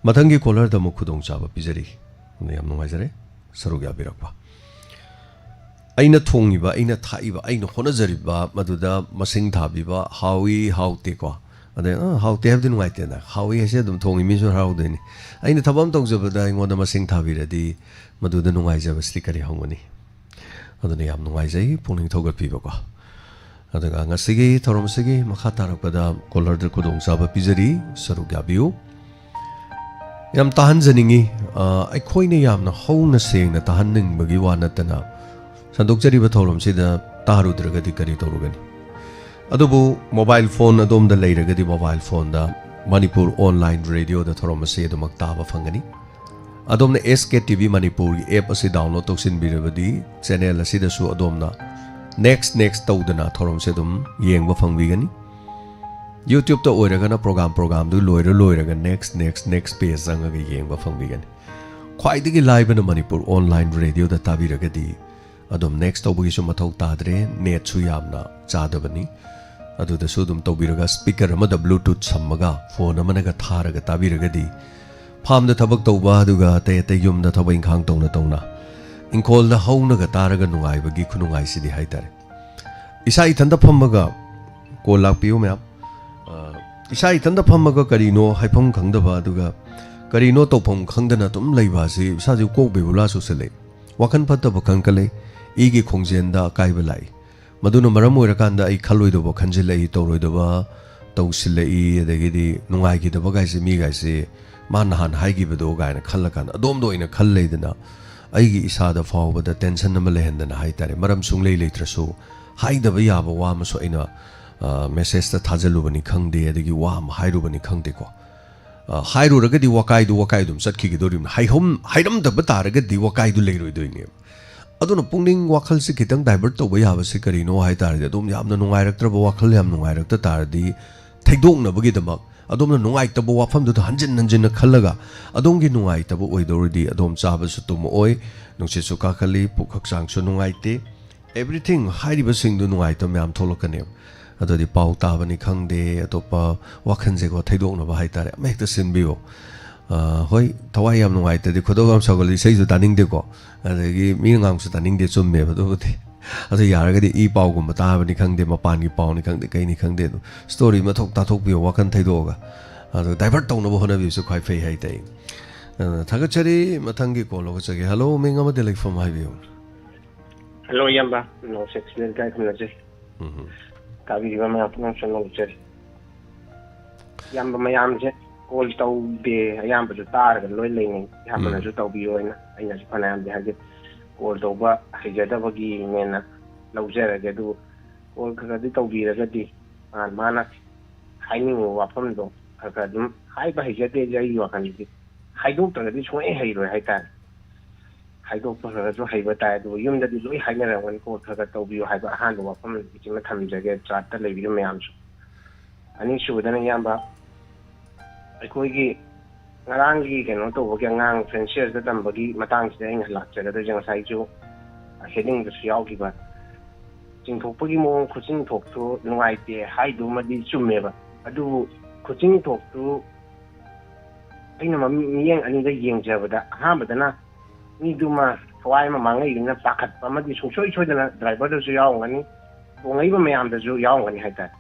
ꯃꯊꯪꯒꯤ caller ꯗ ꯑꯃꯨꯛ ꯈꯨꯗꯣꯡꯆꯥꯕ ꯄꯤꯖꯔꯤ꯫ ꯑꯗꯨꯅ ꯌꯥꯝ ꯅꯨꯡꯉꯥꯏꯖꯔꯦ ꯁꯔꯨꯛ ꯌꯥꯕꯤꯔꯛꯄ꯫ ꯑꯩꯅ ꯊꯣꯡꯉꯤꯕ, ꯑꯩꯅ ꯊꯥꯛꯏꯕ, ꯑꯩꯅ ꯍꯣꯠꯅꯖꯔꯤꯕ ꯃꯗꯨꯗ ꯃꯁꯤꯡ ꯊꯥꯕꯤꯕ, ꯍꯥꯎꯏ ꯍꯥꯎꯇꯦꯀꯣ, ꯑꯗꯩ "ꯑ, ꯍꯥꯎꯇꯦ" ꯍꯥꯏꯕꯗꯤ ꯅꯨꯡꯉꯥꯏꯇꯦꯅ, ꯍꯥꯎꯏ ꯍꯥꯏꯁꯦ ꯑꯗꯨꯝ ꯊꯣꯡꯉꯤ ꯃꯤꯁꯨ ꯍꯔꯥꯎꯗꯣꯏꯅꯤ꯫ ꯑꯩꯅ ꯊꯕꯛ ꯑꯃ ꯇꯧꯖꯕꯗ ꯑꯩꯉꯣꯟꯗ ꯃꯁꯤꯡ ꯊꯥꯕꯤꯔꯗꯤ ꯃꯗꯨꯗ ꯅꯨꯡꯉꯥꯏꯖꯕꯁꯤꯗꯤ ꯀꯔꯤ ꯍꯧꯒꯅꯤ? ꯑꯗꯨꯅ ꯌꯥꯝ ꯅꯨꯡꯉꯥꯏꯖꯩ, ꯄꯨꯛꯅꯤꯡ ꯊꯧꯒꯠꯄꯤꯕꯀꯣ꯫ ꯑꯗꯨꯒ ꯉꯁꯤꯒꯤ ꯊꯧꯔꯝꯁꯤꯒꯤ ꯃꯈꯥ ꯇꯥꯔꯛꯄꯗ ꯀꯣꯂꯔꯗ ꯈꯨꯗꯣꯡꯆꯥꯕ ꯄꯤꯖꯔꯤ, ꯁꯔꯨꯛ ꯌꯥꯕꯤꯌꯨ꯫ ꯌꯥꯝ ꯇꯥꯍꯟꯖꯅꯤꯡꯉꯤ꯫ ꯑ, ꯑꯩꯈꯣꯏꯅ ꯌꯥꯝꯅ ꯍꯧꯅ ꯁꯦꯡꯅ ꯇꯥꯍꯟꯅꯤꯡꯕꯒꯤ ꯋꯥ ꯅꯠꯇꯅ, ꯁꯟꯗꯣꯛꯆꯔꯤꯕ ꯊꯧꯔꯝꯁꯤꯗ ꯇꯥꯔꯨꯗ꯭ꯔꯒꯗꯤ ꯀꯔꯤ ꯇꯧꯔꯨꯒꯅꯤ? ꯑꯗꯨꯕꯨ ꯃꯣꯕꯥꯏꯜ ꯐꯣꯟ ꯑꯗꯣꯝꯗ ꯂꯩꯔꯒꯗꯤ, ꯃꯣꯕꯥꯏꯜ ꯐꯣꯟꯗ ꯃꯅꯤꯄꯨꯔ ꯑꯣꯟꯂꯥꯏꯟ ꯔꯦꯗꯤꯑꯣꯗ ꯊꯧꯔꯝ ꯑꯁꯤ ꯑꯗꯨꯃꯛ ꯇꯥꯕ ꯐꯪꯒꯅꯤ꯫ ꯑꯗꯣꯝꯅ ꯑꯦꯁ ꯀꯦ ꯇꯤ ꯚꯤ ꯃꯅꯤꯄꯨꯔꯒꯤ ꯑꯦꯞ ꯑꯁꯤ ꯗꯥꯎꯟꯂꯣꯗ ꯇꯧꯁꯤꯟꯕꯤꯔꯕꯗꯤ, ꯆꯦꯅꯦꯜ ꯑꯁꯤꯗꯁꯨ ꯑꯗꯣꯝꯅ ꯅꯦꯛꯁ ꯅꯦꯛꯁ ꯇꯧꯗꯅ ꯊꯧꯔꯝꯁꯦ ꯑꯗꯨꯝ ꯌꯦꯡꯕ ꯐꯪꯕꯤꯒꯅꯤ꯫ ꯌꯨꯇ꯭ꯌꯨꯕꯇ ꯑꯣꯏꯔꯒꯅ ꯄ꯭ꯔꯣꯒꯥꯝ ꯄ꯭ꯔꯣꯒꯥꯝꯗꯨ ꯂꯣꯏꯔ ꯂꯣꯏꯔꯒ ꯅꯦꯛꯁ ꯅꯦꯛꯁ ꯅꯦꯛꯁ ꯄꯦꯖ ꯆꯪꯉꯒ ꯌꯦꯡꯕ ꯐꯪꯕꯤꯒꯅꯤ꯫ ꯈ꯭ꯋꯥꯏꯗꯒꯤ ꯂꯥꯏꯕꯅ ꯃꯅꯤꯄꯨꯔ ꯑꯣꯟꯂꯥꯏꯟ ꯔꯦꯗꯤꯑꯣꯗ ꯇꯥꯕꯤꯔꯒꯗꯤ, ꯑꯗꯨꯝ ꯅꯦꯛꯁ ꯇꯧꯕꯒꯤꯁꯨ ꯃꯊꯧ ꯇꯥꯗ꯭ꯔꯦ, ꯅꯦꯠꯁꯨ ꯌꯥꯝꯅ ꯆꯥꯗꯕꯅꯤ꯫ ꯑꯗꯨꯗꯁꯨ ꯑꯗꯨꯝ ꯇꯧꯕꯤꯔꯒ, ꯁ꯭ꯄꯤꯀꯔ ꯑꯃꯗ ꯕ꯭ꯂꯨꯇꯨꯠ ꯁꯝꯃꯒ ꯐꯣꯟ ꯑꯃꯅꯒ ꯊꯥꯔꯒ ꯇꯥꯕꯤꯔꯒꯗꯤ, ꯐꯥꯝꯗ ꯊꯕꯛ ꯇꯧꯕ, ꯑꯗꯨꯒ ꯑꯇꯩ ꯑꯇꯩ ꯌꯨꯝꯗ ꯊꯕꯛ ꯏꯪꯈꯥꯡ ꯇꯧꯅ ꯇꯧꯅ ꯏꯪꯈꯣꯜꯗ ꯍꯧꯅꯒ ꯇꯥꯔꯒ ꯅꯨꯡꯉꯥꯏꯕꯒꯤ ꯈꯨꯅꯨꯡꯉꯥꯏꯁꯤꯗꯤ ꯍꯥꯏꯇꯥꯔꯦ꯫ ꯏꯁꯥ ꯏꯊꯟꯇ ꯐꯝꯃꯒ, ꯀꯣꯜ ꯂꯥꯛꯄꯤꯌꯨ ꯃꯌꯥꯝ꯫ ꯑ, ꯏꯁꯥ ꯏꯊꯟꯇ ꯐꯝꯃꯒ ꯀꯔꯤꯅꯣ ꯍꯥꯏꯐꯝ ꯈꯪꯗꯕ, ꯑꯗꯨꯒ ꯀꯔꯤꯅꯣ ꯇꯧꯐꯝ ꯈꯪꯗꯅ ꯑꯗꯨꯝ ꯂꯩꯕ ꯑꯁꯤ ꯏꯁꯥꯁꯤ ꯀꯣꯛ ꯕꯦꯕꯨꯂꯥ ꯆꯨꯁꯜꯂꯛꯏ꯫ ꯋꯥꯈꯜ ꯐꯠꯇꯕ ꯈꯟꯀꯠꯂꯛꯏ꯫ ꯏꯒꯤ ꯈꯣꯡꯖꯦꯜꯗ ꯑꯀꯥꯏꯕ ꯂꯥꯛꯏ꯫ ꯃꯗꯨꯅ ꯃꯔꯝ ꯑꯣꯏꯔꯀꯥꯟꯗ ꯑꯩ ꯈꯜꯂꯣꯏꯗꯕ ꯈꯟꯖꯤꯜꯂꯛꯏ, ꯇꯧꯔꯣꯏꯗꯕ ꯇꯧꯁꯤꯜꯂꯛꯏ, ꯑꯗꯒꯤꯗꯤ ꯅꯨꯡꯉꯥꯏꯈꯤꯗꯕꯒꯥꯏꯁꯦ ꯃꯤꯒꯥꯏꯁꯦ, "ꯃꯥ ꯅꯍꯥꯟ ꯍꯥꯏꯈꯤꯕꯗꯣ" ꯀꯥꯏꯅ ꯈꯜꯂꯀꯥꯟꯗ, ꯑꯗꯣꯝꯗ ꯑꯣꯏꯅ ꯈꯜ ꯂꯩꯗꯅ, ꯑꯩꯒꯤ ꯏꯁꯥꯗ ꯐꯥꯎꯕꯗ ꯇꯦꯟꯁꯟ ꯑꯃ ꯂꯩꯍꯟꯗꯅ ꯍꯥꯏꯇꯥꯔꯦ, ꯃꯔꯝ ꯁꯨꯡꯂꯩ ꯂꯩꯇ꯭ꯔꯁꯨ, ꯍꯥꯏꯗꯕ ꯌꯥꯕ ꯋꯥ ꯑꯃꯁꯨ ꯑꯩꯅ, ꯑ, ꯃꯦꯁꯦꯖꯇ ꯊꯥꯖꯜꯂꯨꯕꯅꯤ ꯈꯪꯗꯦ, ꯑꯗꯒꯤ ꯋꯥ ꯑꯃ ꯍꯥꯏꯔꯨꯕꯅꯤ ꯈꯪꯗꯦꯀꯣ꯫ ꯑ, ꯍꯥꯏꯔꯨꯔꯒꯗꯤ ꯋꯥꯀꯥꯏꯗꯨ ꯋꯥꯀꯥꯏ ꯑꯗꯨꯝ ꯆꯠꯈꯤꯒꯗꯧꯔꯤꯕꯅꯤ꯫ ꯍꯥꯏꯍꯝ-, ꯍꯥꯏꯔꯝꯗꯕ ꯇꯥꯔꯒꯗꯤ ꯋꯥꯀꯥꯏꯗꯨ ꯂꯩꯔꯣꯏꯗꯣꯏꯅꯦꯕ꯫ ꯑꯗꯨꯅ ꯄꯨꯛꯅꯤꯡ ꯋꯥꯈꯜꯁꯦ ꯈꯤꯇꯪ ꯗꯥꯏꯚꯔꯠ ꯇꯧꯕ ꯌꯥꯕꯁꯦ ꯀꯔꯤꯅꯣ ꯍꯥꯏ ꯇꯥꯔꯗꯤ, ꯑꯗꯨꯝ ꯌꯥꯝꯅ ꯅꯨꯡꯉꯥꯏꯔꯛꯇ꯭ꯔꯕ ꯋꯥꯈꯜ ꯌꯥꯝ ꯅꯨꯡꯉꯥꯏꯔꯛꯇ ꯇꯥꯔꯗꯤ, ꯊꯩꯗꯣꯛꯅꯕꯒꯤꯗꯃꯛ ꯑꯗꯣꯝꯅ ꯅꯨꯡꯉꯥꯏꯇꯕ ꯋꯥꯐꯝꯗꯨꯗ ꯍꯟꯖꯤꯟ ꯍꯟꯖꯤꯟꯅ ꯈꯜꯂꯒ, ꯑꯗꯣꯝꯒꯤ ꯅꯨꯡꯉꯥꯏꯇꯕ ꯑꯣꯏꯗꯧꯔꯗꯤ ꯑꯗꯣꯝ ꯆꯥꯕꯁꯨ ꯇꯨꯝꯃꯛꯑꯣꯏ, ꯅꯨꯡꯁꯤꯠꯁꯨ ꯀꯥꯈꯠꯂꯤ, ꯄꯨꯛ ꯍꯛꯆꯥꯡꯁꯨ ꯅꯨꯡꯉꯥꯏꯇꯦ, everything ꯍꯥꯏꯔꯤꯕꯁꯤꯡꯗꯨ ꯅꯨꯡꯉꯥꯏꯇꯕ ꯃꯌꯥꯝ ꯊꯣꯛꯂꯛꯀꯅꯦꯕ꯫ ꯑꯗꯨꯗꯤ ꯄꯥꯎ ꯇꯥꯕꯅꯤ ꯈꯪꯗꯦ, ꯑꯇꯣꯞꯄ ꯋꯥꯈꯜꯁꯦꯀꯣ, ꯊꯩꯗꯣꯛꯅꯕ ꯍꯥꯏꯇꯥꯔꯦ, ꯑꯃ ꯍꯦꯛꯇ ꯁꯤꯟꯕꯤꯌꯣ꯫ ꯑ, ꯍꯣꯏ, ꯊꯋꯥꯏ ꯌꯥꯝ ꯅꯨꯡꯉꯥꯏꯇ꯭ꯔꯗꯤ, ꯈꯣꯏꯗꯧ ꯌꯥꯝ ꯁꯥꯎꯒꯠꯂꯗꯤ ꯏꯁꯩꯁꯨ ꯇꯥꯅꯤꯡꯗꯦꯀꯣ, ꯑꯗꯒꯤ ꯃꯤꯅ ꯉꯥꯡꯕꯁꯨ ꯇꯥꯅꯤꯡꯗꯦ, ꯆꯨꯝꯃꯦꯕ ꯑꯗꯨꯕꯨꯗꯤ꯫ ꯑꯗꯨ ꯌꯥꯔꯒꯗꯤ ꯏ ꯄꯥꯎꯒꯨꯝꯕ ꯇꯥꯕꯅꯤ ꯈꯪꯗꯦ, ꯃꯄꯥꯟꯒꯤ ꯄꯥꯎꯅꯤ ꯈꯪꯗꯦ, ꯀꯩꯅꯤ ꯈꯪꯗꯦ, ꯑꯗꯨꯝ ꯁ꯭ꯇꯣꯔꯤ ꯑꯃ ꯊꯣꯛ ꯇꯥꯊꯣꯛꯄꯤꯌꯣ, ꯋꯥꯈꯜ ꯊꯩꯗꯣꯛꯑꯒ꯫ ꯑꯗꯣ ꯗꯥꯏꯚꯔꯠ ꯇꯧꯅꯕ ꯍꯣꯠꯅꯕꯤꯕꯁꯨ ꯈ꯭ꯋꯥꯏ ꯐꯩ ꯍꯥꯏ ꯇꯥꯏ꯫ ꯑ, ꯊꯥꯒꯠꯆꯔꯤ꯫ ꯃꯊꯪꯒꯤ ꯀꯣꯜ ꯂꯧꯖꯒꯦ꯫ ꯍꯜꯂꯣ, ꯃꯤꯡ ꯑꯃꯗꯤ ꯂꯩꯐꯝ ꯍꯥꯏꯕꯤꯌꯨ꯫ ꯍꯜꯂꯣ, ꯏꯌꯥꯝꯕ꯫ ꯅꯣꯡꯁꯦ ꯑꯦꯛꯁꯤꯗꯦꯟ ꯀꯥꯏ ꯈꯨꯝꯅꯁꯦ꯫ ꯎꯝ꯫ ꯇꯥꯕꯤꯔꯤꯕ ꯃꯌꯥꯝ ꯄꯨꯝꯅꯃꯛꯁꯨ ꯅꯣꯡꯖꯔꯤ꯫ ꯏꯌꯥꯝꯕ ꯃꯌꯥꯝꯁꯦ ꯀꯣꯜ ꯇꯧꯗꯦ, ꯑꯌꯥꯝꯕꯁꯨ ꯇꯥꯔꯒ ꯂꯣꯏ ꯂꯩꯅꯩ꯫ ꯏꯌꯥꯝꯕꯅꯁꯨ ꯎꯝ꯫ ꯇꯧꯕꯤꯌꯣ ꯍꯥꯏꯅ ꯑꯩꯅꯁꯨ ꯐꯅꯌꯥꯝꯗꯤ ꯍꯥꯏꯖꯩ꯫ ꯀꯣꯜ ꯇꯧꯕ ꯍꯩꯖꯗꯕꯒꯤꯅꯦꯅ ꯂꯧꯖꯔꯒꯦ, ꯑꯗꯨꯕꯨ ꯀꯣꯜ ꯈꯔ ꯈꯔꯗꯤ ꯇꯧꯕꯤꯔꯒꯗꯤ ꯃꯥꯅ, ꯃꯥꯅ ꯍꯥꯏꯅꯤꯡꯕ ꯋꯥꯐꯝꯗꯣ ꯈꯔ ꯈꯔ ꯑꯗꯨꯝ ꯍꯥꯏꯕ ꯍꯩꯖꯗꯦ ꯑꯩꯒꯤ ꯋꯥꯈꯜꯗꯗꯤ꯫ ꯍꯥꯏꯗꯣꯛꯇ꯭ꯔꯒꯗꯤ ꯁꯨꯡꯍꯩ ꯍꯩꯔꯣꯏ ꯍꯥꯏꯇꯥꯔꯦ꯫ ꯍꯥꯏꯗꯣꯛꯄ ꯈꯔ ꯈꯔꯁꯨ ꯍꯩꯕ ꯇꯥꯏ, ꯑꯗꯨꯕꯨ ꯌꯨꯝꯗꯗꯤ ꯂꯣꯏ ꯍꯥꯏꯅꯔꯝꯒꯅꯤꯀꯣ, ꯈꯔ ꯈꯔ ꯇꯧꯕꯤꯌꯨ ꯍꯥꯏꯕ ꯑꯍꯥꯟꯕ ꯋꯥꯐꯝ ꯏꯆꯤꯟꯅ ꯊꯝꯖꯒꯦ, ꯆꯥꯠꯇ ꯂꯩꯕꯤꯕ ꯃꯌꯥꯝꯁꯨ꯫ ꯑꯅꯤꯁꯨꯕꯗꯅ ꯏꯌꯥꯝꯕ, ꯑꯩꯈꯣꯏꯒꯤ ꯉꯔꯥꯡꯒꯤ ꯀꯩꯅꯣ ꯇꯧꯕꯒꯤ, ꯑꯉꯥꯡ ꯐ꯭ꯔꯦꯟꯁꯤꯌꯔꯁꯇ ꯇꯝꯕꯒꯤ ꯃꯇꯥꯡꯁꯤꯗ ꯑꯩꯅ ꯂꯥꯛꯆꯒꯗꯣꯏꯁꯦ, ꯉꯁꯥꯏꯁꯨ ꯍꯦꯗꯤꯡꯗꯁꯨ ꯌꯥꯎꯈꯤꯕ꯫ ꯆꯤꯡꯊꯣꯛꯄꯒꯤ ꯃꯑꯣꯡ, ꯈꯨꯠꯆꯤꯡꯊꯣꯛꯇꯨ ꯅꯨꯡꯉꯥꯏꯇꯦ ꯍꯥꯏꯗꯨꯃꯗꯤ ꯆꯨꯝꯃꯦꯕ, ꯑꯗꯨꯕꯨ ꯈꯨꯠꯆꯤꯡꯊꯣꯛꯇꯨ ꯑꯩꯅ ꯃꯃꯤ-, ꯃꯤꯠꯌꯦꯡ ꯑꯅꯤꯗ ꯌꯦꯡꯖꯕꯗ, ꯑꯍꯥꯟꯕꯗꯅ ꯃꯤꯗꯨꯃ ꯊꯋꯥꯏ ꯑꯃ ꯃꯥꯡꯉꯛꯏꯗꯨꯅ ꯄꯥꯈꯠꯄ ꯑꯃꯗꯤ ꯁꯨꯡꯁꯣꯏ ꯁꯣꯏꯗꯅ ꯗ꯭ꯔꯥꯏꯚꯔꯗꯁꯨ ꯌꯥꯎꯔꯝꯒꯅꯤ, ꯇꯣꯡꯉꯛꯏꯕ ꯃꯌꯥꯝꯗꯁꯨ ꯌꯥꯎꯔꯝꯒꯅꯤ ꯍꯥꯏꯇꯥꯔꯦ꯫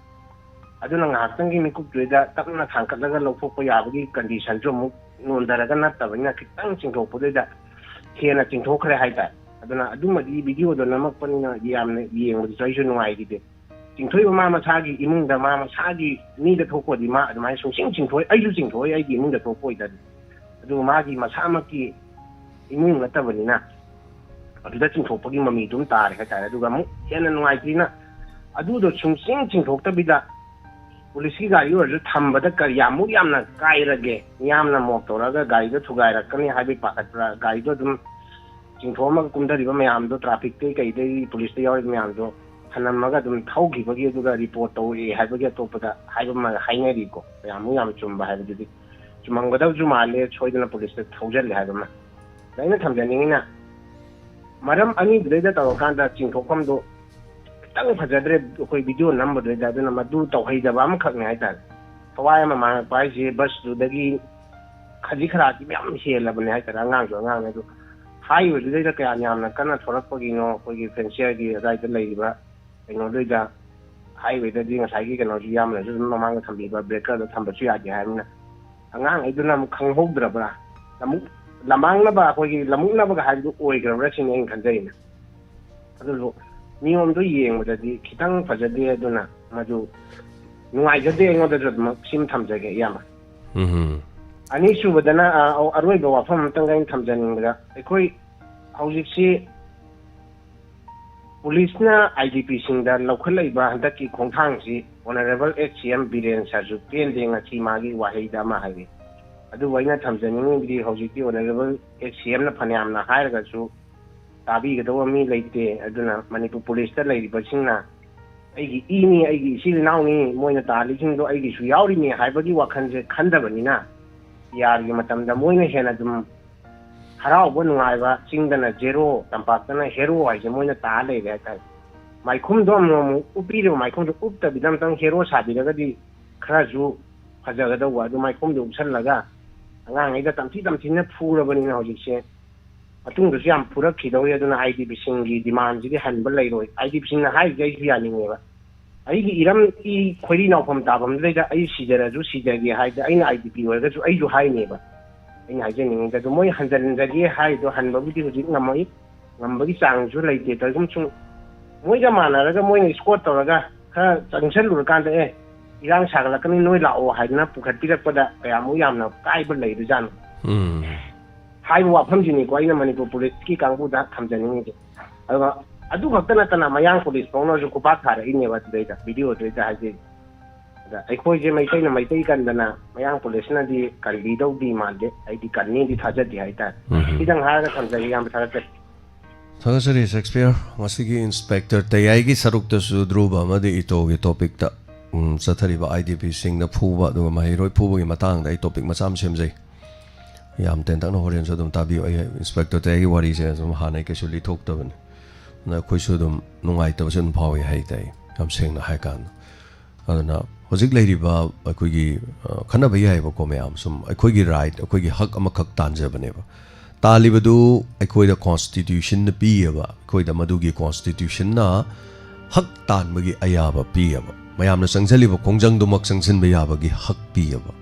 ꯑꯗꯨꯅ ꯉꯥꯏꯍꯥꯛꯇꯪꯒꯤ ꯃꯤꯀꯨꯞꯇꯨꯗ ꯇꯞꯅ ꯊꯥꯡꯀꯠꯂꯒ ꯂꯧꯊꯣꯛꯄ ꯌꯥꯕꯒꯤ ꯀꯟꯗꯤꯁꯟꯁꯨ ꯑꯃꯨꯛ ꯅꯣꯟꯊꯔꯒ ꯅꯠꯇꯕꯅꯤꯅ, ꯈꯤꯇꯪ ꯆꯤꯡꯊꯣꯛꯄꯗꯨꯗ ꯍꯦꯟꯅ ꯆꯤꯡꯊꯣꯛꯈ꯭ꯔꯦ ꯍꯥꯏꯇꯥꯔꯦ꯫ ꯑꯗꯨꯅ ꯑꯗꯨꯃꯗꯤ ꯚꯤꯗꯤꯑꯣꯗ ꯅꯝꯃꯛꯄꯅꯤꯅ ꯌꯥꯝꯅ ꯌꯦꯡꯕꯗꯁꯨ ꯑꯩꯁꯨ ꯅꯨꯡꯉꯥꯏꯈꯤꯗꯦ꯫ ꯆꯤꯡꯊꯣꯛꯏꯕ ꯃꯥ ꯃꯁꯥꯒꯤ ꯏꯃꯨꯡꯗ, ꯃꯥ ꯃꯁꯥꯒꯤ ꯃꯤꯗ ꯊꯣꯛꯄꯗꯤ ꯃꯥ ꯑꯗꯨꯃꯥꯏꯅ ꯁꯨꯡꯆꯤꯡ ꯆꯤꯡꯊꯣꯛ-, ꯑꯩꯁꯨ ꯆꯤꯡꯊꯣꯛꯑꯣꯏ, ꯑꯩꯒꯤ ꯏꯃꯨꯡꯗ ꯊꯣꯛꯄ ꯑꯣꯏꯇꯥꯔꯗꯤ꯫ ꯑꯗꯨꯕꯨ ꯃꯥꯒꯤ ꯃꯁꯥꯃꯛꯀꯤ ꯏꯃꯨꯡ ꯅꯠꯇꯕꯅꯤꯅ ꯑꯗꯨꯗ ꯆꯤꯡꯊꯣꯛꯄꯒꯤ ꯃꯃꯤꯗꯨꯝ ꯇꯥꯔꯦ ꯍꯥꯏꯇꯥꯔꯦ꯫ ꯑꯗꯨꯒ ꯑꯃꯨꯛ ꯍꯦꯟꯅ ꯅꯨꯡꯉꯥꯏꯇ꯭ꯔꯤꯅ, ꯑꯗꯨꯗꯣ ꯁꯨꯡꯆꯤꯡ ꯆꯤꯡꯊꯣꯛꯇꯕꯤꯗ ꯄꯨꯂꯤꯁꯀꯤ ꯒꯥꯔꯤ ꯑꯣꯏꯔꯁꯨ ꯊꯝꯕꯗ ꯀꯔꯤꯌꯥꯃꯨꯛ ꯌꯥꯝꯅ ꯀꯥꯏꯔꯒꯦ? ꯃꯤꯌꯥꯝꯅ ꯃꯣꯞ ꯇꯧꯔꯒ ꯒꯥꯔꯤꯗꯣ ꯊꯨꯒꯥꯏꯔꯛꯀꯅꯤ ꯍꯥꯏꯕꯒꯤ ꯄꯥꯈꯠꯄ꯭ꯔꯥ? ꯒꯥꯔꯤꯗꯣ ꯑꯗꯨꯝ ꯆꯤꯡꯊꯣꯛꯑꯝꯃꯒ ꯀꯨꯝꯊꯔꯤꯕ ꯃꯌꯥꯝꯗꯣ, ꯇ꯭ꯔꯥꯐꯤꯛꯇꯩ ꯀꯩꯗꯩ ꯄꯨꯂꯤꯁꯇ ꯌꯥꯎꯔꯤꯕ ꯃꯌꯥꯝꯗꯣ ꯊꯅꯝꯃꯒ ꯑꯗꯨꯝ ꯊꯧꯈꯤꯕꯒꯤ, ꯑꯗꯨꯒ ꯔꯤꯄꯣꯔꯠ ꯇꯧꯔꯛꯑꯦ ꯍꯥꯏꯕꯒꯤ ꯑꯇꯣꯞꯄꯗ ꯍꯥꯏꯕ ꯑꯃ ꯍꯥꯏꯅꯔꯤꯀꯣ꯫ ꯀꯌꯥꯃꯨꯛ ꯌꯥꯝ ꯆꯨꯝꯕ ꯍꯥꯏꯕꯗꯨꯗꯤ ꯆꯨꯝꯃꯝꯒꯗꯕꯁꯨ ꯃꯥꯜꯂꯦ, ꯁꯣꯏꯗꯅ ꯄꯨꯂꯤꯁꯇ ꯊꯧꯖꯜꯂꯦ ꯍꯥꯏꯕ ꯑꯃ꯫ ꯑꯗ ꯑꯩꯅ ꯊꯝꯖꯅꯤꯡꯉꯤꯅ, ꯃꯔꯝ ꯑꯅꯤꯗꯨꯗꯩꯗ ꯇꯧꯔꯀꯥꯟꯗ ꯆꯤꯡꯊꯣꯛꯐꯝꯗꯣ ꯈꯤꯇꯪ ꯐꯖꯗ꯭ꯔꯦ ꯑꯩꯈꯣꯏ ꯚꯤꯗꯤꯑꯣ ꯅꯝꯕꯗꯨꯗꯩꯗ꯫ ꯑꯗꯨꯅ ꯃꯗꯨ ꯇꯧꯍꯩꯗꯕ ꯑꯃꯈꯛꯅꯦ ꯍꯥꯏꯇꯥꯔꯦ꯫ ꯊꯋꯥꯏ ꯑꯃ ꯃꯥꯡꯉꯛꯄ ꯍꯥꯏꯁꯦ ꯕꯁꯇꯨꯗꯒꯤ ꯈꯖꯤꯛ ꯈꯔꯥꯛꯇꯤ ꯃꯌꯥꯝ ꯍꯦꯜꯂꯕꯅꯦ ꯍꯥꯏꯇꯥꯔꯦ꯫ ꯑꯉꯥꯡꯁꯨ ꯑꯉꯥꯡꯅꯦ, ꯑꯗꯨ ꯍꯥꯏꯔꯤꯕꯗꯨꯗꯩꯗ ꯀꯌꯥꯝ ꯌꯥꯝꯅ ꯀꯟꯅ ꯊꯣꯛꯂꯛꯄꯒꯤꯅꯣ, ꯑꯩꯈꯣꯏꯒꯤ ꯐꯦꯟꯁꯤꯌꯔꯒꯤ ꯑꯗꯨꯋꯥꯏꯗ ꯂꯩꯔꯤꯕ ꯀꯩꯅꯣꯗꯨꯗ, ꯍꯥꯏꯋꯦꯗꯗꯤ ꯉꯁꯥꯏꯒꯤ ꯀꯩꯅꯣꯁꯨ ꯏꯌꯥꯝꯕꯅꯁꯨ ꯑꯗꯨꯝ ꯃꯃꯥꯡꯗ ꯊꯝꯕꯤꯕ ꯕ꯭ꯔꯦꯀꯔꯗꯣ ꯊꯝꯕꯁꯨ ꯌꯥꯗꯦ ꯍꯥꯏꯕꯅꯤꯅ, ꯑꯉꯥꯡꯈꯩꯗꯨꯅ ꯑꯃꯨꯛ ꯈꯪꯍꯧꯗ꯭ꯔꯕ꯭ꯔꯥ, ꯂꯃꯨꯛ ꯂꯃꯥꯡꯅꯕ, ꯑꯩꯈꯣꯏꯒꯤ ꯂꯃꯨꯛꯅꯕꯒ ꯍꯥꯏꯕꯗꯨ ꯑꯣꯏꯈ꯭ꯔꯕ꯭ꯔꯥ ꯁꯤꯅꯤ ꯑꯩꯅ ꯈꯟꯖꯔꯤꯅ꯫ ꯑꯗꯨꯕꯨ ꯅꯤꯌꯣꯝꯗꯣ ꯌꯦꯡꯕꯗꯗꯤ ꯈꯤꯇꯪ ꯐꯖꯗꯦ, ꯑꯗꯨꯅ ꯃꯗꯨ ꯅꯨꯡꯉꯥꯏꯖꯗꯦ ꯑꯩꯉꯣꯟꯗꯁꯨ꯫ ꯑꯗꯨꯃꯛ ꯁꯤꯃ ꯊꯝꯖꯒꯦ ꯏꯌꯥꯝꯕ꯫ ꯎꯝ꯫ ꯑꯅꯤꯁꯨꯕꯗꯅ, ꯑ, ꯑꯔꯣꯏꯕ ꯋꯥꯐꯝ ꯑꯃꯇꯪꯒ ꯑꯩꯅ ꯊꯝꯖꯅꯤꯡꯕꯗ, ꯑꯩꯈꯣꯏ ꯍꯧꯖꯤꯛꯁꯤ ꯄꯨꯂꯤꯁꯅ ꯑꯥꯏ ꯗꯤ ꯄꯤꯁꯤꯡꯗ ꯂꯧꯈꯠꯂꯛꯏꯕ ꯍꯟꯗꯛꯀꯤ ꯈꯣꯡꯊꯥꯡꯁꯤ ꯑꯣꯅꯔꯦꯕꯜ ꯑꯦꯛꯁ ꯁꯤ ꯑꯦꯝ ꯕꯤꯔꯦꯟ ꯁꯥꯔꯁꯨ ꯄꯦꯟꯗꯦ, ꯉꯁꯤ ꯃꯥꯒꯤ ꯋꯥꯍꯩꯗ ꯑꯃ ꯍꯥꯏꯔꯤ꯫ ꯑꯗꯨꯕꯨ ꯑꯩꯅ ꯊꯝꯖꯅꯤꯡꯉꯤꯕꯗꯤ, ꯍꯧꯖꯤꯛꯇꯤ ꯑꯣꯅꯔꯦꯕꯜ ꯑꯦꯛꯁ ꯁꯤ ꯑꯦꯝꯅ ꯐꯅꯌꯥꯝꯅ ꯍꯥꯏꯔꯒꯁꯨ ꯇꯥꯕꯤꯒꯗꯧꯕ ꯃꯤ ꯂꯩꯇꯦ꯫ ꯑꯗꯨꯅ ꯃꯅꯤꯄꯨꯔ ꯄꯨꯂꯤꯁꯇ ꯂꯩꯔꯤꯕꯁꯤꯡꯅ ꯑꯩꯒꯤ ꯏꯅꯤ, ꯑꯩꯒꯤ ꯏꯆꯤꯜ ꯏꯅꯥꯎꯅꯤ, ꯃꯣꯏꯅ ꯇꯥꯜꯂꯤꯁꯤꯡꯗꯣ ꯑꯩꯒꯤꯁꯨ ꯌꯥꯎꯔꯤꯅꯤ ꯍꯥꯏꯕꯒꯤ ꯋꯥꯈꯜꯁꯦ ꯈꯟꯗꯕꯅꯤꯅ, ꯄꯤ ꯑꯥꯔꯒꯤ ꯃꯇꯝꯗ ꯃꯣꯏꯅ ꯍꯦꯟꯅ ꯑꯗꯨꯝ ꯍꯔꯥꯎꯕ ꯅꯨꯡꯉꯥꯏꯕ, ꯆꯤꯡꯗꯅ ꯖꯦꯔꯣ, ꯇꯝꯄꯥꯛꯇꯅ ꯍꯦꯔꯣ ꯍꯥꯏꯁꯦ ꯃꯣꯏꯅ ꯇꯥ ꯂꯩꯔꯦ ꯍꯥꯏꯇꯥꯔꯦ꯫ ꯃꯥꯏꯈꯨꯝꯗꯣ ꯑꯃꯨꯛ ꯑꯃꯨꯛ ꯎꯞꯄꯤꯔꯤꯕ ꯃꯥꯏꯈꯨꯝꯗꯣ ꯎꯞꯇꯕꯤꯗ ꯑꯝꯇꯪ ꯍꯦꯔꯣ ꯁꯥꯕꯤꯔꯒꯗꯤ ꯈꯔꯁꯨ ꯐꯖꯒꯗꯧꯕ, ꯑꯗꯨ ꯃꯥꯏꯈꯨꯝꯗꯣ ꯎꯞꯁꯜꯂꯒ ꯑꯉꯥꯡꯉꯩꯗ ꯇꯝꯊꯤ ꯇꯝꯊꯤꯅ ꯐꯨꯔꯕꯅꯤꯅ ꯍꯧꯖꯤꯛꯁꯦ ꯃꯇꯨꯡꯗꯁꯨ ꯌꯥꯝ ꯐꯨꯔꯛꯈꯤꯗꯧꯔꯤ꯫ ꯑꯗꯨꯅ ꯑꯥꯏ ꯗꯤ ꯄꯤꯁꯤꯡꯒꯤ ꯗꯤꯃꯥꯟꯁꯤꯗꯤ ꯍꯟꯕ ꯂꯩꯔꯣꯏ꯫ ꯑꯥꯏ ꯗꯤ ꯄꯤꯁꯤꯡꯅ ꯍꯥꯏꯔꯤꯁꯦ ꯑꯩꯁꯨ ꯌꯥꯅꯤꯡꯉꯦꯕ꯫ ꯑꯩꯒꯤ ꯏꯔꯝ ꯏ ꯈꯣꯏꯔꯤ ꯅꯥꯎꯐꯝ ꯇꯥꯐꯝꯗꯨꯗꯩꯗ ꯑꯩ ꯁꯤꯖꯔꯁꯨ ꯁꯤꯖꯒꯦ ꯍꯥꯏꯗꯤ ꯑꯩꯅ ꯑꯥꯏ ꯗꯤ ꯄꯤ ꯑꯣꯏꯔꯒꯁꯨ ꯑꯩꯁꯨ ꯍꯥꯏꯅꯦꯕ꯫ ꯑꯩꯅ ꯍꯥꯏꯖꯅꯤꯡꯉꯤꯗ ꯑꯗꯨ ꯃꯣꯏ ꯍꯟꯖꯤꯟꯖꯒꯦ ꯍꯥꯏꯗꯣ ꯍꯟꯕꯕꯨꯗꯤ ꯍꯧꯖꯤꯛ ꯉꯝꯃꯣꯏ, ꯉꯝꯕꯒꯤ ꯆꯥꯡꯁꯨ ꯂꯩꯇꯦ꯫ ꯀꯔꯤꯒꯨꯝꯕ ꯁꯨꯝ ꯃꯣꯏꯒ ꯃꯥꯟꯅꯔꯒ ꯃꯣꯏꯅ ꯏꯁꯀꯣꯔꯠ ꯇꯧꯔꯒ ꯈꯔ ꯆꯪꯁꯜꯂꯨꯔꯀꯥꯟꯗ, "ꯑꯦ, ꯏꯔꯥꯡ ꯁꯥꯒꯠꯂꯛꯀꯅꯤ, ꯅꯣꯏ ꯂꯥꯛꯑꯣ" ꯍꯥꯏꯗꯅ ꯄꯨꯈꯠꯄꯤꯔꯛꯄꯗ ꯀꯌꯥꯃꯨꯛ ꯌꯥꯝꯅ ꯀꯥꯏꯕ ꯂꯩꯕꯖꯥꯠꯅꯣ? ꯎꯝ꯫ ꯍꯥꯏꯕ ꯋꯥꯐꯝꯁꯤꯅꯤꯀꯣ ꯑꯩꯅ ꯃꯅꯤꯄꯨꯔ ꯄꯨꯂꯤꯁꯀꯤ ꯀꯥꯡꯕꯨꯗ ꯊꯝꯖꯅꯤꯡꯉꯤꯁꯦ꯫ ꯑꯗꯨꯒ ꯑꯗꯨ ꯈꯛꯇ ꯅꯠꯇꯅ ꯃꯌꯥꯡ ꯄꯨꯂꯤꯁ ꯐꯥꯎꯅꯁꯨ ꯈꯨꯄꯥꯛ ꯊꯥꯔꯛꯏꯅꯦꯕ ꯑꯗꯨꯗꯩꯗ, ꯚꯤꯗꯤꯑꯣꯗꯨꯗꯩꯗ ꯍꯥꯏꯖꯩ꯫ ꯑꯗ ꯑꯩꯈꯣꯏꯁꯦ ꯃꯩꯇꯩꯅ ꯃꯩꯇꯩ ꯀꯟꯗꯅ ꯃꯌꯥꯡ ꯄꯨꯂꯤꯁꯅꯗꯤ ꯀꯟꯕꯤꯗꯧꯗꯤ ꯃꯥꯟꯗꯦ, ꯑꯩꯗꯤ ꯀꯟꯅꯤꯗꯤ ꯊꯥꯖꯗꯦ ꯍꯥꯏꯇꯥꯔꯦ꯫ ꯎꯝ꯫ ꯁꯤꯗꯪ ꯍꯥꯏꯔꯒ ꯊꯝꯖꯒꯦ, ꯌꯥꯝ ꯊꯥꯒꯠꯆꯔꯤ꯫ ꯊꯥꯒꯠꯆꯔꯤ ꯁꯦꯛꯁꯄꯤꯌꯔ꯫ ꯉꯁꯤꯒꯤ ꯏꯟꯁꯄꯦꯛꯇꯔ ꯇꯌꯥꯏꯒꯤ ꯁꯔꯨꯛꯇꯁꯨ ꯙ꯭ꯔꯨꯕ ꯑꯃꯗꯤ ꯏꯇꯣꯒꯤ ꯇꯣꯄꯤꯛꯇ, ꯎꯝ, ꯆꯠꯊꯔꯤꯕ ꯑꯥꯏ ꯗꯤ ꯄꯤꯁꯤꯡꯗ ꯐꯨꯕ ꯑꯗꯨꯒ ꯃꯍꯩꯔꯣꯏ ꯐꯨꯕꯒꯤ ꯃꯇꯥꯡꯗ ꯑꯩ ꯇꯣꯄꯤꯛ ꯃꯆꯥ ꯑꯃ ꯁꯦꯝꯖꯩ꯫ ꯌꯥꯝ ꯇꯦꯟꯇꯛꯅ ꯍꯣꯔꯦꯟꯁꯨ ꯑꯗꯨꯝ ꯇꯥꯕꯤꯌꯨ꯫ ꯑꯩ ꯏꯟꯁꯄꯦꯛꯇꯔ ꯇꯌꯥꯏꯒꯤ ꯋꯥꯔꯤꯁꯦ ꯑꯗꯨꯝ ꯍꯥꯟꯅꯩ ꯀꯩꯁꯨ ꯂꯤꯊꯣꯛꯇꯕꯅꯤ꯫ ꯑꯗꯨꯅ ꯑꯩꯈꯣꯏꯁꯨ ꯑꯗꯨꯝ ꯅꯨꯡꯉꯥꯏꯇꯕꯁꯨ ꯑꯗꯨꯝ ꯐꯥꯎꯏ ꯍꯥꯏꯇꯥꯏ, ꯌꯥꯝ ꯁꯦꯡꯅ ꯍꯥꯏ ꯀꯥꯟꯗ꯫ ꯑꯗꯨꯅ ꯍꯧꯖꯤꯛ ꯂꯩꯔꯤꯕ ꯑꯩꯈꯣꯏꯒꯤ, ꯑ, ꯈꯟꯅꯕ ꯌꯥꯏꯑꯕꯀꯣ ꯃꯌꯥꯝ, ꯁꯨꯝ ꯑꯩꯈꯣꯏꯒꯤ ꯔꯥꯏꯠ, ꯑꯩꯈꯣꯏꯒꯤ ꯍꯛ ꯑꯃꯈꯛ ꯇꯥꯟꯖꯕꯅꯦꯕ꯫ ꯇꯥꯜꯂꯤꯕꯗꯨ ꯑꯩꯈꯣꯏꯗ ꯀꯣꯟꯁꯇꯤꯇ꯭ꯌꯨꯁꯟꯅ ꯄꯤꯌꯦꯕ, ꯑꯩꯈꯣꯏꯗ ꯃꯗꯨꯒꯤ ꯀꯣꯟꯁꯇꯤꯇ꯭ꯌꯨꯁꯟꯅ ꯍꯛ ꯇꯥꯟꯕꯒꯤ ꯑꯌꯥꯕ ꯄꯤꯌꯦꯕ꯫ ꯃꯌꯥꯝꯅ ꯆꯪꯁꯤꯜꯂꯤꯕ ꯈꯣꯡꯖꯪꯗꯨꯃꯛ ꯆꯪꯁꯤꯟꯕ ꯌꯥꯕꯒꯤ ꯍꯛ ꯄꯤꯌꯦꯕ꯫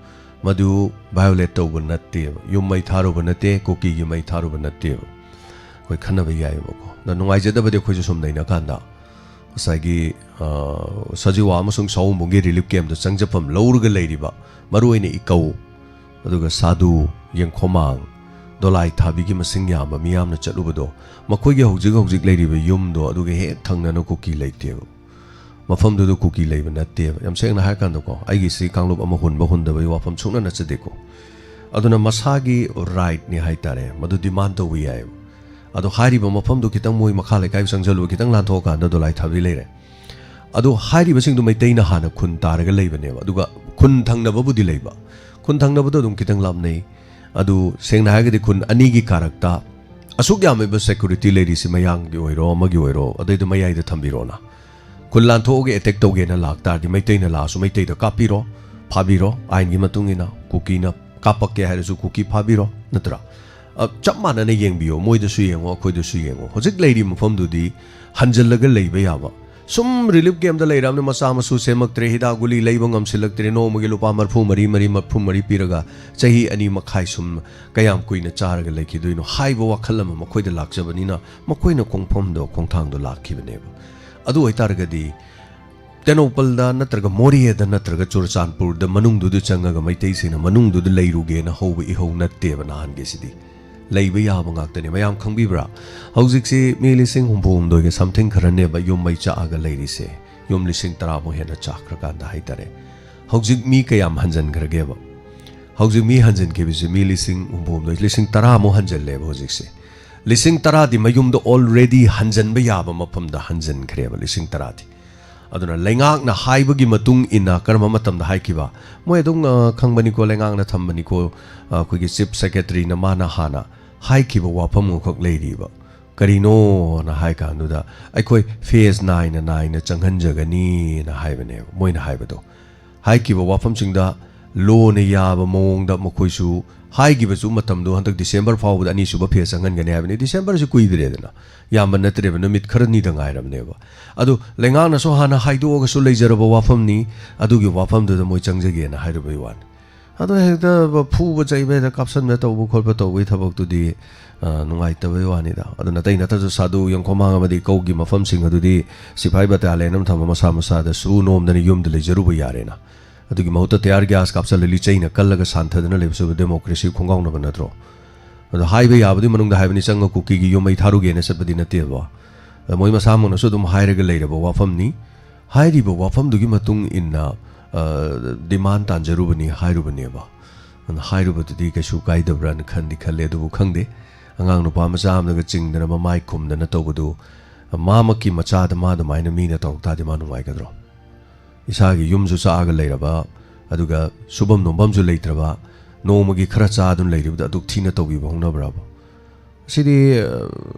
ꯃꯗꯨ ꯚꯥꯏꯑꯣꯂꯦꯠ ꯇꯧꯕ ꯅꯠꯇꯦꯕ, ꯌꯨꯝ ꯃꯩ ꯊꯥꯔꯨꯕ ꯅꯠꯇꯦ, ꯀꯨꯀꯤꯒꯤ ꯃꯩ ꯊꯥꯔꯨꯕ ꯅꯠꯇꯦꯕ꯫ ꯑꯩꯈꯣꯏ ꯈꯟꯅꯕ ꯌꯥꯏꯑꯕꯀꯣ꯫ ꯑꯗ ꯅꯨꯡꯉꯥꯏꯖꯗꯕꯗꯤ ꯑꯩꯈꯣꯏꯁꯨ ꯁꯨꯝ ꯅꯩꯅꯀꯥꯟꯗ ꯉꯁꯥꯏꯒꯤ, ꯑ, ꯁꯖꯤꯋꯥ ꯑꯃꯁꯨꯡ ꯁꯥꯋꯣꯝꯕꯨꯡꯒꯤ ꯔꯤꯂꯤꯐ ꯀꯦꯝꯞꯇ ꯆꯪꯖꯐꯝ ꯂꯧꯔꯒ ꯂꯩꯔꯤꯕ, ꯃꯔꯨꯑꯣꯏꯅ ꯏꯀꯧ, ꯑꯗꯨꯒ ꯁꯥꯗꯨ, ꯌꯦꯡꯈꯣꯃꯥꯡ, ꯗꯣꯂꯥꯏ ꯊꯥꯕꯤꯒꯤ ꯃꯁꯤꯡ ꯌꯥꯝꯕ ꯃꯤꯌꯥꯝꯅ ꯆꯠꯂꯨꯕꯗꯣ, ꯃꯈꯣꯏꯒꯤ ꯍꯧꯖꯤꯛ ꯍꯧꯖꯤꯛ ꯂꯩꯔꯤꯕ ꯌꯨꯝꯗꯣ ꯑꯗꯨꯒ ꯍꯦꯛ ꯊꯪꯅꯅ ꯀꯨꯀꯤ ꯂꯩꯇꯦꯕ꯫ ꯃꯐꯝꯗꯨꯗ ꯀꯨꯀꯤ ꯂꯩꯕ ꯅꯠꯇꯦꯕ꯫ ꯌꯥꯝ ꯁꯦꯡꯅ ꯍꯥꯏꯔꯀꯥꯟꯗꯀꯣ, ꯑꯩꯒꯤ ꯁꯤ ꯀꯥꯡꯂꯨꯞ ꯑꯃ ꯍꯨꯟꯕ ꯍꯨꯟꯗꯕꯒꯤ ꯋꯥꯐꯝ ꯁꯨꯡꯅ ꯅꯠꯆꯗꯦꯀꯣ꯫ ꯑꯗꯨꯅ ꯃꯁꯥꯒꯤ ꯔꯥꯏꯠꯅꯤ ꯍꯥꯏꯇꯥꯔꯦ, ꯃꯗꯨ ꯗꯤꯃꯥꯟ ꯇꯧꯕ ꯌꯥꯏꯑꯕ꯫ ꯑꯗꯣ ꯍꯥꯏꯔꯤꯕ ꯃꯐꯝꯗꯨ ꯈꯤꯇꯪ ꯃꯣꯏ ꯃꯈꯥ ꯂꯩꯀꯥꯏ ꯆꯪꯁꯤꯜꯂꯨ, ꯈꯤꯇꯪ ꯂꯥꯟꯊꯣꯛꯑꯀꯥꯟꯗ ꯗꯣꯂꯥꯏ ꯊꯥꯕꯤ ꯂꯩꯔꯦ꯫ ꯑꯗꯣ ꯍꯥꯏꯔꯤꯕꯁꯤꯡꯗꯨ ꯃꯩꯇꯩꯅ ꯍꯥꯟꯅ ꯈꯨꯟ ꯇꯥꯔꯒ ꯂꯩꯕꯅꯦꯕ꯫ ꯑꯗꯨꯒ ꯈꯨꯟ ꯊꯪꯅꯕꯕꯨꯗꯤ ꯂꯩꯕ, ꯈꯨꯟ ꯊꯪꯅꯕꯗꯣ ꯑꯗꯨꯝ ꯈꯤꯇꯪ ꯂꯥꯞꯅꯩ꯫ ꯑꯗꯨ ꯁꯦꯡꯅ ꯍꯥꯏꯔꯒꯗꯤ ꯈꯨꯟ ꯑꯅꯤꯒꯤ ꯀꯥꯔꯛꯇ ꯑꯁꯨꯛ ꯌꯥꯝꯃꯤꯕ ꯁꯦꯀ꯭ꯌꯨꯔꯤꯇꯤ ꯂꯩꯔꯤꯁꯤ, ꯃꯌꯥꯡꯒꯤ ꯑꯣꯏꯔꯣ ꯑꯃꯒꯤ ꯑꯣꯏꯔꯣ, ꯑꯗꯩꯗ ꯃꯌꯥꯏꯗ ꯊꯝꯕꯤꯔꯣꯅ꯫ ꯈꯨꯟ ꯂꯥꯟꯊꯣꯛꯑꯒ ꯑꯦꯇꯦꯛ ꯇꯧꯒꯦꯅ ꯂꯥꯛꯇꯥꯔꯗꯤ ꯃꯩꯇꯩꯅ ꯂꯥꯛꯑꯁꯨ ꯃꯩꯇꯩꯗ ꯀꯥꯞꯄꯤꯔꯣ, ꯐꯥꯕꯤꯔꯣ, ꯑꯥꯏꯟꯒꯤ ꯃꯇꯨꯡ ꯏꯟꯅ꯫ ꯀꯨꯀꯤꯅ ꯀꯥꯞꯄꯛꯀꯦ ꯍꯥꯏꯔꯁꯨ ꯀꯨꯀꯤ ꯐꯥꯕꯤꯔꯣ, ꯅꯠꯇ꯭ꯔꯥ? ꯑ, ꯆꯞ ꯃꯥꯟꯅꯅ ꯌꯦꯡꯕꯤꯌꯣ, ꯃꯣꯏꯗꯁꯨ ꯌꯦꯡꯉꯣ, ꯑꯩꯈꯣꯏꯗꯁꯨ ꯌꯦꯡꯉꯣ꯫ ꯍꯧꯖꯤꯛ ꯂꯩꯔꯤꯕ ꯃꯐꯝꯗꯨꯗꯤ ꯍꯟꯖꯤꯜꯂꯒ ꯂꯩꯕ ꯌꯥꯕ꯫ ꯁꯨꯝ ꯔꯤꯂꯤꯐ ꯀꯦꯝꯞꯇ ꯂꯩꯔꯕꯅꯤꯅ ꯃꯆꯥ ꯃꯁꯨ ꯁꯦꯝꯃꯛꯇ꯭ꯔꯦ, ꯍꯤꯗꯥꯛ ꯒꯨꯂꯤ ꯂꯩꯕ ꯉꯝꯁꯤꯜꯂꯛꯇ꯭ꯔꯦ, ꯅꯣꯡꯃꯒꯤ ꯂꯨꯄꯥ ꯃꯔꯐꯨ ꯃꯔꯤ, ꯃꯔꯤ, ꯃꯔꯐꯨ ꯃꯔꯤ ꯄꯤꯔꯒ ꯆꯍꯤ ꯑꯅꯤ ꯃꯈꯥꯏ ꯁꯨꯝ ꯀꯌꯥꯝ ꯀꯨꯏꯅ ꯆꯥꯔꯒ ꯂꯩꯈꯤꯗꯣꯏꯅꯣ ꯍꯥꯏꯕ ꯋꯥꯈꯜ ꯑꯃ ꯃꯈꯣꯏꯗ ꯂꯥꯛꯆꯕꯅꯤꯅ, ꯃꯈꯣꯏꯅ ꯈꯣꯡꯐꯝꯗꯣ, ꯈꯣꯡꯊꯥꯡꯗꯣ ꯂꯥꯛꯈꯤꯕꯅꯦꯕ꯫ ꯑꯗꯨ ꯑꯣꯏꯇꯥꯔꯒꯗꯤ ꯇꯦꯡꯅꯧꯄꯜꯗ ꯅꯠꯇ꯭ꯔꯒ ꯃꯣꯔꯦꯗ ꯅꯠꯇ꯭ꯔꯒ ꯆꯨꯔꯆꯥꯟꯄꯨꯔꯗ ꯃꯅꯨꯡꯗꯨꯗ ꯆꯪꯉꯒ ꯃꯩꯇꯩꯁꯤꯡꯅ ꯃꯅꯨꯡꯗꯨꯗ ꯂꯩꯔꯨꯒꯦꯅ ꯍꯧꯕ ꯏꯍꯧ ꯅꯠꯇꯦꯕ ꯅꯍꯥꯟꯒꯤꯁꯤꯗꯤ꯫ ꯂꯩꯕ ꯌꯥꯕ ꯉꯥꯛꯇꯅꯦ꯫ ꯃꯌꯥꯝ ꯈꯪꯕꯤꯕ꯭ꯔꯥ? ꯍꯧꯖꯤꯛꯁꯤ ꯃꯤ ꯂꯤꯁꯤꯡ ꯍꯨꯝꯐꯨ ꯍꯨꯝꯗꯣꯏꯒ something ꯈꯔꯅꯦꯕ ꯌꯨꯝ ꯃꯩ ꯆꯥꯛꯑꯒ ꯂꯩꯔꯤꯁꯦ꯫ ꯌꯨꯝ ꯂꯤꯁꯤꯡ ꯇꯔꯥꯃꯨꯛ ꯍꯦꯟꯅ ꯆꯥꯛꯈ꯭ꯔꯀꯥꯟꯗ ꯍꯥꯏꯇꯥꯔꯦ꯫ ꯍꯧꯖꯤꯛ ꯃꯤ ꯀꯌꯥꯝ ꯍꯟꯖꯤꯟꯈ꯭ꯔꯒꯦꯕ? ꯍꯧꯖꯤꯛ ꯃꯤ ꯍꯟꯖꯤꯟꯈꯤꯕꯁꯦ ꯃꯤ ꯂꯤꯁꯤꯡ ꯍꯨꯝꯐꯨ ꯍꯨꯝꯗꯣꯏ, ꯂꯤꯁꯤꯡ ꯇꯔꯥꯃꯨꯛ ꯍꯟꯖꯤꯜꯂꯦꯕ ꯍꯧꯖꯤꯛꯁꯦ꯫ ꯂꯤꯁꯤꯡ ꯇꯔꯥꯗꯤ ꯃꯌꯨꯝꯗ already ꯍꯟꯖꯤꯟꯕ ꯌꯥꯕ ꯃꯐꯝꯗ ꯍꯟꯖꯤꯟꯈ꯭ꯔꯦꯕ, ꯂꯤꯁꯤꯡ ꯇꯔꯥꯗꯤ꯫ ꯑꯗꯨꯅ ꯂꯩꯉꯥꯛꯅ ꯍꯥꯏꯕꯒꯤ ꯃꯇꯨꯡ ꯏꯟꯅ ꯀꯔꯝꯕ ꯃꯇꯝꯗ ꯍꯥꯏꯈꯤꯕ? ꯃꯣꯏ ꯑꯗꯨꯝ, ꯑ, ꯈꯪꯕꯅꯤꯀꯣ, ꯂꯩꯉꯥꯛꯅ ꯊꯝꯕꯅꯤꯀꯣ, ꯑ, ꯑꯩꯈꯣꯏꯒꯤ ꯆꯤꯐ ꯁꯦꯀ꯭ꯔꯦꯇꯔꯤꯅ ꯃꯥꯅ ꯍꯥꯟꯅ ꯍꯥꯏꯈꯤꯕ ꯋꯥꯐꯝ ꯑꯃꯈꯛ ꯂꯩꯔꯤꯕ꯫ ꯀꯔꯤꯅꯣꯅ ꯍꯥꯏ ꯀꯥꯟꯗꯨꯗ, "ꯑꯩꯈꯣꯏ ꯐꯦꯁ ꯅꯥꯏꯅ ꯅꯥꯏꯅ ꯆꯪꯍꯟꯖꯒꯅꯤꯅ" ꯍꯥꯏꯕꯅꯦꯕ ꯃꯣꯏꯅ ꯍꯥꯏꯕꯗꯣ꯫ ꯍꯥꯏꯈꯤꯕ ꯋꯥꯐꯝꯁꯤꯡꯗ ꯂꯣꯅ ꯌꯥꯕ ꯃꯑꯣꯡꯗ ꯃꯈꯣꯏꯁꯨ ꯍꯥꯏꯈꯤꯕꯁꯨ ꯃꯇꯝꯗꯣ ꯍꯟꯗꯛ ꯗꯤꯁꯦꯝꯕꯔ ꯐꯥꯎꯕꯗ ꯑꯅꯤꯁꯨꯕ ꯐꯦꯁ ꯆꯪꯍꯟꯒꯅꯤ ꯍꯥꯏꯕꯅꯤ꯫ ꯗꯤꯁꯦꯝꯕꯔꯁꯤ ꯀꯨꯏꯗ꯭ꯔꯦꯗꯅ, ꯌꯥꯝꯕ ꯅꯠꯇ꯭ꯔꯦꯕ, ꯅꯨꯃꯤꯠ ꯈꯔꯅꯤꯗ ꯉꯥꯏꯔꯕꯅꯦꯕ꯫ ꯑꯗꯨ ꯂꯩꯉꯥꯛꯅꯁꯨ ꯍꯥꯟꯅ ꯍꯥꯏꯗꯣꯛꯑꯒꯁꯨ ꯂꯩꯖꯔꯕ ꯋꯥꯐꯝꯅꯤ, ꯑꯗꯨꯒꯤ ꯋꯥꯐꯝꯗꯨꯗ ꯃꯣꯏ ꯆꯪꯖꯒꯦꯅ ꯍꯥꯏꯔꯨꯕꯩ ꯋꯥꯅꯤ꯫ ꯑꯗꯣ ꯍꯦꯛꯇ ꯐꯨꯕ ꯆꯩꯕ, ꯍꯦꯛꯇ ꯀꯥꯞꯁꯟꯕ ꯇꯧꯕ ꯈꯣꯠꯄ ꯇꯧꯕꯒꯤ ꯊꯕꯛꯇꯨꯗꯤ, ꯑ, ꯅꯨꯡꯉꯥꯏꯇꯕꯩ ꯋꯥꯅꯤꯗ꯫ ꯑꯗꯨ ꯅꯥꯇꯩ ꯅꯠꯇ꯭ꯔꯁꯨ ꯁꯥꯗꯨ ꯌꯦꯡꯈꯣꯃꯥꯡ ꯑꯃꯗꯤ ꯀꯧꯒꯤ ꯃꯐꯝꯁꯤꯡ ꯑꯗꯨꯗꯤ ꯁꯤꯐꯥꯏ ꯕꯇꯥꯂꯤꯌꯟ ꯑꯃ ꯊꯝꯕ ꯃꯁꯥ ꯃꯁꯥꯗ ꯁꯨ ꯅꯣꯝꯗꯅ ꯌꯨꯝꯗ ꯂꯩꯖꯔꯨꯕ ꯌꯥꯔꯦꯅ꯫ ꯑꯗꯨꯒꯤ ꯃꯍꯨꯠꯇ ꯇꯌꯥꯔ ꯒ꯭ꯌꯥꯁ ꯀꯥꯞꯁꯜꯂ ꯂꯤꯆꯩꯅ ꯀꯜꯂꯒ ꯁꯥꯟꯊꯗꯅ ꯂꯩꯕꯁꯨ ꯗꯦꯃꯣꯀ꯭ꯔꯦꯁꯤ ꯈꯣꯡꯒꯥꯎꯅꯕ ꯅꯠꯇ꯭ꯔꯣ? ꯑꯗꯣ ꯍꯥꯏꯕ ꯌꯥꯕꯗꯤ ꯃꯅꯨꯡꯗ ꯍꯥꯏꯕꯅꯤ, ꯆꯪꯉ ꯀꯨꯀꯤꯒꯤ ꯌꯨꯝ ꯃꯩ ꯊꯥꯔꯨꯒꯦꯅ ꯆꯠꯄꯗꯤ ꯅꯠꯇꯦꯕ꯫ ꯑꯗ ꯃꯣꯏ ꯃꯁꯥꯃꯛꯅꯁꯨ ꯑꯗꯨꯝ ꯍꯥꯏꯔꯒ ꯂꯩꯔꯕ ꯋꯥꯐꯝꯅꯤ꯫ ꯍꯥꯏꯔꯤꯕ ꯋꯥꯐꯝꯗꯨꯒꯤ ꯃꯇꯨꯡ ꯏꯟꯅ, ꯑ, ꯗꯤꯃꯥꯟ ꯇꯥꯟꯖꯔꯨꯕꯅꯤ ꯍꯥꯏꯔꯨꯕꯅꯦꯕ꯫ ꯑꯗꯨꯅ ꯍꯥꯏꯔꯨꯕꯗꯨꯗꯤ ꯀꯩꯁꯨ ꯀꯥꯏꯗꯕ꯭ꯔꯥꯅ ꯈꯟꯗꯤ ꯈꯜꯂꯦ, ꯑꯗꯨꯕꯨ ꯈꯪꯗꯦ꯫ ꯑꯉꯥꯡ ꯅꯨꯄꯥ ꯃꯆꯥ ꯑꯃꯅꯒ ꯆꯤꯡꯗꯅ ꯃꯃꯥꯏ ꯈꯨꯝꯗꯅ ꯇꯧꯕꯗꯨ, ꯃꯥꯃꯛꯀꯤ ꯃꯆꯥꯗ ꯃꯥ ꯑꯗꯨꯃꯥꯏꯅ ꯃꯤꯅ ꯇꯧꯔꯛ ꯇꯥꯔꯗꯤ ꯃꯥ ꯅꯨꯡꯉꯥꯏꯒꯗ꯭ꯔꯣ? ꯏꯁꯥꯒꯤ ꯌꯨꯝꯁꯨ ꯆꯥꯛꯑꯒ ꯂꯩꯔꯕ, ꯑꯗꯨꯒ ꯁꯨꯐꯝ ꯅꯣꯝꯐꯝꯁꯨ ꯂꯩꯇ꯭ꯔꯕ, ꯅꯣꯡꯃꯒꯤ ꯈꯔ ꯆꯥꯗꯨꯅ ꯂꯩꯔꯤꯕꯗ ꯑꯗꯨꯛ ꯊꯤꯅ ꯇꯧꯕꯤꯕ ꯍꯧꯅꯕ꯭ꯔꯕ? ꯁꯤꯗꯤ, ꯑ,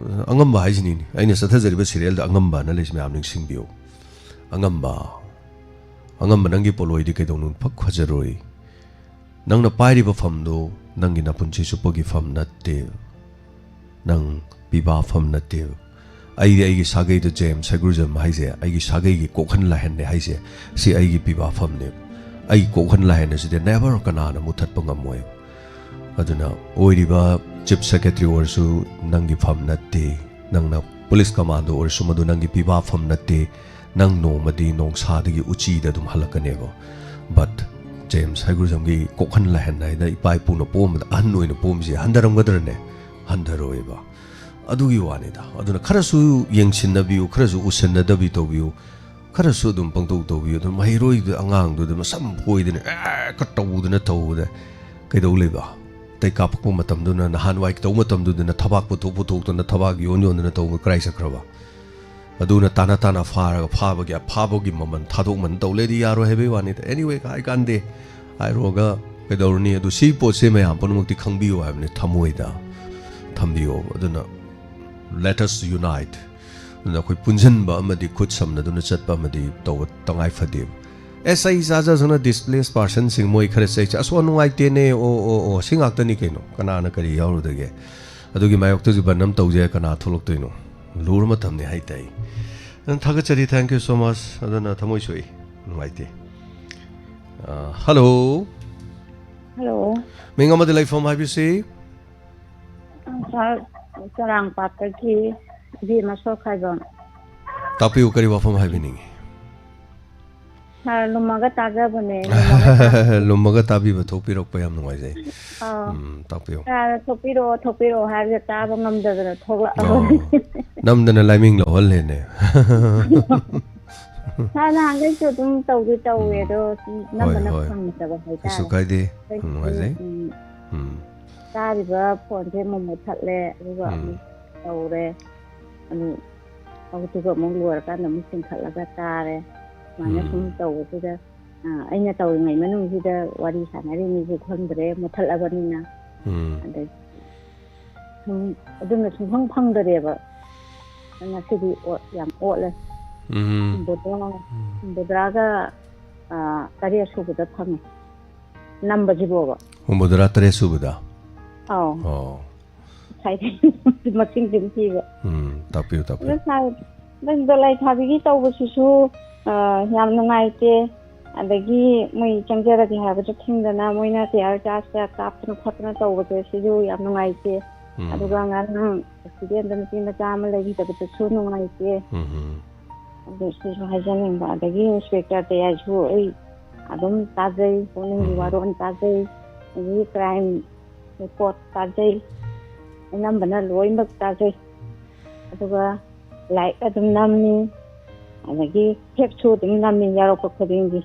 ꯑꯉꯝꯕ ꯍꯥꯏꯁꯤꯅꯤꯅꯦ꯫ ꯑꯩꯅ ꯆꯠꯊꯖꯔꯤꯕ ꯁꯤꯔꯦꯜꯗ ꯑꯉꯝꯕ ꯑꯅ ꯂꯩꯁꯤ ꯃꯌꯥꯝ ꯅꯤꯡꯁꯤꯡꯕꯤꯌꯨ꯫ ꯑꯉꯝꯕ, ꯑꯉꯝꯕ ꯅꯪꯒꯤ ꯄꯣꯠꯂꯣꯏꯗꯤ ꯀꯩꯗꯧꯅꯨꯡ ꯐꯛ ꯐꯖꯔꯣꯏ꯫ ꯅꯪꯅ ꯄꯥꯏꯔꯤꯕ ꯐꯝꯗꯨ ꯅꯪꯒꯤ ꯅꯄꯨꯟꯁꯤ ꯆꯨꯞꯄꯒꯤ ꯐꯝ ꯅꯠꯇꯦ꯫ ꯅꯪ ꯄꯤꯕꯥ ꯐꯝ ꯅꯠꯇꯦ꯫ ꯑꯩꯗꯤ ꯑꯩꯒꯤ ꯁꯥꯒꯩꯗ ꯖꯦꯝꯁ ꯍꯩꯒ꯭ꯔꯨꯖꯝ ꯍꯥꯏꯁꯦ, ꯑꯩꯒꯤ ꯁꯥꯒꯩꯒꯤ ꯀꯣꯛꯍꯟ ꯂꯥꯏꯍꯟꯅꯦ ꯍꯥꯏꯁꯦ, ꯁꯤ ꯑꯩꯒꯤ ꯄꯤꯕꯥ ꯐꯝꯅꯦ꯫ ꯑꯩꯒꯤ ꯀꯣꯛꯍꯟ ꯂꯥꯏꯍꯟ ꯑꯁꯤꯗꯤ never ꯀꯅꯥꯅ ꯃꯨꯊꯠꯄ ꯉꯝꯃꯣꯏ꯫ ꯑꯗꯨꯅ ꯑꯣꯏꯔꯤꯕ ꯆꯤꯐ ꯁꯦꯀ꯭ꯔꯦꯇꯔꯤ ꯑꯣꯏꯔꯁꯨ ꯅꯪꯒꯤ ꯐꯝ ꯅꯠꯇꯦ, ꯅꯪꯅ ꯄꯨꯂꯤꯁ ꯀꯃꯥꯟꯗꯣ ꯑꯣꯏꯔꯁꯨ ꯃꯗꯨ ꯅꯪꯒꯤ ꯄꯤꯕꯥ ꯐꯝ ꯅꯠꯇꯦ꯫ ꯅꯪ ꯅꯣꯡꯃꯗꯤ ꯅꯣꯡꯁꯥꯗꯒꯤ ꯎꯆꯤꯗ ꯑꯗꯨꯝ ꯍꯜꯂꯛꯀꯅꯦꯕ꯫ But ꯖꯦꯝꯁ ꯍꯩꯒ꯭ꯔꯨꯖꯝꯒꯤ ꯀꯣꯛꯍꯟ ꯂꯥꯏꯍꯟ ꯍꯥꯏꯅ ꯏꯄꯥ ꯏꯄꯨꯅ ꯄꯣꯛꯑꯝꯕꯗ ꯑꯍꯟ ꯑꯣꯏꯅ ꯄꯣꯛꯑꯝꯕꯁꯦ ꯍꯟꯊꯔꯝꯒꯗ꯭ꯔꯅꯦ? ꯍꯟꯊꯔꯣꯏꯕ꯫ ꯑꯗꯨꯒꯤ ꯋꯥꯅꯤꯗ꯫ ꯑꯗꯨꯅ ꯈꯔꯁꯨ ꯌꯦꯡꯁꯤꯟꯅꯕꯤꯌꯨ, ꯈꯔꯁꯨ ꯎꯁꯤꯟꯅꯗꯕꯤ ꯇꯧꯕꯤꯌꯨ, ꯈꯔꯁꯨ ꯑꯗꯨꯝ ꯄꯪꯇꯧ ꯇꯧꯕꯤꯌꯨ꯫ ꯑꯗꯨꯝ ꯃꯍꯩꯔꯣꯏꯗꯨ ꯑꯉꯥꯡꯗꯨꯗ ꯃꯁꯝ ꯐꯣꯏꯗꯅ ꯑꯦ ꯀ ꯇꯧꯗꯅ ꯇꯧꯕꯗ ꯀꯩꯗꯧ ꯂꯩꯕ? ꯇꯩ ꯀꯥꯞꯄꯛꯄ ꯃꯇꯝꯗꯨꯅ, ꯅꯍꯥꯟꯋꯥꯏ ꯇꯧꯕ ꯃꯇꯝꯗꯨꯗꯅ ꯊꯕꯥꯛ ꯄꯨꯊꯣꯛ ꯄꯨꯊꯣꯛꯇꯅ ꯊꯕꯥꯛ ꯌꯣꯟ ꯌꯣꯟꯗꯅ ꯇꯧꯕ ꯀꯗꯥꯏ ꯆꯠꯈ꯭ꯔꯕ? ꯑꯗꯨꯅ ꯇꯥꯅ ꯇꯥꯅ ꯐꯥꯔꯒ ꯐꯥꯕꯒꯤ ꯑꯐꯥꯕꯒꯤ ꯃꯃꯜ ꯊꯥꯗꯣꯛꯃꯟ ꯇꯧ ꯂꯩꯗꯤ ꯌꯥꯔꯣꯏ ꯍꯥꯏꯕꯒꯤ ꯋꯥꯅꯤꯗ꯫ Anyway, ꯀꯥꯏ ꯀꯥꯟꯗꯦ ꯍꯥꯏꯔꯨꯔꯒ ꯀꯩꯗꯧꯔꯨꯅꯤ? ꯑꯗꯨ ꯁꯤ ꯄꯣꯠꯁꯦ ꯃꯌꯥꯝ ꯄꯨꯝꯅꯃꯛꯇꯤ ꯈꯪꯕꯤꯌꯨ ꯍꯥꯏꯕꯅꯤ, ꯊꯃꯣꯏꯗ ꯊꯝꯕꯤꯌꯣ꯫ ꯑꯗꯨꯅ let us unite꯫ ꯑꯗꯨꯅ ꯑꯩꯈꯣꯏ ꯄꯨꯟꯁꯤꯟꯕ ꯑꯃꯗꯤ ꯈꯨꯠ ꯁꯝꯅꯗꯨꯅ ꯆꯠꯄ ꯑꯃꯗꯤ ꯇꯧꯕ ꯇꯉꯥꯏ ꯐꯗꯦꯕ꯫ ꯑꯦꯁ ꯑꯩ ꯆꯥꯖꯁꯅ ꯗꯤꯁꯄ꯭ꯂꯦꯁ ꯄꯥꯔꯁꯟꯁꯤꯡ ꯃꯣꯏ ꯈꯔ ꯆꯩꯁꯦ ꯑꯁꯣ ꯅꯨꯡꯉꯥꯏꯇꯦꯅꯦ ꯑꯣ ꯑꯣ ꯑꯣ ꯁꯤ ꯉꯥꯛꯇꯅꯤ ꯀꯩꯅꯣ ꯀꯅꯥꯅ ꯀꯔꯤ ꯌꯥꯎꯔꯨꯗꯒꯦ ꯑꯗꯨꯒꯤ ꯃꯥꯌꯣꯛꯇꯁꯨ ꯕꯟ ꯑꯃ ꯇꯧꯖꯩ ꯀꯅꯥ ꯊꯣꯛꯂꯛꯇꯣꯏꯅꯣ ꯂꯨꯔ ꯃꯇꯝꯅꯤ ꯍꯥꯏꯇꯥꯏ ꯑꯗꯨꯅ ꯊꯥꯒꯠꯆꯔꯤ thank you so much ꯑꯗꯨꯅ ꯊꯃꯣꯏ ꯁꯣꯛꯏ ꯅꯨꯡꯉꯥꯏꯇꯦ ꯍꯜꯂꯣ ꯍꯜꯂꯣ ꯃꯤꯡ ꯑꯃꯗꯤ ꯂꯩꯐꯝ ꯍꯥꯏꯕꯤꯁꯤ ꯁꯥꯔ ꯆꯔꯥꯡꯄꯥꯠꯇꯒꯤ ꯏꯕꯦꯝꯃ ꯁꯣꯈꯥꯏꯕꯝ ꯇꯥꯛꯄꯤꯌꯨ ꯀꯔꯤ ꯋꯥꯐꯝ ꯍꯥꯏꯕꯤꯅꯤꯡꯉꯤ ꯁꯥꯔ ꯂꯨꯝꯃꯒ ꯇꯥꯖꯕꯅꯦ ꯂꯨꯝꯃꯒ ꯇꯥꯕꯤꯕ ꯊꯣꯛꯄꯤꯔꯛꯄ ꯌꯥꯝ ꯅꯨꯡꯉꯥꯏꯖꯩ ꯑꯥ ꯎꯝ ꯇꯥꯛꯄꯤꯌꯨ ꯁꯥꯔ ꯊꯣꯛꯄꯤꯔꯛꯑꯣ ꯊꯣꯛꯄꯤꯔꯛꯑꯣ ꯍꯥꯏꯕꯁꯦ ꯇꯥꯕ ꯉꯝꯗꯗꯅ ꯑꯣ, ꯊꯣꯛꯂꯛꯑꯕꯅꯤ ꯅꯝꯗꯅ ꯂꯥꯏꯃꯤꯡ ꯂꯧꯍꯜꯂꯦꯅꯦ ꯁꯥꯔ ꯅꯍꯥꯟꯈꯩꯁꯨ ꯑꯗꯨꯝ ꯇꯧꯗꯤ ꯇꯧꯋꯦ ꯎꯝ. ꯑꯗꯣ ꯍꯣꯏ ꯅꯝꯕꯅ ꯍꯣꯏ ꯐꯪꯗꯕ ꯀꯩꯁꯨ ꯍꯥꯏꯇꯥꯔꯦ ꯀꯥꯏꯗꯦ ꯑꯩꯁꯨ, ꯅꯨꯡꯉꯥꯏꯖꯩ ꯎꯝ, ꯎꯝ ꯇꯥꯔꯤꯕ ꯐꯣꯟꯁꯦ ꯑꯃꯨꯛ ꯃꯨꯠꯊꯠꯂꯦ ꯑꯗꯨꯒ ꯎꯝ. ꯑꯃꯨꯛ ꯇꯧꯔꯦ ꯑꯗꯨ ꯑꯗꯨꯒ ꯑꯃꯨꯛ ꯂꯣꯏꯔꯀꯥꯟꯗ ꯑꯃꯨꯛ ꯆꯤꯡꯈꯠꯂꯒ ꯇꯥꯔꯦ ꯁꯨꯃꯥꯏꯅ ꯁꯨꯝ ꯎꯝ. ꯇꯧꯕꯁꯤꯗ ꯑ, ꯑꯩꯅ ꯇꯧꯔꯤꯉꯩ ꯃꯅꯨꯡꯁꯤꯗ ꯋꯥꯔꯤ ꯁꯥꯟꯅꯔꯤꯉꯩꯁꯨ ꯈꯪꯗ꯭ꯔꯦ ꯃꯨꯠꯊꯠꯂꯕꯅꯤꯅ ꯎꯝ ꯑꯗꯩ ꯁꯨꯝ ꯑꯗꯨꯝꯅ ꯁꯨꯡꯐꯪ ꯐꯪꯗꯔꯦꯕ ꯉꯁꯤꯗꯤ ꯑꯣ- ꯌꯥꯝ ꯑꯣꯠꯂꯦ ꯎꯝ ꯕꯣꯗ꯭ꯔꯥ ꯕꯣꯗ꯭ꯔꯥꯒ ꯑ, ꯇꯔꯦꯠ ꯁꯨꯕꯗ ꯐꯪꯉꯦ ꯅꯝꯕꯁꯤꯕꯣꯕ ꯍꯨꯝꯐꯨꯇꯔꯥ ꯇꯔꯦꯠ ꯁꯨꯕꯗ ꯑꯧ ꯑꯣ ꯉꯁꯥꯏꯗꯤ ꯃꯁꯤꯡ ꯑꯗꯨꯝ ꯊꯤꯕ ꯎꯝ ꯇꯥꯛꯄꯤꯌꯨ ꯇꯥꯛꯄꯤꯌꯨ ꯑꯗꯣ ꯁꯥꯔ ꯅꯪ ꯗꯣꯂꯥꯏ ꯊꯥꯕꯤꯒꯤ ꯇꯧꯕꯁꯤꯁꯨ ꯑ, ꯌꯥꯝ ꯅꯨꯡꯉꯥꯏꯇꯦ ꯑꯗꯒꯤ ꯃꯣꯏ ꯆꯪꯖꯔꯒꯦ ꯍꯥꯏꯕꯁꯨ ꯊꯤꯡꯗꯅ ꯃꯣꯏꯅ ꯇꯤꯌꯥꯔ ꯒ꯭ꯌꯥꯁꯇ ꯀꯥꯞꯇꯅ ꯈꯣꯠꯇꯅ ꯇꯧꯕꯁꯦ ꯁꯤꯁꯨ ꯌꯥꯝ ꯅꯨꯡꯉꯥꯏꯇꯦ ꯎꯝ. ꯑꯗꯨꯒ ꯉꯔꯥꯡ ꯑꯦꯛꯁꯤꯗꯦꯟꯗ ꯅꯨꯄꯤ ꯃꯆꯥ ꯑꯃ ꯂꯩꯈꯤꯗꯕꯗꯨꯁꯨ ꯅꯨꯡꯉꯥꯏꯇꯦ ꯎꯝ ꯑꯗꯨ ꯁꯤꯁꯨ ꯍꯥꯏꯖꯅꯤꯡꯕ ꯑꯗꯒꯤ ꯏꯟꯁꯄꯦꯛꯇꯔ ꯇꯌꯥꯏꯁꯨ ꯑꯩ ꯑꯗꯨꯝ ꯇꯥꯖꯩ ꯄꯨꯛꯅꯤꯡꯒꯤ ꯎꯝ. ꯋꯥꯔꯣꯜ ꯇꯥꯖꯩ ꯑꯗꯒꯤ ꯀ꯭ꯔꯥꯏꯝ ꯔꯤꯄꯣꯔꯠ ꯇꯥꯖꯩ ꯑꯅꯝꯕꯅ ꯂꯣꯏꯅꯃꯛ ꯇꯥꯖꯩ ꯑꯗꯨꯒ ꯂꯥꯏꯛ ꯑꯗꯨꯝ ꯅꯝꯃꯤ ꯑꯗꯒꯤ ꯐꯦꯛꯁꯨ ꯑꯗꯨꯝ ꯅꯝꯃꯤ ꯌꯥꯎꯔꯛꯄ ꯈꯨꯗꯤꯡꯒꯤ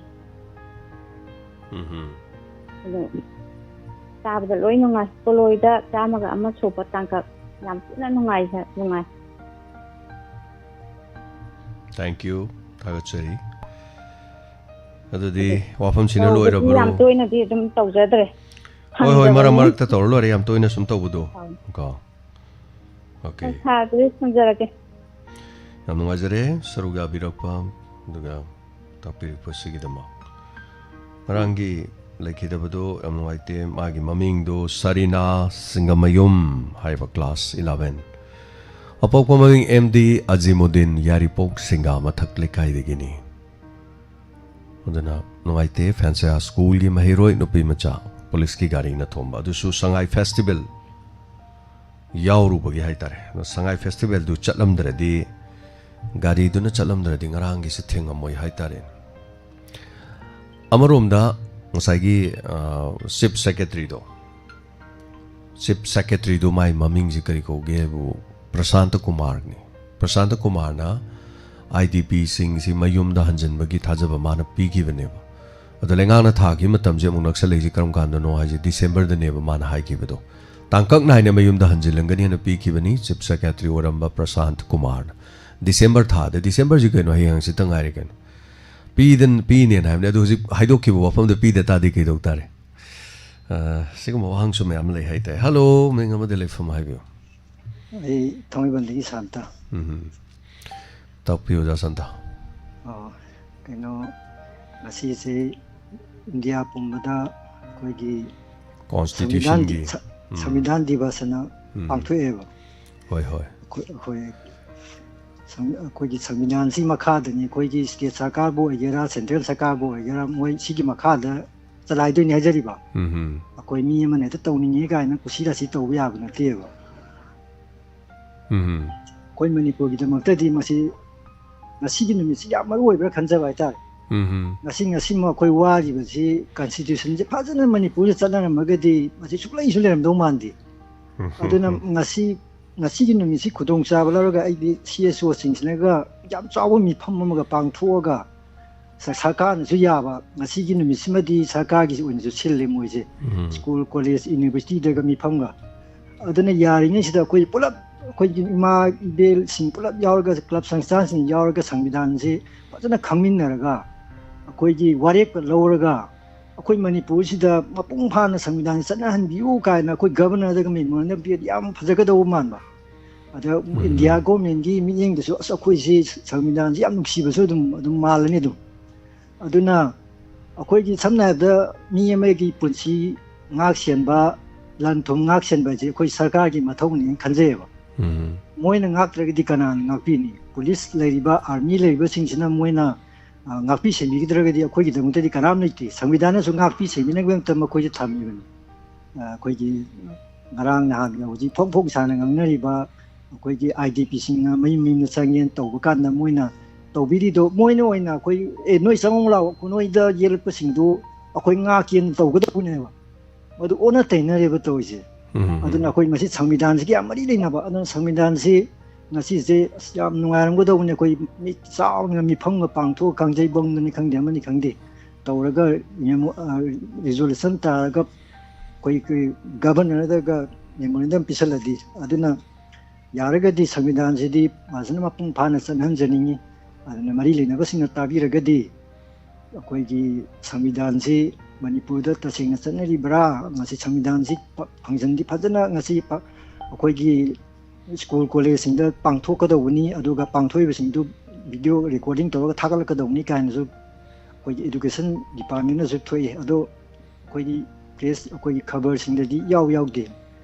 ꯎꯝ ꯑꯗꯣ ꯆꯥꯕꯗ ꯂꯣꯏ ꯅꯨꯡꯉꯥꯏ ꯄꯣꯂꯣꯏꯗ ꯆꯥꯝꯃꯒ ꯑꯃ ꯁꯨꯕ ꯇꯥꯡꯀꯛ ꯌꯥꯝ ꯊꯤꯅ ꯅꯨꯡꯉꯥꯏ ꯅꯨꯡꯉꯥꯏ thank you ꯊꯥꯒꯠꯆꯔꯤ ꯑꯗꯨꯗꯤ ꯋꯥꯐꯝꯁꯤꯅ ꯇꯧꯕꯗꯤ ꯂꯣꯏꯔꯕ꯭ꯔꯣ ꯌꯥꯝ ꯇꯣꯏꯅꯗꯤ ꯑꯗꯨꯝ ꯇꯧꯖꯗ꯭ꯔꯦ ꯍꯣꯏ ꯍꯣꯏ ꯃꯔꯛ ꯐꯪꯗꯕꯅꯤ꯫ ꯃꯔꯛꯇ ꯇꯧꯔ ꯂꯣꯏꯔꯦ ꯌꯥꯝ ꯇꯣꯏꯅ ꯁꯨꯝ ꯇꯧꯕꯗꯣ ꯑꯧ꯫ ꯀꯣ ꯑꯣꯀꯦ ꯁꯥꯔ ꯑꯗꯨꯗꯤ ꯊꯝꯖꯔꯒꯦ ꯌꯥꯝ ꯅꯨꯡꯉꯥꯏꯖꯔꯦ ꯁꯔꯨꯛ ꯌꯥꯕꯤꯔꯛꯄ ꯑꯗꯨꯒ ꯇꯥꯛꯄꯤꯔꯛꯄꯁꯤꯒꯤꯗꯃꯛ꯫ ꯉꯔꯥꯡꯒꯤ ꯂꯩꯈꯤꯗꯕꯗꯣ ꯌꯥꯝ ꯅꯨꯡꯉꯥꯏꯇꯦ꯫ ꯃꯥꯒꯤ ꯃꯃꯤꯡꯗꯣ ꯁꯔꯤꯅꯥ ꯁꯤꯡꯒꯃꯌꯨꯝ ꯍꯥꯏꯕ, class eleven꯫ ꯑꯄꯣꯛꯄ ꯃꯃꯤꯡ ꯑꯦꯝ ꯗꯤ ꯑꯖꯤꯃꯨꯗꯤꯟ, ꯌꯥꯏꯔꯤꯄꯣꯛ ꯁꯤꯡꯒꯥ ꯃꯊꯛ ꯂꯩꯀꯥꯏꯗꯒꯤꯅꯤ꯫ ꯑꯗꯨꯅ ꯅꯨꯡꯉꯥꯏꯇꯦ, ꯐꯦꯟꯁꯤꯌꯥ ꯁ꯭ꯀꯨꯜꯒꯤ ꯃꯍꯩꯔꯣꯏ ꯅꯨꯄꯤ ꯃꯆꯥ ꯄꯨꯂꯤꯁꯀꯤ ꯒꯥꯔꯤꯅ ꯊꯣꯝꯕ, ꯑꯗꯨꯁꯨ ꯁꯉꯥꯏ ꯐꯦꯁꯇꯤꯚꯦꯜ ꯌꯥꯎꯔꯨꯕꯒꯤ ꯍꯥꯏꯇꯥꯔꯦ꯫ ꯑꯗꯣ ꯁꯉꯥꯏ ꯐꯦꯁꯇꯤꯚꯦꯜꯗꯨ ꯆꯠꯂꯝꯗ꯭ꯔꯗꯤ, ꯒꯥꯔꯤꯗꯨꯅ ꯆꯠꯂꯝꯗ꯭ꯔꯗꯤ ꯉꯔꯥꯡꯒꯤꯁꯦ ꯊꯦꯡꯉꯝꯃꯣꯏ ꯍꯥꯏꯇꯥꯔꯦ꯫ ꯑꯃꯔꯣꯝꯗ ꯉꯁꯥꯏꯒꯤ, ꯑ, ꯆꯤꯐ ꯁꯦꯀ꯭ꯔꯦꯇꯔꯤꯗꯣ, ꯆꯤꯐ ꯁꯦꯀ꯭ꯔꯦꯇꯔꯤꯗꯣ ꯃꯥꯏ ꯃꯃꯤꯡꯁꯤ ꯀꯔꯤ ꯀꯧꯒꯦ ꯍꯥꯏꯕꯨ ꯄ꯭ꯔꯁꯥꯟꯇ ꯀꯨꯃꯥꯔꯅꯤ꯫ ꯄ꯭ꯔꯁꯥꯟꯇ ꯀꯨꯃꯥꯔꯅ ꯑꯥꯏ ꯗꯤ ꯄꯤꯁꯤꯡꯁꯤ ꯃꯌꯨꯝꯗ ꯍꯟꯖꯤꯟꯕꯒꯤ ꯊꯥꯖꯕ ꯃꯥꯅ ꯄꯤꯈꯤꯕꯅꯦꯕ꯫ ꯑꯗꯣ ꯂꯩꯉꯥꯛꯅ ꯊꯥꯈꯤꯕ ꯃꯇꯝꯁꯦ ꯑꯃꯨꯛ ꯅꯛꯁꯜꯂꯛꯏꯁꯦ ꯀꯔꯝ ꯀꯥꯟꯗꯅꯣ ꯍꯥꯏꯁꯦ, ꯗꯤꯁꯦꯝꯕꯔꯗꯅꯦꯕ ꯃꯥꯅ ꯍꯥꯏꯈꯤꯕꯗꯣ꯫ ꯇꯥꯡꯀꯛ ꯅꯥꯏꯅ ꯃꯌꯨꯝꯗ ꯍꯟꯖꯤꯜꯂꯝꯒꯅꯤ ꯍꯥꯏꯅ ꯄꯤꯈꯤꯕꯅꯤ ꯆꯤꯐ ꯁꯦꯀ꯭ꯔꯦꯇꯔꯤ ꯑꯣꯏꯔꯝꯕ ꯄ꯭ꯔꯁꯥꯟꯇ ꯀꯨꯃꯥꯔꯅ꯫ ꯗꯤꯁꯦꯝꯕꯔ ꯊꯥꯗ, ꯗꯤꯁꯦꯝꯕꯔꯁꯤ ꯀꯩꯅꯣ, ꯍꯌꯦꯡ ꯍꯪꯆꯤꯠꯇ ꯉꯥꯏꯔꯦ ꯀꯩꯅꯣ꯫ ꯄꯤꯗ-, ꯄꯤꯅꯦꯅ ꯍꯥꯏꯕꯅꯦ, ꯑꯗꯨ ꯍꯧꯖꯤꯛ ꯍꯥꯏꯗꯣꯛꯈꯤꯕ ꯋꯥꯐꯝꯗ ꯄꯤꯗ ꯇꯥꯔꯗꯤ ꯀꯩꯗꯧ ꯇꯥꯔꯦ? ꯑ, ꯁꯤꯒꯨꯝꯕ ꯋꯥꯍꯪꯁꯨ ꯃꯌꯥꯝ ꯂꯩ ꯍꯥꯏꯇꯥꯔꯦ꯫ ꯍꯜꯂꯣ, ꯃꯤꯡ ꯑꯃꯗ ꯂꯩꯐꯝ ꯍꯥꯏꯕꯤꯌꯨ꯫ ꯑꯩ ꯊꯥꯡꯃꯩꯕꯟꯗꯒꯤ ꯁꯥꯟꯇ꯫ ꯎꯝ꯫ ꯇꯥꯛꯄꯤꯌꯨ, ꯑꯣꯖꯥ ꯁꯥꯟꯇ꯫ ꯑꯣ, ꯀꯩꯅꯣ, ꯉꯁꯤꯁꯦ ꯏꯟꯗꯤꯌꯥ ꯄꯨꯝꯕꯗ ꯑꯩꯈꯣꯏꯒꯤ ꯀꯣꯟꯁꯇꯤꯇ꯭ꯌꯨꯁꯟꯒꯤ, ꯁꯪꯕꯤꯙꯥꯟ ꯗꯤ-, ꯁ-, ꯎꯝ꯫ ꯁꯪꯕꯤꯙꯥꯟ ꯗꯤꯕꯁ ꯑꯅ ꯎꯝ꯫ ꯄꯥꯡꯊꯣꯛꯑꯦꯕ꯫ ꯍꯣꯏ, ꯍꯣꯏ꯫ ꯑꯩꯈꯣꯏ, ꯑꯩꯈꯣꯏ ꯁꯪ-, ꯑꯩꯈꯣꯏꯒꯤ ꯁꯪꯕꯤꯙꯥꯟꯁꯤ ꯃꯈꯥꯗꯅꯤ ꯑꯩꯈꯣꯏꯒꯤ ꯁ꯭ꯇꯦꯠ ꯁꯔꯀꯥꯔꯕꯨ ꯑꯣꯏꯒꯦꯔꯥ, ꯁꯦꯟꯇ꯭ꯔꯦꯜ ꯁꯔꯀꯥꯔꯕꯨ ꯑꯣꯏꯒꯦꯔꯥ, ꯃꯣꯏ ꯁꯤꯒꯤ ꯃꯈꯥꯗ ꯆꯂꯥꯏꯗꯣꯏꯅꯤ ꯍꯥꯏꯖꯔꯤꯕ꯫ ꯎꯝ꯫ ꯑꯩꯈꯣꯏ ꯃꯤ ꯑꯃꯅ ꯍꯦꯛꯇ ꯇꯧꯅꯤꯡꯉꯦ ꯀꯥꯏꯅ ꯀꯨꯁꯤ ꯔꯥꯁꯤ ꯇꯧꯕ ꯌꯥꯕ ꯅꯠꯇꯦꯕ꯫ ꯎꯝ꯫ ꯑꯩꯈꯣꯏ ꯃꯅꯤꯄꯨꯔꯒꯤꯗꯃꯛꯇꯗꯤ ꯃꯁꯤ ꯉꯁꯤꯒꯤ ꯅꯨꯃꯤꯠꯁꯤ ꯌꯥꯝ ꯃꯔꯨ ꯑꯣꯏꯕ꯭ꯔꯥ ꯈꯟꯖꯕ ꯍꯥꯏꯇꯥꯔꯦ꯫ ꯎꯝ꯫ ꯉꯁꯤ, ꯉꯁꯤꯃꯛ ꯑꯩꯈꯣꯏ ꯋꯥꯔꯤꯕꯁꯤ ꯀꯟꯁꯇꯤꯇ꯭ꯌꯨꯁꯟꯁꯦ ꯐꯖꯅ ꯃꯅꯤꯄꯨꯔꯗ ꯆꯠꯅꯔꯝꯃꯒꯗꯤ ꯃꯁꯤ ꯁꯨꯡꯂꯩꯁꯨ ꯂꯩꯔꯝꯗꯧ ꯃꯥꯟꯗꯦ꯫ ꯎꯝ꯫ ꯑꯗꯨꯅ ꯉꯁꯤ, ꯉꯁꯤꯒꯤ ꯅꯨꯃꯤꯠꯁꯤ ꯈꯨꯗꯣꯡꯆꯥꯕ ꯂꯧꯔꯒ ꯑꯩꯗꯤ ꯁꯤ ꯑꯦꯁ ꯑꯣꯁꯤꯡꯁꯤꯅꯒ ꯌꯥꯝ ꯆꯥꯎꯕ ꯃꯤꯐꯝ ꯑꯃꯒ ꯄꯥꯡꯊꯣꯛꯑꯒ ꯁ-, ꯁꯔꯀꯥꯔꯅꯁꯨ ꯌꯥꯕ, ꯉꯁꯤꯒꯤ ꯅꯨꯃꯤꯠꯁꯤꯃꯗꯤ ꯁꯔꯀꯥꯔꯒꯤ ꯑꯣꯏꯅꯁꯨ ꯁꯤꯜꯂꯦ ꯃꯣꯏꯁꯦ꯫ ꯎꯝ꯫ ꯁ꯭ꯀꯨꯜ, ꯀꯣꯂꯦꯖ, ꯌꯨꯅꯤꯚꯔꯁꯤꯇꯤꯗꯒ ꯃꯤꯐꯝꯒ꯫ ꯑꯗꯨꯅ ꯌꯥꯔꯤꯉꯩꯁꯤꯗ ꯑꯩꯈꯣꯏ ꯄꯨꯂꯞ ꯑꯩꯈꯣꯏꯒꯤ ꯏꯃꯥ ꯏꯕꯦꯜꯁꯤꯡ ꯄꯨꯂꯞ ꯌꯥꯎꯔꯒ, ꯀ꯭ꯂꯕ ꯁꯪꯁꯊꯥꯟꯁꯤꯡ ꯌꯥꯎꯔꯒ ꯁꯪꯕꯤꯙꯥꯟꯁꯤ ꯐꯖꯅ ꯈꯪꯃꯤꯟꯅꯔꯒ, ꯑꯩꯈꯣꯏꯒꯤ ꯋꯥꯔꯦꯞꯀ ꯂꯧꯔꯒ, ꯑꯩꯈꯣꯏ ꯃꯅꯤꯄꯨꯔꯁꯤꯗ ꯃꯄꯨꯡ ꯐꯥꯅ ꯁꯪꯕꯤꯙꯥꯟꯁꯤ ꯆꯠꯅꯍꯟꯕꯤꯌꯨ ꯀꯥꯏꯅ ꯑꯩꯈꯣꯏ ꯒꯚꯔꯅꯔꯗꯒ ꯃꯦꯃꯣꯔꯦꯟꯗꯝ ꯄꯤꯔꯗꯤ ꯌꯥꯝ ꯐꯖꯒꯗꯧꯕ ꯃꯥꯟꯕ꯫ ꯑꯗ ꯎꯝ꯫ ꯏꯟꯗꯤꯌꯥ ꯒꯣꯔꯃꯦꯟꯒꯤ ꯃꯤꯠꯌꯦꯡꯗꯁꯨ, ꯑꯁ, ꯑꯩꯈꯣꯏꯁꯤ ꯁꯪꯕꯤꯙꯥꯟꯁꯤ ꯌꯥꯝ ꯅꯨꯡꯁꯤꯕꯁꯨ ꯑꯗꯨꯝ, ꯑꯗꯨꯝ ꯃꯥꯜꯂꯅꯤ ꯑꯗꯨꯝ꯫ ꯑꯗꯨꯅ ꯑꯩꯈꯣꯏꯒꯤ ꯁꯝꯅ ꯍꯥꯏꯔꯕꯗ ꯃꯤ ꯑꯃꯒꯤ ꯄꯨꯟꯁꯤ ꯉꯥꯛ ꯁꯦꯟꯕ, ꯂꯟ ꯊꯨꯝ ꯉꯥꯛ ꯁꯦꯟꯕ ꯍꯥꯏꯁꯦ ꯑꯩꯈꯣꯏ ꯁꯔꯀꯥꯔꯒꯤ ꯃꯊꯧꯅꯦꯅ ꯈꯟꯖꯩꯌꯦꯕ꯫ ꯎꯝ꯫ ꯃꯣꯏꯅ ꯉꯥꯛꯇ꯭ꯔꯒꯗꯤ ꯀꯅꯥꯅ ꯉꯥꯛꯄꯤꯅꯤ? ꯄꯨꯂꯤꯁ ꯂꯩꯔꯤꯕ, ꯑꯥꯔꯃꯤ ꯂꯩꯔꯤꯕꯁꯤꯡꯁꯤꯅ ꯃꯣꯏꯅ, ꯑ, ꯉꯥꯛꯄꯤ ꯁꯦꯟꯕꯤꯒꯗ꯭ꯔꯒꯗꯤ ꯑꯩꯈꯣꯏꯒꯤꯗꯃꯛꯇꯗꯤ ꯀꯅꯥꯝ ꯂꯩꯇꯦ꯫ ꯁꯪꯕꯤꯙꯥꯟꯅꯁꯨ ꯉꯥꯛꯄꯤ ꯁꯦꯟꯕꯤꯅꯕꯒꯤꯗꯃꯛꯇ ꯃꯈꯣꯏꯁꯦ ꯊꯝꯃꯤꯕꯅꯤ꯫ ꯑ, ꯑꯩꯈꯣꯏꯒꯤ ꯉꯔꯥꯡ ꯅꯍꯥꯟꯒ ꯍꯧꯖꯤꯛ ꯐꯣꯡ ꯐꯣꯡ ꯁꯥꯅ ꯉꯥꯡꯅꯔꯤꯕ ꯑꯩꯈꯣꯏꯒꯤ ꯑꯥꯏ ꯗꯤ ꯄꯤꯁꯤꯡꯅ ꯃꯌꯨꯝ ꯃꯌꯨꯝꯗ ꯆꯪꯉꯦꯅ ꯇꯧꯕ ꯀꯥꯟꯗ ꯃꯣꯏꯅ ꯇꯧꯕꯤꯔꯤꯗꯣ, ꯃꯣꯏꯅ ꯑꯣꯏꯅ ꯑꯩꯈꯣꯏ, "ꯑꯦ, ꯅꯣꯏ ꯆꯪꯉꯛꯎ ꯂꯥꯛꯑꯣ, ꯅꯣꯏꯗ ꯌꯦꯜꯂꯛꯄꯁꯤꯡꯗꯨ ꯑꯩꯈꯣꯏ ꯉꯥꯛꯀꯦꯅ" ꯇꯧꯒꯗꯧꯕꯅꯦꯕ꯫ ꯃꯗꯨ ꯑꯣꯟꯅ ꯇꯩꯅꯔꯦꯕ ꯇꯧꯔꯤꯁꯦ꯫ ꯎꯝ꯫ ꯑꯗꯨꯅ ꯑꯩꯈꯣꯏ ꯃꯁꯤ ꯁꯪꯕꯤꯙꯥꯟꯁꯤꯒ ꯌꯥꯝ ꯃꯔꯤ ꯂꯩꯅꯕ, ꯑꯗꯨꯅ ꯁꯪꯕꯤꯙꯥꯟꯁꯤ ꯉꯁꯤꯁꯦ ꯑꯁ ꯌꯥꯝ ꯅꯨꯡꯉꯥꯏꯔꯝꯒꯗꯧꯕꯅꯤ꯫ ꯑꯩꯈꯣꯏ ꯃꯤ ꯆꯥꯎꯅ ꯃꯤꯐꯝꯒ ꯄꯥꯡꯊꯣꯛꯑ, ꯀꯥꯡꯖꯩꯕꯨꯡꯗꯅꯤ ꯈꯪꯗꯦ, ꯑꯃꯅꯤ ꯈꯪꯗꯦ, ꯇꯧꯔꯒ ꯃꯦꯃꯣ-, ꯑ, ꯔꯤꯖꯣꯂꯨꯁꯟ ꯇꯥꯔꯒ ꯑꯩꯈꯣꯏꯒꯤ ꯒꯕꯔꯅꯔꯗꯒ ꯃꯦꯃꯣꯔꯦꯟꯗꯝ ꯄꯤꯁꯜꯂꯗꯤ, ꯑꯗꯨꯅ ꯌꯥꯔꯒꯗꯤ ꯁꯪꯕꯤꯙꯥꯟꯁꯤꯗꯤ ꯐꯖꯅ ꯃꯄꯨꯡ ꯐꯥꯅ ꯆꯠꯍꯟꯖꯅꯤꯡꯉꯤ꯫ ꯑꯗꯨꯅ ꯃꯔꯤ ꯂꯩꯅꯕꯁꯤꯡꯅ ꯇꯥꯕꯤꯔꯒꯗꯤ ꯑꯩꯈꯣꯏꯒꯤ ꯁꯪꯕꯤꯙꯥꯟꯁꯤ ꯃꯅꯤꯄꯨꯔꯗ ꯇꯁꯦꯡꯅ ꯆꯠꯅꯔꯤꯕ꯭ꯔꯥ? ꯉꯁꯤ ꯁꯪꯕꯤꯙꯥꯟꯁꯤ ꯄ-, ꯐꯪꯁꯟꯗꯤ ꯐꯖꯅ ꯉꯁꯤ ꯄ-, ꯑꯩꯈꯣꯏꯒꯤ ꯁ꯭ꯀꯨꯜ ꯀꯣꯂꯦꯖꯁꯤꯡꯗ ꯄꯥꯡꯊꯣꯛꯀꯗꯧꯕꯅꯤ, ꯑꯗꯨꯒ ꯄꯥꯡꯊꯣꯛꯏꯕꯁꯤꯡꯗꯨ ꯚꯤꯗꯤꯑꯣ ꯔꯦꯀꯣꯔꯗꯤꯡ ꯇꯧꯔꯒ ꯊꯥꯒꯠꯂꯛꯀꯗꯧꯕꯅꯤ ꯀꯥꯏꯅꯁꯨ ꯑꯩꯈꯣꯏꯒꯤ ꯏꯗꯨꯀꯦꯁꯟ ꯗꯤꯄꯥꯔꯠꯃꯦꯟꯅꯁꯨ ꯊꯣꯛꯏ꯫ ꯑꯗꯣ ꯑꯩꯈꯣꯏꯒꯤ ꯄ꯭ꯔꯦꯁ, ꯑꯩꯈꯣꯏꯒꯤ ꯈꯕꯔꯁꯤꯡꯗꯗꯤ ꯏꯌꯥꯎ ꯌꯥꯎꯗꯦ꯫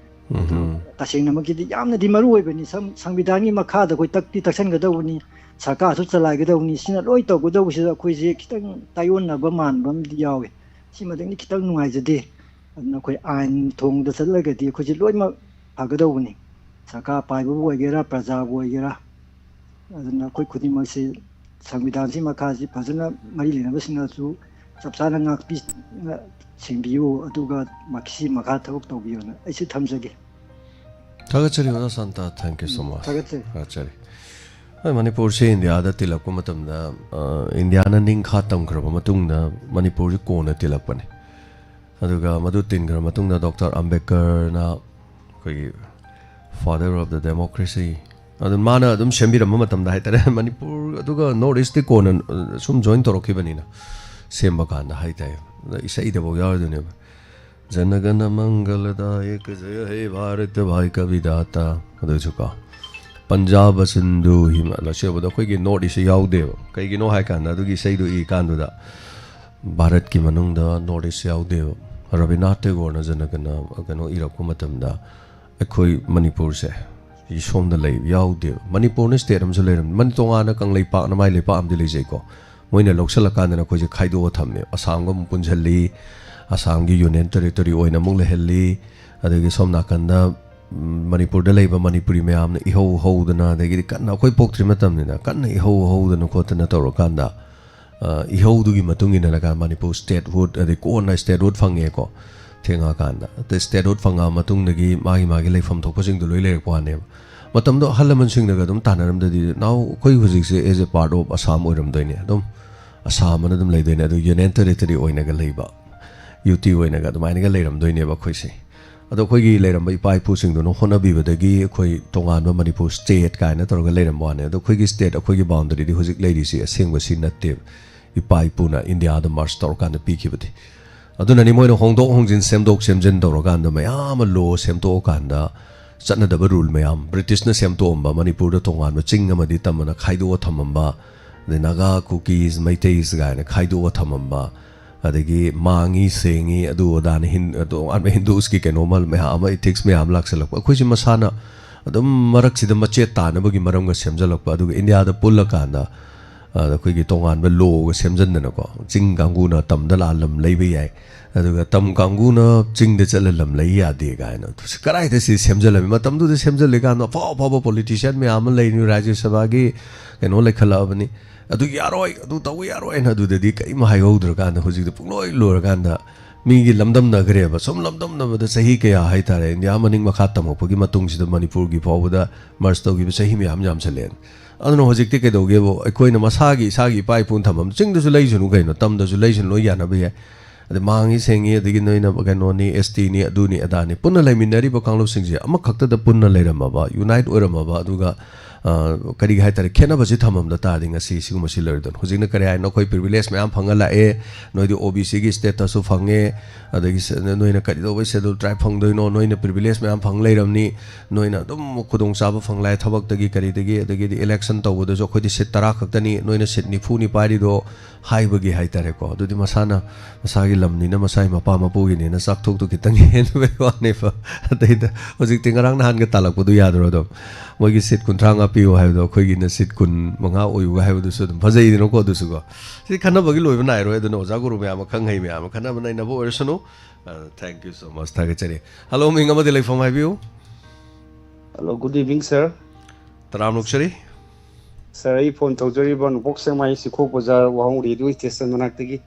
ꯑꯗꯣ ꯎꯝ꯫ ꯇꯁꯦꯡꯅꯃꯛꯀꯤꯗꯤ ꯌꯥꯝꯅꯗꯤ ꯃꯔꯨ ꯑꯣꯏꯕꯅꯤ꯫ ꯁꯪ-, ꯁꯪꯕꯤꯙꯥꯟꯒꯤ ꯃꯈꯥꯗ ꯑꯩꯈꯣꯏ ꯇꯛꯇꯤ ꯇꯛꯁꯟꯒꯗꯧꯕꯅꯤ, ꯁꯔꯀꯥꯔꯁꯨ ꯆꯂꯥꯏꯒꯗꯧꯕꯅꯤ꯫ ꯁꯤꯅ ꯂꯣꯏ ꯇꯧꯒꯗꯧꯕꯁꯤꯗ ꯑꯩꯈꯣꯏꯁꯦ ꯈꯤꯇꯪ ꯇꯥꯏꯑꯣꯟꯅꯕ ꯃꯥꯟꯕ ꯑꯃꯗꯤ ꯌꯥꯎꯋꯦ꯫ ꯁꯤꯃꯗꯪꯗꯤ ꯈꯤꯇꯪ ꯅꯨꯡꯉꯥꯏꯖꯗꯦ꯫ ꯑꯗꯨꯅ ꯑꯩꯈꯣꯏ ꯑꯥꯏꯟ ꯊꯣꯡꯗ ꯆꯠꯂꯒꯗꯤ ꯑꯩꯈꯣꯏꯁꯦ ꯂꯣꯏꯅꯃꯛ ꯐꯒꯗꯧꯕꯅꯤ꯫ ꯁꯔꯀꯥꯔ ꯄꯥꯏꯕꯕꯨ ꯑꯣꯏꯒꯦꯔꯥ, ꯄ꯭ꯔꯖꯥꯕꯨ ꯑꯣꯏꯒꯦꯔꯥ, ꯑꯗꯨꯅ ꯑꯩꯈꯣꯏ ꯈꯨꯗꯤꯡꯃꯛꯁꯤ ꯁꯪꯕꯤꯙꯥꯟꯁꯤ ꯃꯈꯥꯁꯤ ꯐꯖꯅ ꯃꯔꯤ ꯂꯩꯅꯕꯁꯤꯡꯅꯁꯨ ꯆꯞ ꯆꯥꯅ ꯉꯥꯛꯄꯤ, ꯁꯦꯡꯕꯤꯌꯨ, ꯑꯗꯨꯒ ꯃꯁꯤ ꯃꯈꯥ ꯊꯕꯛ ꯇꯧꯕꯤꯌꯨꯅ ꯑꯩꯁꯨ ꯊꯝꯖꯒꯦ꯫ ꯊꯥꯒꯠꯆꯔꯤ ꯑꯣꯖꯥ Santa, thank you so much꯫ ꯊꯥꯒꯠꯆꯔꯤ꯫ ꯍꯣꯏ, ꯃꯅꯤꯄꯨꯔꯁꯤ ꯏꯟꯗꯤꯌꯥꯗ ꯇꯤꯜꯂꯛꯄ ꯃꯇꯝꯗ, ꯑ, ꯏꯟꯗꯤꯌꯥꯅ ꯅꯤꯡꯈꯥ ꯇꯝꯈ꯭ꯔꯕ ꯃꯇꯨꯡꯗ ꯃꯅꯤꯄꯨꯔꯁꯤ ꯀꯣꯟꯅ ꯇꯤꯜꯂꯛꯄꯅꯤ꯫ ꯑꯗꯨꯒ ꯃꯗꯨ ꯇꯤꯟꯈ꯭ꯔ ꯃꯇꯨꯡꯗ ꯗꯣꯛꯇꯔ ꯑꯝꯕꯦꯗꯀꯔꯅ ꯑꯩꯈꯣꯏꯒꯤ father of the democracy, ꯑꯗꯨ ꯃꯥꯅ ꯑꯗꯨꯝ ꯁꯦꯝꯕꯤꯔꯝꯕ ꯃꯇꯝꯗ ꯍꯥꯏꯇꯥꯔꯦ, ꯃꯅꯤꯄꯨꯔ ꯑꯗꯨꯒ ꯅꯣꯔꯠ ꯏꯁꯇꯤ ꯀꯣꯟꯅ, ꯑ, ꯁꯨꯝ ꯖꯣꯏꯟ ꯇꯧꯔꯛꯈꯤꯕꯅꯤꯅ, ꯁꯦꯝꯕ ꯀꯥꯟꯗ ꯍꯥꯏꯇꯥꯔꯦ꯫ ꯑꯗ ꯏꯁꯩꯗꯐꯥꯎ ꯌꯥꯎꯔꯤꯗꯨꯅꯦꯕ, "ꯖꯅꯒꯅ ꯃꯪꯒꯂꯗꯥꯌꯀ ꯖꯌ ꯍꯦ ꯚꯥꯔꯠ ꯚꯥꯏ ꯀ ꯕꯤꯙꯥꯇꯥ", ꯑꯗꯨꯁꯨ ꯀꯣ꯫ ꯄꯟꯖꯥꯕ ꯁꯤꯟꯙꯨ ꯍꯤꯃꯥꯂꯌ ꯁꯤꯕꯗ ꯑꯩꯈꯣꯏꯒꯤ ꯅꯣꯔꯠ ꯏꯁꯁꯦ ꯌꯥꯎꯗꯦꯕ꯫ ꯀꯩꯒꯤꯅꯣ ꯍꯥꯏ ꯀꯥꯟꯗ ꯑꯗꯨꯒꯤ ꯏꯁꯩꯗꯣ ꯏ ꯀꯥꯟꯗꯨꯗ ꯚꯥꯔꯠꯀꯤ ꯃꯅꯨꯡꯗ ꯅꯣꯔꯠ ꯏꯁ ꯌꯥꯎꯗꯦꯕ꯫ ꯔꯕꯤꯅꯥꯊ ꯇꯦꯒꯣꯔꯅ ꯖꯅꯒꯅ ꯀꯩꯅꯣ ꯏꯔꯛꯄ ꯃꯇꯝꯗ ꯑꯩꯈꯣꯏ ꯃꯅꯤꯄꯨꯔꯁꯦ ꯁꯣꯝꯗ ꯂꯩ ꯌꯥꯎꯗꯦꯕ꯫ ꯃꯅꯤꯄꯨꯔꯅ ꯁ꯭ꯇꯦꯠ ꯑꯃꯁꯨ ꯂꯩꯔꯝꯃꯤ, ꯃꯅꯤ ꯇꯣꯉꯥꯟꯅ ꯀꯪꯂꯩꯄꯥꯛꯅ ꯃꯥꯏ ꯂꯩꯄꯥꯛ ꯑꯃꯗꯤ ꯂꯩꯖꯩꯀꯣ꯫ ꯃꯣꯏꯅ ꯂꯧꯁꯜꯂꯀꯥꯟꯗꯅ ꯑꯩꯈꯣꯏꯁꯦ ꯈꯥꯏꯗꯣꯛꯑ ꯊꯝꯃꯦ꯫ ꯑꯁꯥꯝꯒ ꯑꯃꯨꯛ ꯄꯨꯟꯁꯤꯜꯂꯤ, ꯑꯁꯥꯝꯒꯤ ꯌꯨꯅꯤꯌꯟ ꯇꯦꯔꯤꯇꯣꯔꯤ ꯑꯣꯏꯅ ꯑꯃꯨꯛ ꯂꯩꯍꯜꯂꯤ꯫ ꯑꯗꯒꯤ ꯁꯣꯝ ꯅꯥꯀꯟꯗ ꯎꯝ, ꯃꯅꯤꯄꯨꯔꯗ ꯂꯩꯕ ꯃꯅꯤꯄꯨꯔꯤ ꯃꯌꯥꯝꯅ ꯏꯍꯧ ꯍꯧꯗꯅ, ꯑꯗꯒꯤꯗꯤ ꯀꯟꯅ, ꯑꯩꯈꯣꯏ ꯄꯣꯛꯇ꯭ꯔꯤ ꯃꯇꯝꯅꯤꯅ, ꯀꯟꯅ ꯏꯍꯧ ꯍꯧꯗꯅ ꯈꯣꯠꯇꯅ ꯇꯧꯔꯀꯥꯟꯗ, ꯑ, ꯏꯍꯧꯗꯨꯒꯤ ꯃꯇꯨꯡ ꯏꯟꯅ ꯂꯩꯀꯥꯏ ꯃꯅꯤꯄꯨꯔ ꯁ꯭ꯇꯦꯠꯍꯨꯗ, ꯑꯗꯩ ꯀꯣꯟꯅ ꯁ꯭ꯇꯦꯠꯍꯨꯗ ꯐꯪꯉꯦꯀꯣ꯫ ꯊꯦꯡꯉꯛꯑꯀꯥꯟꯗ ꯑꯗꯩ ꯁ꯭ꯇꯦꯠꯍꯨꯗ ꯐꯪꯉꯛꯑ ꯃꯇꯨꯡꯗꯒꯤ ꯃꯥꯒꯤ ꯃꯥꯒꯤ ꯂꯩꯐꯝ ꯊꯣꯛꯄꯁꯤꯡꯗꯣ ꯂꯣꯏ ꯂꯩꯔꯛꯄ ꯋꯥꯅꯦꯕ꯫ ꯃꯇꯝꯗꯣ ꯑꯍꯜ ꯂꯃꯟꯁꯤꯡꯅꯒ ꯑꯗꯨꯝ ꯇꯥꯟꯅꯔꯝꯗꯗꯤ, "ꯅꯥꯎ, ꯑꯩꯈꯣꯏ ꯍꯧꯖꯤꯛꯁꯦ as a part of Assam ꯑꯣꯏꯔꯝꯗꯣꯏꯅꯦ, ꯑꯗꯨꯝ ꯑꯁꯥꯝ ꯑꯅ ꯑꯗꯨꯝ ꯂꯩꯗꯣꯏꯅꯦ, ꯑꯗꯨ ꯌꯨꯅꯤꯌꯟ ꯇꯦꯔꯤꯇꯣꯔꯤ ꯑꯣꯏꯅꯒ ꯂꯩꯕ, ꯌꯨ ꯇꯤ ꯑꯣꯏꯅꯒ ꯑꯗꯨꯃꯥꯏꯅꯒ ꯂꯩꯔꯝꯗꯣꯏꯅꯦꯕ ꯑꯩꯈꯣꯏꯁꯦ꯫ ꯑꯗꯣ ꯑꯩꯈꯣꯏꯒꯤ ꯂꯩꯔꯝꯕ ꯏꯄꯥ ꯏꯄꯨꯁꯤꯡꯗꯨꯅ ꯍꯣꯠꯅꯕꯤꯕꯗꯒꯤ ꯑꯩꯈꯣꯏ ꯇꯣꯉꯥꯟꯕ ꯃꯅꯤꯄꯨꯔ ꯁ꯭ꯇꯦꯠ ꯀꯥꯏꯅ ꯇꯧꯔꯒ ꯂꯩꯔꯝꯕ ꯋꯥꯅꯦ꯫ ꯑꯗꯣ ꯑꯩꯈꯣꯏꯒꯤ ꯁ꯭ꯇꯦꯠ, ꯑꯩꯈꯣꯏꯒꯤ ꯕꯥꯎꯟꯗꯔꯤꯗꯤ ꯍꯧꯖꯤꯛ ꯂꯩꯔꯤꯁꯤ ꯑꯁꯦꯡꯕ ꯁꯤ ꯅꯠꯇꯦꯕ, ꯏꯄꯥ ꯏꯄꯨꯅ ꯏꯟꯗꯤꯌꯥꯗ ꯃꯔꯁ ꯇꯧꯔꯀꯥꯟꯗ ꯄꯤꯈꯤꯕꯗꯤ꯫ ꯑꯗꯨꯅꯅꯤ ꯃꯣꯏꯅ ꯍꯣꯡꯗꯣꯛ ꯍꯣꯡꯖꯤꯟ, ꯁꯦꯝꯗꯣꯛ ꯁꯦꯝꯖꯤꯟ ꯇꯧꯔꯀꯥꯟꯗ, ꯃꯌꯥꯝ ꯑꯃ ꯂꯣ ꯁꯦꯝꯗꯣꯛꯑꯀꯥꯟꯗ, ꯆꯠꯅꯗꯕ ꯔꯨꯜ ꯃꯌꯥꯝ, ꯕ꯭ꯔꯤꯇꯤꯁꯅ ꯁꯦꯝꯗꯣꯛꯑꯝꯕ, ꯃꯅꯤꯄꯨꯔꯗ ꯇꯣꯉꯥꯟꯕ ꯆꯤꯡ ꯑꯃꯗꯤ ꯇꯝ ꯑꯅ ꯈꯥꯏꯗꯣꯛꯑ ꯊꯝꯃꯝꯕ, ꯑꯗꯩ ꯅꯥꯒꯥ, ꯀꯨꯀꯤꯁ, ꯃꯩꯇꯩꯁ ꯀꯥꯏꯅ ꯈꯥꯏꯗꯣꯛꯑ ꯊꯝꯃꯝꯕ, ꯑꯗꯒꯤ ꯃꯥꯡꯉꯤ ꯁꯦꯡꯉꯤ ꯑꯗꯨ ꯑꯗꯥꯅ ꯍꯤꯟ-, ꯇꯣꯉꯥꯟꯕ ꯍꯤꯟꯗꯨꯁꯀꯤ ꯀꯩꯅꯣꯃ ꯃꯌꯥꯝ ꯑꯃ, ꯏꯊꯤꯛꯁ ꯃꯌꯥꯝ ꯂꯥꯛꯁꯜꯂꯛꯄ꯫ ꯑꯩꯈꯣꯏꯁꯦ ꯃꯁꯥꯅ ꯑꯗꯨꯝ ꯃꯔꯛꯁꯤꯗ ꯃꯆꯦꯠ ꯇꯥꯅꯕꯒꯤ ꯃꯔꯝꯒ ꯁꯦꯝꯖꯜꯂꯛꯄ, ꯑꯗꯨꯒ ꯏꯟꯗꯤꯌꯥꯗ ꯄꯨꯜꯂꯀꯥꯟꯗ, ꯑ, ꯑꯩꯈꯣꯏꯒꯤ ꯇꯣꯉꯥꯟꯕ ꯂꯣꯒ ꯁꯦꯝꯖꯟꯗꯅꯀꯣ, ꯆꯤꯡ ꯀꯥꯡꯕꯨꯅ ꯇꯝꯗ ꯂꯥꯛꯑ ꯂꯝ ꯂꯩꯕ ꯌꯥꯏ, ꯑꯗꯨꯒ ꯇꯝ ꯀꯥꯡꯕꯨꯅ ꯆꯤꯡꯗ ꯆꯠꯂ ꯂꯝ ꯂꯩ ꯌꯥꯗꯦ ꯀꯥꯏꯅ꯫ ꯀꯗꯥꯏꯗ ꯁꯤ ꯁꯦꯝꯖꯜꯂꯝꯃꯤ? ꯃꯇꯝꯗꯨꯗ ꯁꯦꯝꯖꯜꯂꯤꯀꯥꯟꯗ ꯑꯐꯥꯎ ꯑꯐꯥꯎꯕ ꯄꯣꯂꯤꯇꯤꯁꯤꯌꯥꯟ ꯃꯌꯥꯝ ꯑꯃ ꯂꯩꯔꯤ, ꯔꯥꯖ꯭ꯌ ꯁꯚꯥꯒꯤ ꯀꯩꯅꯣ ꯂꯩꯈꯠꯂꯛꯑꯕꯅꯤ꯫ "ꯑꯗꯨ ꯌꯥꯔꯣꯏ, ꯑꯗꯨ ꯇꯧꯕ ꯌꯥꯔꯣꯏ" ꯍꯥꯏꯅ ꯑꯗꯨꯗꯗꯤ ꯀꯔꯤꯝ ꯍꯥꯏꯍꯧꯗ꯭ꯔꯀꯥꯟꯗ, ꯍꯧꯖꯤꯛꯇꯤ ꯄꯨꯡꯂꯣꯏ ꯂꯣꯏꯔꯀꯥꯟꯗ ꯃꯤꯒꯤ ꯂꯝꯗꯝꯅꯈ꯭ꯔꯦꯕ꯫ ꯁꯨꯝ ꯂꯝꯗꯝꯅꯕꯗ ꯆꯍꯤ ꯀꯌꯥ ꯍꯥꯏꯇꯥꯔꯦ, ꯏꯟꯗꯤꯌꯥ ꯃꯅꯤꯡ ꯃꯈꯥ ꯇꯝꯃꯛꯄꯒꯤ ꯃꯇꯨꯡꯁꯤꯗ ꯃꯅꯤꯄꯨꯔꯒꯤ ꯐꯥꯎꯕꯗ ꯃꯔꯁ ꯇꯧꯈꯤꯕ ꯆꯍꯤ ꯃꯌꯥꯝ ꯌꯥꯝꯁꯜꯂꯛꯑꯦ꯫ ꯑꯗꯨꯅ ꯍꯧꯖꯤꯛꯇꯤ ꯀꯩꯗꯧꯒꯦꯕꯨ, ꯑꯩꯈꯣꯏꯅ ꯃꯁꯥꯒꯤ, ꯏꯁꯥꯒꯤ ꯏꯄꯥ ꯏꯄꯨꯅ ꯊꯝꯃꯝ, ꯆꯤꯡꯗꯁꯨ ꯂꯩꯁꯅꯨ ꯀꯩꯅꯣ, ꯇꯝꯗꯁꯨ ꯂꯩꯁꯅꯨ, ꯂꯣꯏ ꯌꯥꯅꯕ ꯌꯥꯏ꯫ ꯑꯗꯩ ꯃꯥꯡꯉꯤ ꯁꯦꯡꯉꯤ, ꯑꯗꯒꯤ ꯅꯣꯏꯅ ꯀꯩꯅꯣꯅꯤ, ꯑꯦꯁ ꯇꯤꯅꯤ, ꯑꯗꯨꯅꯤ ꯑꯗꯥꯅꯤ, ꯄꯨꯟꯅ ꯂꯩꯃꯤꯟꯅꯔꯤꯕ ꯀꯥꯡꯂꯨꯞꯁꯤꯡꯁꯦ ꯑꯃꯈꯛꯇꯗ ꯄꯨꯟꯅ ꯂꯩꯔꯝꯃꯕ, ꯌꯨꯅꯥꯏꯠ ꯑꯣꯏꯔꯝꯃꯕ, ꯑꯗꯨꯒ ꯑ, ꯀꯔꯤꯒꯤ ꯍꯥꯏꯇꯥꯔꯦ, ꯈꯦꯠꯅꯕꯁꯤ ꯊꯝꯃꯝꯗ ꯇꯥꯔꯗꯤ ꯉꯁꯤ ꯁꯤꯒꯨꯝꯕꯁꯤ ꯂꯩꯔꯣꯏꯗꯣꯏꯅꯤ꯫ ꯍꯧꯖꯤꯛꯅ ꯀꯔꯤ ꯍꯥꯏꯅꯣ, ꯑꯩꯈꯣꯏ ꯄ꯭ꯔꯤꯚꯤꯂꯦꯖ ꯃꯌꯥꯝ ꯐꯪꯉ ꯂꯥꯛꯑꯦ, ꯅꯣꯏꯗꯤ ꯑꯣ ꯕꯤ ꯁꯤꯒꯤ ꯁ꯭ꯇꯦꯇꯁꯁꯨ ꯐꯪꯉꯦ, ꯑꯗꯒꯤ ꯁ-, ꯅꯣꯏꯅ ꯀꯩꯗꯧꯕꯩ ꯁꯦꯗꯨꯜ ꯇ꯭ꯔꯥꯏꯕ ꯐꯪꯗꯣꯏꯅꯣ, ꯅꯣꯏꯅ ꯄ꯭ꯔꯤꯚꯤꯂꯦꯖ ꯃꯌꯥꯝ ꯐꯪ ꯂꯩꯔꯝꯅꯤ, ꯅꯣꯏꯅ ꯑꯗꯨꯝ ꯈꯨꯗꯣꯡꯆꯥꯕ ꯐꯪ ꯂꯥꯛꯑꯦ, ꯊꯕꯛꯇꯒꯤ ꯀꯔꯤꯗꯒꯤ, ꯑꯗꯒꯤꯗꯤ ꯏꯂꯦꯛꯁꯟ ꯇꯧꯕꯗꯁꯨ ꯑꯩꯈꯣꯏꯗꯤ ꯁꯤꯠ ꯇꯔꯥ ꯈꯛꯇꯅꯤ, ꯅꯣꯏꯅ ꯁꯤꯠ ꯅꯤꯐꯨꯅꯤ ꯄꯥꯏꯔꯤꯗꯣ ꯍꯥꯏꯕꯒꯤ ꯍꯥꯏꯇꯥꯔꯦꯀꯣ꯫ ꯑꯗꯨꯗꯤ ꯃꯁꯥꯅ ꯃꯁꯥꯒꯤ ꯂꯝꯅꯤꯅ, ꯃꯁꯥꯒꯤ ꯃꯄꯥ ꯃꯄꯨꯒꯤꯅꯤꯅ ꯆꯥꯛꯊꯣꯛꯇꯨ ꯈꯤꯇꯪ ꯍꯦꯟꯕꯩ ꯋꯥꯅꯦꯕ꯫ ꯑꯇꯩꯗ ꯍꯧꯖꯤꯛꯇꯤ ꯉꯔꯥꯡ ꯅꯍꯥꯟꯒ ꯇꯥꯜꯂꯛꯄꯗꯨ ꯌꯥꯗ꯭ꯔꯣ? ꯑꯗꯨꯝ ꯃꯣꯏꯒꯤ ꯁꯤꯠ ꯀꯨꯟꯊ꯭ꯔꯥ ꯃꯉꯥ ꯄꯤꯌꯨ ꯍꯥꯏꯕꯗꯣ ꯑꯩꯈꯣꯏꯒꯤꯅ ꯁꯤꯠ ꯀꯨꯟ ꯃꯉꯥ ꯑꯣꯏꯌꯨꯒ ꯍꯥꯏꯕꯗꯨꯁꯨ ꯑꯗꯨꯝ ꯐꯖꯩꯗꯅꯀꯣ꯫ ꯑꯗꯨꯁꯨꯀꯣ, ꯁꯤ ꯈꯟꯅꯕꯒꯤ ꯂꯣꯏꯕ ꯅꯥꯏꯔꯣꯏ꯫ ꯑꯗꯨꯅ ꯑꯣꯖꯥ ꯒꯨꯔꯨ ꯃꯌꯥꯝ, ꯑꯈꯪ ꯍꯩ ꯃꯌꯥꯝ, ꯈꯟꯅꯕ ꯅꯩꯅꯕ ꯑꯣꯏꯔꯁꯅꯨ꯫ ꯑ, thank you so much, ꯊꯥꯒꯠꯆꯔꯤ꯫ ꯍꯜꯂꯣ, ꯃꯤꯡ ꯑꯃꯗꯤ ꯂꯩꯐꯝ ꯍꯥꯏꯕꯤꯌꯨ꯫ Hello, good evening, sir. ꯇꯔꯥꯝꯅ ꯑꯣꯛꯆꯔꯤ꯫ Sir, ꯑꯩ ꯐꯣꯟ ꯇꯧꯖꯔꯤꯕ ꯅꯣꯡꯄꯣꯛ ꯁꯦꯛꯃꯥꯏ ꯁꯤꯈꯣ ꯕꯖꯥꯔ ꯋꯥꯍꯣꯡ ꯔꯦꯗꯤꯑꯣ ꯁ꯭ꯇꯦꯁꯟ ꯃꯅꯥꯛꯇꯒꯤ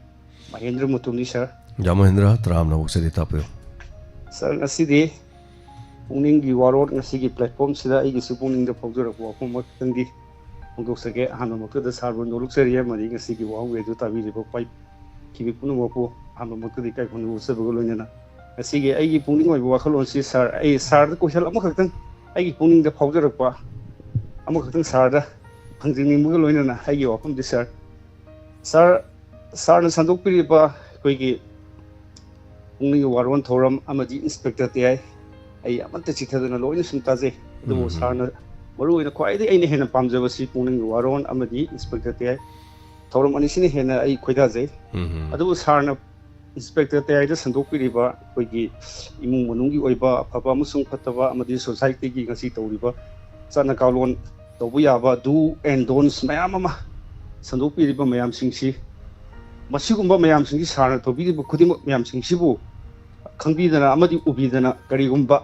ꯃꯍꯦꯟꯗ꯭ꯔ ꯃꯨꯇꯨꯝꯅꯤ, sir꯫ ꯖꯥ ꯃꯍꯦꯟꯗ꯭ꯔ, ꯇꯔꯥꯝꯅ ꯑꯣꯛꯆꯔꯤ, ꯇꯥꯛꯄꯤꯌꯨ꯫ Sir, ꯉꯁꯤꯗꯤ ꯄꯨꯛꯅꯤꯡꯒꯤ ꯋꯥꯔꯣꯜ, ꯉꯁꯤꯒꯤ platformꯁꯤꯗ ꯑꯩꯒꯤꯁꯨ ꯄꯨꯛꯅꯤꯡꯗ ꯐꯥꯎꯖꯔꯛꯄ ꯋꯥꯐꯝ ꯑꯃꯈꯛꯇꯪꯗꯤ ꯐꯣꯡꯗꯣꯛꯆꯒꯦ꯫ ꯑꯍꯥꯟꯕꯃꯛꯇꯗ sirꯕꯨ ꯅꯣꯂꯨꯛꯆꯔꯤ ꯑꯃꯗꯤ ꯉꯁꯤꯒꯤ ꯋꯥꯍꯣꯡ ꯔꯦꯗꯤꯑꯣ ꯇꯥꯕꯤꯔꯤꯕ ꯄꯥꯏꯈꯤꯕꯤ ꯄꯨꯝꯅꯃꯛꯄꯨ ꯑꯍꯥꯟꯕꯃꯛꯇꯗꯤ ꯏꯀꯥꯏ ꯈꯨꯝꯅꯕ ꯎꯠꯆꯕꯒ ꯂꯣꯏꯅꯅ ꯉꯁꯤꯒꯤ ꯑꯩꯒꯤ ꯄꯨꯛꯅꯤꯡ ꯑꯣꯏꯕ ꯋꯥꯈꯜꯂꯣꯟꯁꯤ, sir, ꯑꯩ sirꯗ question ꯑꯃꯈꯛꯇꯪ ꯑꯩꯒꯤ ꯄꯨꯛꯅꯤꯡꯗ ꯐꯥꯎꯖꯔꯛꯄ ꯑꯃꯈꯛꯇꯪ sirꯗ ꯍꯪꯖꯅꯤꯡꯕꯒ ꯂꯣꯏꯅꯅ ꯑꯩꯒꯤ ꯋꯥꯐꯝꯗꯤ, sir, sir, sirꯅ ꯁꯟꯗꯣꯛꯄꯤꯔꯤꯕ ꯑꯩꯈꯣꯏꯒꯤ ꯄꯨꯛꯅꯤꯡꯒꯤ ꯋꯥꯔꯣꯜ ꯊꯧꯔꯝ ꯑꯃꯗꯤ ꯏꯟꯁꯄꯦꯛꯇꯔ ꯇꯌꯥꯏ, ꯑꯩ ꯑꯃꯠꯇ ꯆꯤꯊꯗꯅ ꯂꯣꯏꯅ ꯁꯨꯝ ꯇꯥꯖꯩ꯫ ꯑꯗꯨꯕꯨ ꯎꯝ꯫ Sirꯅ ꯃꯔꯨ ꯑꯣꯏꯅ ꯈ꯭ꯋꯥꯏꯗꯒꯤ ꯑꯩꯅ ꯍꯦꯟꯅ ꯄꯥꯝꯖꯕꯁꯤ ꯄꯨꯛꯅꯤꯡꯒꯤ ꯋꯥꯔꯣꯜ ꯑꯃꯗꯤ ꯏꯟꯁꯄꯦꯛꯇꯔ ꯇꯌꯥꯏ ꯊꯧꯔꯝ ꯑꯅꯤꯁꯤꯅ ꯍꯦꯟꯅ ꯑꯩ ꯈꯣꯏꯗꯥꯖꯩ꯫ ꯎꯝ꯫ ꯑꯗꯨꯕꯨ sirꯅ ꯏꯟꯁꯄꯦꯛꯇꯔ ꯇꯌꯥꯏꯗ ꯁꯟꯗꯣꯛꯄꯤꯔꯤꯕ ꯑꯩꯈꯣꯏꯒꯤ ꯏꯃꯨꯡ ꯃꯅꯨꯡꯒꯤ ꯑꯣꯏꯕ ꯑꯐꯕ ꯑꯃꯁꯨꯡ ꯐꯠꯇꯕ ꯑꯃꯗꯤ societyꯒꯤ ꯉꯁꯤ ꯇꯧꯔꯤꯕ ꯆꯠꯅ ꯀꯥꯡꯂꯣꯟ ꯇꯧꯕ ꯌꯥꯕ do and don'ts ꯃꯌꯥꯝ ꯑꯃ ꯁꯟꯗꯣꯛꯄꯤꯔꯤꯕ ꯃꯌꯥꯝꯁꯤꯡꯁꯤ, ꯃꯁꯤꯒꯨꯝꯕ ꯃꯌꯥꯝꯁꯤꯡꯁꯤ sirꯅ ꯇꯧꯕꯤꯔꯤꯕ ꯈꯨꯗꯤꯡꯃꯛ ꯃꯌꯥꯝꯁꯤꯡꯁꯤꯕꯨ ꯈꯪꯕꯤꯗꯅ ꯑꯃꯗꯤ ꯎꯕꯤꯗꯅ ꯀꯔꯤꯒꯨꯝꯕ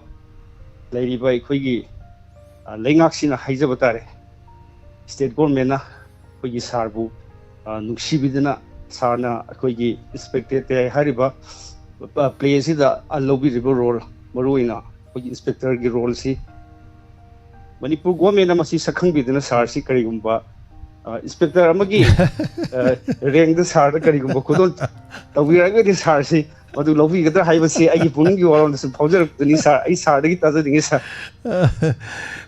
ꯂꯩꯔꯤꯕ ꯑꯩꯈꯣꯏꯒꯤ, ꯑ, ꯂꯩꯉꯥꯛꯁꯤꯅ ꯍꯥꯏꯖꯕ ꯇꯥꯔꯦ, state governmentꯅ ꯑꯩꯈꯣꯏꯒꯤ sirꯕꯨ, ꯑ, ꯅꯨꯡꯁꯤꯕꯤꯗꯅ sirꯅ ꯑꯩꯈꯣꯏꯒꯤ ꯏꯟꯁꯄꯦꯛꯇꯔ ꯇꯌꯥꯏ ꯍꯥꯏꯔꯤꯕ, ꯑ, play ꯑꯁꯤꯗ, ꯑ, ꯂꯧꯕꯤꯔꯤꯕ role, ꯃꯔꯨꯑꯣꯏꯅ ꯑꯩꯈꯣꯏꯒꯤ ꯏꯟꯁꯄꯦꯛꯇꯔꯒꯤ roleꯁꯤ ꯃꯅꯤꯄꯨꯔ governmentꯅ ꯃꯁꯤ ꯁꯛꯈꯪꯕꯤꯗꯨꯅ sirꯁꯤ ꯀꯔꯤꯒꯨꯝꯕ ꯏꯟꯁꯄꯦꯛꯇꯔ ꯑꯃꯒꯤ ꯔꯦꯡꯗ ꯁꯥꯔꯗ ꯀꯔꯤꯒꯨꯝꯕ ꯈꯨꯗꯣꯜ ꯇꯧꯕꯤꯔꯒꯗꯤ ꯁꯥꯔꯁꯤ ꯃꯗꯨ ꯂꯧꯕꯤꯒꯗ꯭ꯔꯥ ꯍꯥꯏꯕꯁꯤ ꯑꯩꯒꯤ ꯄꯨꯛꯅꯤꯡꯒꯤ ꯋꯥꯔꯣꯜꯗꯁꯨ ꯐꯥꯎꯖꯔꯛꯄꯅꯤ ꯁꯥꯔ꯫ ꯑꯩ ꯁꯥꯔꯗꯒꯤ ꯇꯥꯖꯅꯤꯡꯉꯤ ꯁꯥꯔ꯫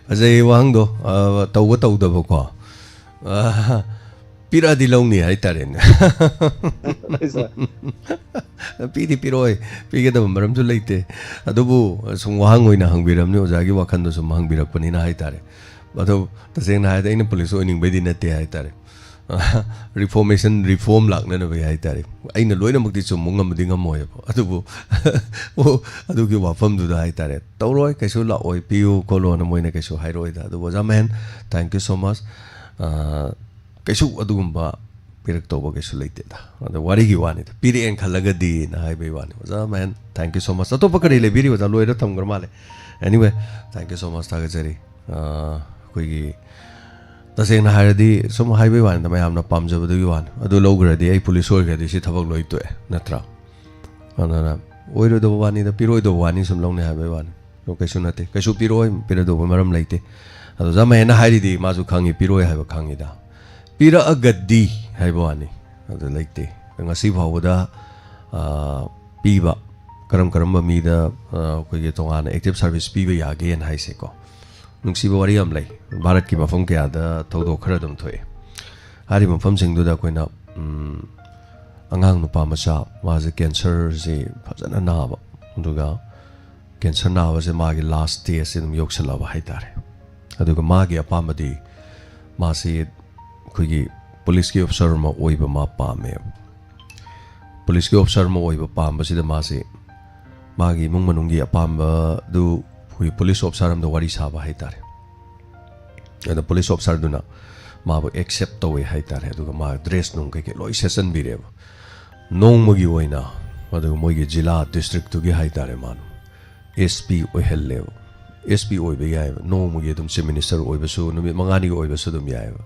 ꯐꯖꯩ ꯋꯥꯍꯪꯗꯣ꯫ ꯑ, ꯇꯧꯕ ꯇꯧꯗꯕꯀꯣ꯫ ꯑ, ꯄꯤꯔꯛꯑꯗꯤ ꯂꯧꯅꯤ ꯍꯥꯏꯇꯥꯔꯦꯅꯦ꯫ ꯄꯤꯗꯤ ꯄꯤꯔꯛꯑꯣꯏ, ꯄꯤꯒꯗꯕ ꯃꯔꯝꯁꯨ ꯂꯩꯇꯦ꯫ ꯑꯗꯨꯕꯨ ꯁꯨꯝ ꯋꯥꯍꯪ ꯑꯣꯏꯅ ꯍꯪꯕꯤꯔꯝꯅꯤ, ꯑꯣꯖꯥꯒꯤ ꯋꯥꯈꯜꯗꯣ ꯁꯨꯝ ꯍꯪꯕꯤꯔꯛꯄꯅꯤꯅ ꯍꯥꯏꯇꯥꯔꯦ꯫ ꯑꯗꯣ ꯇꯁꯦꯡꯅ ꯍꯥꯏꯔꯗꯤ ꯑꯩꯅ ꯄꯨꯂꯤꯁ ꯑꯣꯏꯅꯤꯡꯕꯩꯗꯤ ꯅꯠꯇꯦ ꯍꯥꯏꯇꯥꯔꯦ꯫ ꯔꯤꯐꯣꯔꯃꯦꯁꯟ, ꯔꯤꯐꯣꯔꯝ ꯂꯥꯛꯅꯅꯕꯒꯤ ꯍꯥꯏꯇꯥꯔꯦ꯫ ꯑꯩꯅ ꯂꯣꯏꯅꯃꯛꯇꯤ ꯆꯨꯝꯕ ꯉꯝꯕꯗꯤ ꯉꯝꯃꯣꯏꯕ, ꯑꯗꯨꯕꯨ ꯑꯣ, ꯑꯗꯨꯒꯤ ꯋꯥꯐꯝꯗꯨꯗ ꯍꯥꯏꯇꯥꯔꯦ, ꯇꯧꯔꯣꯏ, ꯀꯩꯁꯨ ꯂꯥꯛꯑꯣꯏ, ꯄꯤꯌꯨ ꯈꯣꯠꯂꯣꯅ ꯃꯣꯏꯅ ꯀꯩꯁꯨ ꯍꯥꯏꯔꯛꯑꯣꯏꯗ꯫ ꯑꯗꯨꯕꯨ ꯑꯣꯖꯥ ꯃꯍꯦꯟ, thank you so much꯫ ꯑ, ꯀꯩꯁꯨ ꯑꯗꯨꯒꯨꯝꯕ ꯄꯤꯔꯛꯇꯧꯕ ꯀꯩꯁꯨ ꯂꯩꯇꯦꯗ꯫ ꯑꯗꯣ ꯋꯥꯔꯤꯒꯤ ꯋꯥꯅꯤꯗ, ꯄꯤꯔꯛꯑꯦꯅ ꯈꯜꯂꯒꯗꯤꯅ ꯍꯥꯏꯕꯒꯤ ꯋꯥꯅꯤ꯫ ꯑꯣꯖꯥ ꯃꯍꯦꯟ, thank you so much꯫ ꯑꯇꯣꯞꯄ ꯀꯔꯤ ꯂꯩꯕꯤꯔꯤ ꯑꯣꯖꯥ? ꯂꯣꯏꯔ ꯊꯝꯈ꯭ꯔ ꯃꯥꯜꯂꯦ꯫ Anyway, thank you so much, ꯊꯥꯒꯠꯆꯔꯤ꯫ ꯑ, ꯑꯩꯈꯣꯏꯒꯤ ꯇꯁꯦꯡꯅ ꯍꯥꯏꯔꯗꯤ ꯁꯨꯝ ꯍꯥꯏꯕꯒꯤ ꯋꯥꯅꯤꯗ, ꯃꯌꯥꯝꯅ ꯄꯥꯝꯖꯕꯗꯨꯒꯤ ꯋꯥꯅꯤ꯫ ꯑꯗꯨ ꯂꯧꯈ꯭ꯔꯗꯤ ꯑꯩ ꯄꯨꯂꯤꯁ ꯑꯣꯏꯈ꯭ꯔꯗꯤ ꯁꯤ ꯊꯕꯛ ꯂꯣꯏ ꯇꯣꯛꯑꯦ, ꯅꯠꯇ꯭ꯔꯥ? ꯑꯗꯨꯅ ꯑꯣꯏꯔꯣꯏꯗꯕ ꯋꯥꯅꯤꯗ, ꯄꯤꯔꯣꯏꯗꯕ ꯋꯥꯅꯤ ꯁꯨꯝ ꯂꯧꯅꯤ ꯍꯥꯏꯕꯒꯤ ꯋꯥꯅꯤ꯫ ꯑꯗꯨ ꯀꯩꯁꯨ ꯅꯠꯇꯦ, ꯀꯩꯁꯨ ꯄꯤꯔꯛꯑꯣꯏ, ꯄꯤꯔꯣꯏꯗꯧꯕ ꯃꯔꯝ ꯂꯩꯇꯦ꯫ ꯑꯗꯣ ꯑꯣꯖꯥ ꯃꯍꯦꯟꯅ ꯍꯥꯏꯔꯤꯗꯤ ꯃꯥꯁꯨ ꯈꯪꯉꯤ, ꯄꯤꯔꯣꯏ ꯍꯥꯏꯕ ꯈꯪꯉꯤꯗ꯫ ꯄꯤꯔꯛꯑꯒꯗꯤ ꯍꯥꯏꯕ ꯋꯥꯅꯤ, ꯑꯗꯨ ꯂꯩꯇꯦ꯫ ꯉꯁꯤ ꯐꯥꯎꯕꯗ, ꯑ, ꯄꯤꯕ, ꯀꯔꯝ ꯀꯔꯝꯕ ꯃꯤꯗ, ꯑ, ꯑꯩꯈꯣꯏꯒꯤ ꯇꯣꯉꯥꯟꯅ ꯑꯦꯛꯇꯤꯚ ꯁꯥꯔꯚꯤꯁ ꯄꯤꯕ ꯌꯥꯒꯦꯅ ꯍꯥꯏꯁꯦꯀꯣ꯫ ꯅꯨꯡꯁꯤꯕ ꯋꯥꯔꯤ ꯌꯥꯝ ꯂꯩ꯫ ꯚꯥꯔꯠꯀꯤ ꯃꯐꯝ ꯀꯌꯥꯗ ꯊꯧꯗꯣꯛ ꯈꯔ ꯑꯗꯨꯝ ꯊꯣꯛꯑꯦ꯫ ꯍꯥꯏꯔꯤꯕ ꯃꯐꯝꯁꯤꯡꯗꯨꯗ ꯑꯩꯈꯣꯏꯅ, ꯎꯝ, ꯑꯉꯥꯡ ꯅꯨꯄꯥ ꯃꯆꯥ, ꯃꯥꯁꯦ ꯀꯦꯟꯁꯔꯁꯤ ꯐꯖꯅ ꯅꯥꯕ, ꯑꯗꯨꯒ ꯀꯦꯟꯁꯔ ꯅꯥꯕꯁꯦ ꯃꯥꯒꯤ ꯂꯥꯁ ꯁ꯭ꯇꯦꯖꯁꯦ ꯑꯗꯨꯝ ꯌꯧꯁꯜꯂꯛꯑꯕ ꯍꯥꯏꯇꯥꯔꯦ꯫ ꯑꯗꯨꯒ ꯃꯥꯒꯤ ꯑꯄꯥꯝꯕꯗꯤ, ꯃꯥꯁꯤ ꯑꯩꯈꯣꯏꯒꯤ ꯄꯨꯂꯤꯁꯀꯤ ꯑꯣꯐꯤꯁꯥꯔ ꯑꯃ ꯑꯣꯏꯕ ꯃꯥ ꯄꯥꯝꯃꯦꯕ꯫ ꯄꯨꯂꯤꯁꯀꯤ ꯑꯣꯐꯤꯁꯥꯔ ꯑꯃ ꯑꯣꯏꯕ ꯄꯥꯝꯕꯁꯤꯗ ꯃꯥꯁꯤ ꯃꯥꯒꯤ ꯏꯃꯨꯡ ꯃꯅꯨꯡꯒꯤ ꯑꯄꯥꯝꯕꯗꯨ ꯑꯩꯈꯣꯏꯒꯤ ꯄꯨꯂꯤꯁ ꯑꯣꯐꯤꯁꯥꯔ ꯑꯃꯗ ꯋꯥꯔꯤ ꯁꯥꯕ ꯍꯥꯏꯇꯥꯔꯦ꯫ ꯑꯗ ꯄꯨꯂꯤꯁ ꯑꯣꯐꯤꯁꯥꯔꯗꯨꯅ ꯃꯥꯕꯨ ꯑꯦꯛꯁꯦꯞ ꯇꯧꯋꯦ ꯍꯥꯏꯇꯥꯔꯦ꯫ ꯑꯗꯨꯒ ꯃꯥ ꯗ꯭ꯔꯦꯁ ꯅꯨꯡ ꯀꯩꯀꯩ ꯂꯣꯏ ꯁꯦꯠꯆꯟꯕꯤꯔꯦꯕ꯫ ꯅꯣꯡꯃꯒꯤ ꯑꯣꯏꯅ, ꯑꯗꯨꯒ ꯃꯣꯏꯒꯤ ꯖꯤꯂꯥ ꯗꯤꯁꯇ꯭ꯔꯤꯛꯇꯨꯒꯤ ꯍꯥꯏꯇꯥꯔꯦ, ꯃꯥꯅ ꯑꯦꯁ ꯄꯤ ꯑꯣꯏꯍꯜꯂꯦꯕ꯫ ꯑꯦꯁ ꯄꯤ ꯑꯣꯏꯕ ꯌꯥꯏꯑꯕ, ꯅꯣꯡꯃꯒꯤ ꯑꯗꯨꯝ ꯆꯤꯐ ꯃꯤꯅꯤꯁꯇꯔ ꯑꯣꯏꯕꯁꯨ, ꯅꯨꯃꯤꯠ ꯃꯉꯥꯅꯤꯒꯤ ꯑꯣꯏꯕꯁꯨ ꯑꯗꯨꯝ ꯌꯥꯏꯑꯕ꯫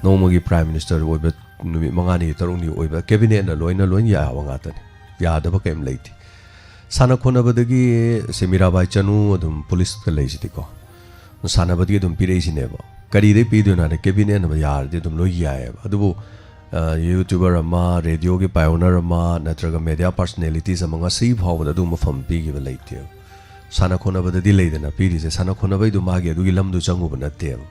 ꯅꯣꯡꯃꯒꯤ ꯄ꯭ꯔꯥꯏꯝ ꯃꯤꯅꯤꯁꯇꯔ ꯑꯣꯏꯕ ꯅꯨꯃꯤꯠ ꯃꯉꯥꯅꯤ ꯇꯔꯨꯛꯅꯤ ꯑꯣꯏꯕ, ꯀꯦꯕꯤꯅꯦꯠꯅ ꯂꯣꯏꯅ, ꯂꯣꯏꯅ ꯌꯥꯕ ꯉꯥꯛꯇꯅꯤ, ꯌꯥꯗꯕ ꯀꯔꯤꯝ ꯂꯩꯇꯦ꯫ ꯁꯥꯟꯅ ꯈꯣꯠꯅꯕꯗꯒꯤ ꯁꯦ ꯃꯤꯔꯥꯕꯥꯏ ꯆꯅꯨ ꯑꯗꯨꯝ ꯄꯨꯂꯤꯁꯇ ꯂꯩꯁꯤꯗꯤꯀꯣ, ꯁꯥꯟꯅꯕꯗꯒꯤ ꯑꯗꯨꯝ ꯄꯤꯔꯛꯏꯁꯤꯅꯦꯕ꯫ ꯀꯔꯤꯗꯩ ꯄꯤꯗꯣꯏꯅꯣ ꯍꯥꯏꯗꯤ ꯀꯦꯕꯤꯅꯦꯠꯅ ꯌꯥꯔꯗꯤ ꯑꯗꯨꯝ ꯂꯣꯏ ꯌꯥꯏꯑꯕ꯫ ꯑꯗꯨꯕꯨ, ꯑ, YouTuber ꯑꯃ, radioꯒꯤ pioneer ꯑꯃ, ꯅꯠꯇ꯭ꯔꯒ media personalities ꯑꯃ ꯉꯁꯤ ꯐꯥꯎꯕꯗ ꯑꯗꯨꯒꯨꯝꯕ ꯐꯝ ꯄꯤꯈꯤꯕ ꯂꯩꯇꯦꯕ꯫ ꯁꯥꯟꯅ ꯈꯣꯠꯅꯕꯗꯗꯤ ꯂꯩꯗꯅ ꯄꯤꯔꯤꯁꯦ, ꯁꯥꯟꯅ ꯈꯣꯠꯅꯕꯩꯗꯣ ꯃꯥꯒꯤ ꯑꯗꯨꯒꯤ ꯂꯝꯗꯨ ꯆꯪꯉꯨꯕ ꯅꯠꯇꯦꯕ꯫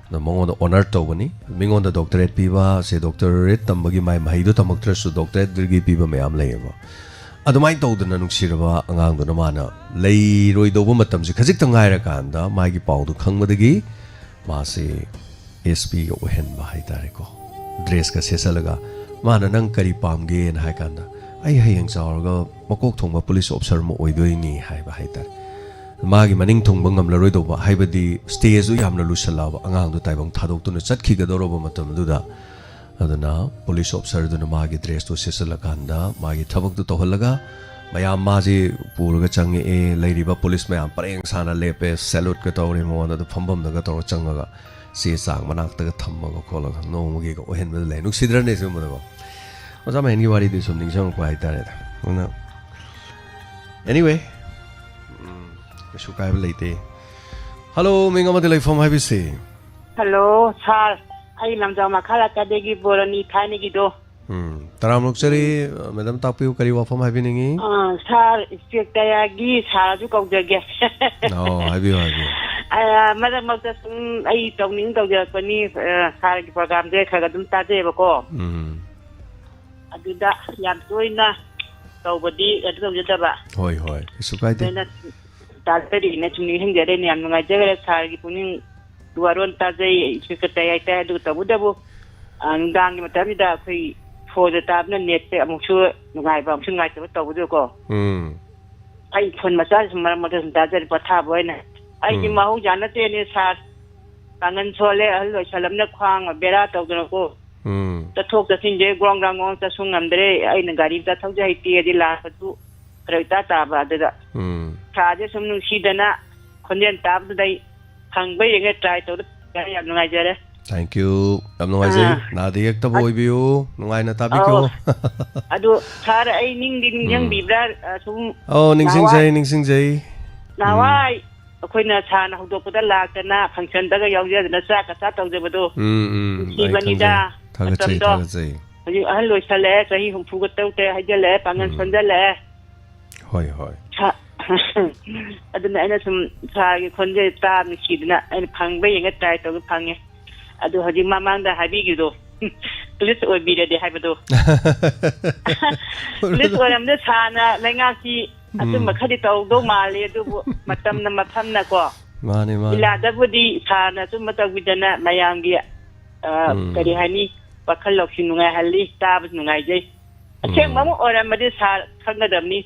ꯑꯗꯣ ꯃꯉꯣꯟꯗ honour ꯇꯧꯕꯅꯤ꯫ ꯃꯤꯉꯣꯟꯗ doctorate ꯄꯤꯕ, ꯁꯦ doctorate ꯇꯝꯕꯒꯤ ꯃꯥꯏ ꯃꯍꯩꯗꯣ ꯇꯝꯃꯛꯇ꯭ꯔꯁꯨ doctorate degree ꯄꯤꯕ ꯃꯌꯥꯝ ꯂꯩꯌꯦꯕ꯫ ꯑꯗꯨꯃꯥꯏꯅ ꯇꯧꯗꯅ ꯅꯨꯡꯁꯤꯔꯕ ꯑꯉꯥꯡꯗꯨꯅ ꯃꯥꯅ ꯂꯩꯔꯣꯏꯗꯧꯕ ꯃꯇꯝꯁꯦ ꯈꯖꯤꯛꯇ ꯉꯥꯏꯔꯀꯥꯟꯗ ꯃꯥꯒꯤ ꯄꯥꯎꯗꯨ ꯈꯪꯕꯗꯒꯤ ꯃꯥꯁꯦ ꯑꯦꯁ ꯄꯤꯒ ꯑꯣꯏꯍꯟꯕ ꯍꯥꯏꯇꯥꯔꯦꯀꯣ꯫ ꯗ꯭ꯔꯦꯁꯀ ꯁꯦꯠꯆꯜꯂꯒ ꯃꯥꯅ "ꯅꯪ ꯀꯔꯤ ꯄꯥꯝꯒꯦꯅ?" ꯍꯥꯏ ꯀꯥꯟꯗ, "ꯑꯩ ꯍꯌꯦꯡ ꯆꯥꯎꯔꯒ ꯃꯀꯣꯛ ꯊꯣꯡꯕ ꯄꯨꯂꯤꯁ ꯑꯣꯐꯤꯁꯥꯔ ꯑꯃ ꯑꯣꯏꯗꯣꯏꯅꯤ" ꯍꯥꯏꯕ ꯍꯥꯏꯇꯥꯔꯦ꯫ ꯃꯥꯒꯤ ꯃꯅꯤꯡ ꯊꯨꯡꯕ ꯉꯝꯂꯔꯣꯏꯗꯧꯕ, ꯍꯥꯏꯕꯗꯤ ꯁ꯭ꯇꯦꯖꯇꯨ ꯌꯥꯝꯅ ꯂꯨꯁꯜꯂꯛꯑꯕ, ꯑꯉꯥꯡꯗꯣ ꯇꯥꯏꯕꯪ ꯊꯥꯗꯣꯛꯇꯨꯅ ꯆꯠꯈꯤꯒꯗꯧꯔꯕ ꯃꯇꯝꯗꯨꯗ, ꯑꯗꯨꯅ ꯄꯨꯂꯤꯁ ꯑꯣꯐꯤꯁꯥꯔꯗꯨꯅ ꯃꯥꯒꯤ ꯗ꯭ꯔꯦꯁꯇꯨ ꯁꯦꯠꯆꯜꯂꯀꯥꯟꯗ ꯃꯥꯒꯤ ꯊꯕꯛꯇꯨ ꯇꯧꯍꯜꯂꯒ ꯃꯌꯥꯝ ꯃꯥꯁꯤ ꯄꯨꯔꯒ ꯆꯪꯉꯛꯑꯦ꯫ ꯂꯩꯔꯤꯕ ꯄꯨꯂꯤꯁ ꯃꯌꯥꯝ ꯄꯔꯦꯡ ꯁꯥꯅ ꯂꯦꯞꯄꯦ, salute ꯀ ꯇꯧꯔꯦ ꯃꯉꯣꯟꯗ꯫ ꯑꯗꯨ ꯐꯝꯐꯝꯗꯒ ꯇꯧꯔ ꯆꯪꯉꯒ ꯆꯦ ꯆꯥꯡ ꯃꯅꯥꯛꯇꯒ ꯊꯝꯃꯒ ꯈꯣꯠꯂꯒ ꯅꯣꯡꯃꯒꯤꯒ ꯑꯣꯏꯍꯟꯕꯗ ꯂꯩ꯫ ꯅꯨꯡꯁꯤꯗ꯭ꯔꯅꯦ ꯁꯤꯒꯨꯝꯕꯗꯀꯣ? ꯑꯣꯖꯥ ꯃꯍꯦꯟꯒꯤ ꯋꯥꯔꯤꯗꯤ ꯁꯨꯝ ꯅꯤꯡꯁꯤꯡꯉꯛꯄ ꯍꯥꯏꯇꯥꯔꯦꯗ꯫ ꯑꯗꯨꯅ, anyway, ꯎꯝ, ꯀꯩꯁꯨ ꯀꯥꯏꯕ ꯂꯩꯇꯦ꯫ ꯍꯜꯂꯣ, ꯃꯤꯡ ꯑꯃꯗꯤ ꯂꯩꯐꯝ ꯍꯥꯏꯕꯤꯁꯤ꯫ ꯍꯜꯂꯣ, ꯁꯥꯔ꯫ ꯑꯩ ꯂꯝꯖꯥꯎ ꯃꯈꯥ ꯂꯥꯛꯀꯗꯒꯤ ꯕꯣꯔꯅꯤ ꯊꯥꯏꯅꯒꯤꯗꯣ꯫ ꯎꯝ, ꯇꯔꯥꯝꯅ ꯑꯣꯛꯆꯔꯤ, ꯃꯦꯗꯥꯝ, ꯇꯥꯛꯄꯤꯌꯨ, ꯀꯔꯤ ꯋꯥꯐꯝ ꯍꯥꯏꯕꯤꯅꯤꯡꯉꯤ? ꯑꯥ, ꯁꯥꯔ, ꯏꯟꯁꯄꯦꯛꯇꯔꯒꯤ ꯁꯥꯔꯁꯨ ꯀꯧꯖꯒꯦ꯫ ꯑꯣ, ꯍꯥꯏꯕꯤꯌꯨ, ꯍꯥꯏꯕꯤꯌꯨ꯫ ꯑꯥ, ꯃꯔꯛ ꯃꯔꯛꯇ ꯁꯨꯝ ꯑꯩ ꯇꯧꯅꯤꯡ ꯇꯧꯖꯔꯛꯄꯅꯤ, ꯑꯥ, ꯁꯥꯔꯒꯤ ꯄ꯭ꯔꯣꯒꯥꯝꯁꯦ ꯈꯔ ꯈꯔ ꯑꯗꯨꯝ ꯇꯥꯖꯩꯕꯀꯣ꯫ ꯎꯝ꯫ ꯑꯗꯨꯗ ꯌꯥꯝ ꯇꯣꯏꯅ ꯇꯧꯕꯗꯤ ꯀꯩꯅꯣ ꯇꯧꯖꯗꯕ꯫ ꯍꯣꯏ, ꯍꯣꯏ, ꯀꯩꯁꯨ ꯀꯥꯏꯗꯦ꯫ ꯑꯗꯨꯅ ꯇꯥꯖꯔꯤꯅ ꯁꯨꯝ ꯅꯤꯡꯁꯤꯡꯖꯔꯤꯅꯦ꯫ ꯌꯥꯝ ꯅꯨꯡꯉꯥꯏꯖꯈ꯭ꯔꯦ ꯁꯥꯔꯒꯤ ꯄꯨꯛꯅꯤꯡ ꯋꯥꯔꯣꯜ ꯇꯥꯖꯩ, ꯏꯁꯨ ꯀꯇꯩ ꯍꯥꯏꯇꯥꯔꯦ꯫ ꯑꯗꯨ ꯇꯧꯕꯇꯕꯨ, ꯑ, ꯅꯨꯡꯗꯥꯡꯒꯤ ꯃꯇꯝꯁꯤꯗ ꯑꯩꯈꯣꯏ ꯐꯣꯟꯗ ꯇꯥꯕꯅ ꯅꯦꯠꯁꯦ ꯑꯃꯨꯛꯁꯨ ꯅꯨꯡꯉꯥꯏꯕ, ꯑꯃꯨꯛꯁꯨ ꯅꯨꯡꯉꯥꯏꯇꯕ ꯇꯧꯕꯗꯨꯀꯣ꯫ ꯎꯝ꯫ ꯑꯩ ꯐꯣꯟ ꯃꯆꯥꯁꯤ ꯁꯨꯝ ꯃꯔꯛ ꯃꯔꯛꯇ ꯁꯨꯝ ꯇꯥꯖꯔꯤ, ꯄꯣꯊꯥꯕ ꯑꯣꯏꯅ꯫ ꯑꯩꯗꯤ ꯎꯝ꯫ ꯃꯍꯧꯁꯥ ꯅꯠꯇꯦꯅꯦ ꯁꯥꯔ, ꯄꯥꯡꯒꯜ ꯁꯣꯜꯂꯦ, ꯑꯍꯜ ꯑꯣꯏꯁꯜꯂꯝꯅ ꯈ꯭ꯋꯥꯡ ꯕꯦꯔꯥ ꯇꯧꯗꯅꯀꯣ꯫ ꯎꯝ꯫ ꯆꯠꯊꯣꯛ ꯆꯠꯁꯤꯟꯁꯦ ꯒ꯭ꯔꯣꯡ ꯒ꯭ꯔꯥꯡ ꯒ꯭ꯔꯣꯡ ꯆꯠꯁꯨ ꯉꯝꯗ꯭ꯔꯦ꯫ ꯑꯩꯅ ꯒꯥꯔꯤ ꯃꯆꯥ ꯊꯧꯖ ꯍꯩꯇꯦ, ꯑꯗꯩ ꯂꯥꯛꯄꯁꯨ ꯐꯔꯛ ꯏꯇꯥ ꯇꯥꯕ꯫ ꯑꯗꯨꯗ ꯎꯝ꯫ ꯁꯥꯔꯁꯦ ꯁꯨꯝ ꯅꯨꯡꯁꯤꯗꯅ ꯈꯣꯟꯖꯦꯜ ꯇꯥꯕꯗꯨꯗ ꯑꯩ ꯐꯪꯕ ꯌꯦꯡꯉꯦ, try ꯇꯧꯗ ꯌꯥꯝ ꯅꯨꯡꯉꯥꯏꯖꯔꯦ꯫ Thank you꯫ ꯌꯥꯝ ꯅꯨꯡꯉꯥꯏꯖꯩ꯫ ꯑꯥ꯫ ꯅꯥꯗ ꯌꯦꯛꯇꯕ ꯑ-, ꯑꯣꯏꯕꯤꯌꯨ꯫ ꯅꯨꯡꯉꯥꯏꯅ ꯇꯥꯕꯤꯈꯣ꯫ ꯑꯧ꯫ ꯑꯗꯨ ꯁꯥꯔ, ꯑꯩ ꯅꯤꯡꯗꯤ ꯎꯝ꯫ ꯅꯤꯡꯁꯤꯡꯕꯤꯕ꯭ꯔꯥ? ꯑ, ꯁꯨꯝ ꯑꯧ, ꯅꯤꯡꯁꯤꯡꯖꯩ, ꯅꯍꯥꯟꯋꯥꯏ, ꯅꯤꯡꯁꯤꯡꯖꯩ꯫ ꯎꯝ꯫ ꯅꯍꯥꯟꯋꯥꯏ ꯑꯩꯈꯣꯏꯅ ꯁꯥꯔꯅ ꯍꯧꯗꯣꯛꯄꯗ ꯂꯥꯛꯇꯅ functionꯗꯒ ꯌꯥꯎꯖꯗꯅ ꯆꯥꯛꯀ ꯆꯥ ꯇꯧꯖꯕꯗꯣ꯫ ꯎꯝ, ꯎꯝ, ꯑꯩ ꯅꯨꯡꯁꯤꯕꯅꯤꯗ ꯈꯪꯖꯩ꯫ ꯊꯥꯒꯠꯆꯩ, ꯃꯇꯝꯗꯣ꯫ ꯊꯥꯒꯠꯆꯩ꯫ ꯍꯧꯖꯤꯛ ꯑꯍꯜ ꯑꯣꯏꯁꯜꯂꯛꯑꯦ, ꯆꯍꯤ ꯍꯨꯝꯐꯨꯒ ꯇꯔꯨꯛꯇ ꯍꯥꯏꯖꯜꯂꯛꯑꯦ, ꯄꯥꯡꯒꯜ ꯎꯝ꯫ ꯁꯣꯟꯖꯜꯂꯛꯑꯦ꯫ ꯍꯣꯏ, ꯍꯣꯏ꯫ ꯁꯥ-, ꯑꯗꯨꯅ ꯑꯩꯅ ꯁꯨꯝ ꯁꯥꯔꯒꯤ ꯈꯣꯟꯖꯦꯜ ꯇꯥꯕ ꯅꯨꯡꯁꯤꯗꯅ ꯑꯩꯅ ꯐꯪꯕ ꯌꯦꯡꯉ try ꯇꯧꯒꯦ, ꯐꯪꯉꯦ꯫ ꯑꯗꯨ ꯍꯧꯖꯤꯛ ꯃꯃꯥꯡꯗ ꯍꯥꯏꯕꯤꯈꯤꯕꯗꯣ, ꯄꯨꯂꯤꯁ ꯑꯣꯏꯕꯤꯔꯗꯤ ꯍꯥꯏꯕꯗꯣ꯫ ꯄꯨꯂꯤꯁ ꯑꯣꯏꯔꯝꯗ ꯁꯥꯔꯅ ꯂꯩꯉꯥꯛꯀꯤ ꯑꯆꯨꯝꯕ ꯎꯝ꯫ ꯈꯔꯗꯤ ꯇꯧꯗꯧ ꯃꯥꯜꯂꯤ, ꯑꯗꯨꯕꯨ ꯃꯇꯝꯅ ꯃꯐꯝꯅꯀꯣ꯫ ꯃꯥꯅꯦ, ꯃꯥꯅꯦ꯫ ꯖꯤꯂꯥꯗꯕꯨꯗꯤ ꯁꯥꯔꯅ ꯑꯆꯨꯝꯕ ꯇꯧꯕꯤꯗꯅ ꯃꯌꯥꯝꯒꯤ, ꯑ, ꯎꯝ꯫ ꯀꯔꯤ ꯍꯥꯏꯅꯤ, ꯋꯥꯈꯜ ꯂꯧꯁꯤꯡ ꯅꯨꯡꯉꯥꯏꯍꯜꯂꯤ, ꯇꯥꯕꯁꯨ ꯅꯨꯡꯉꯥꯏꯖꯩ꯫ ꯑꯁꯦꯡꯕ ꯎꯝ꯫ ꯑꯃ ꯑꯣꯏꯔꯝꯃꯗꯤ ꯁꯥꯔ ꯈꯪꯒꯗꯕꯅꯤ꯫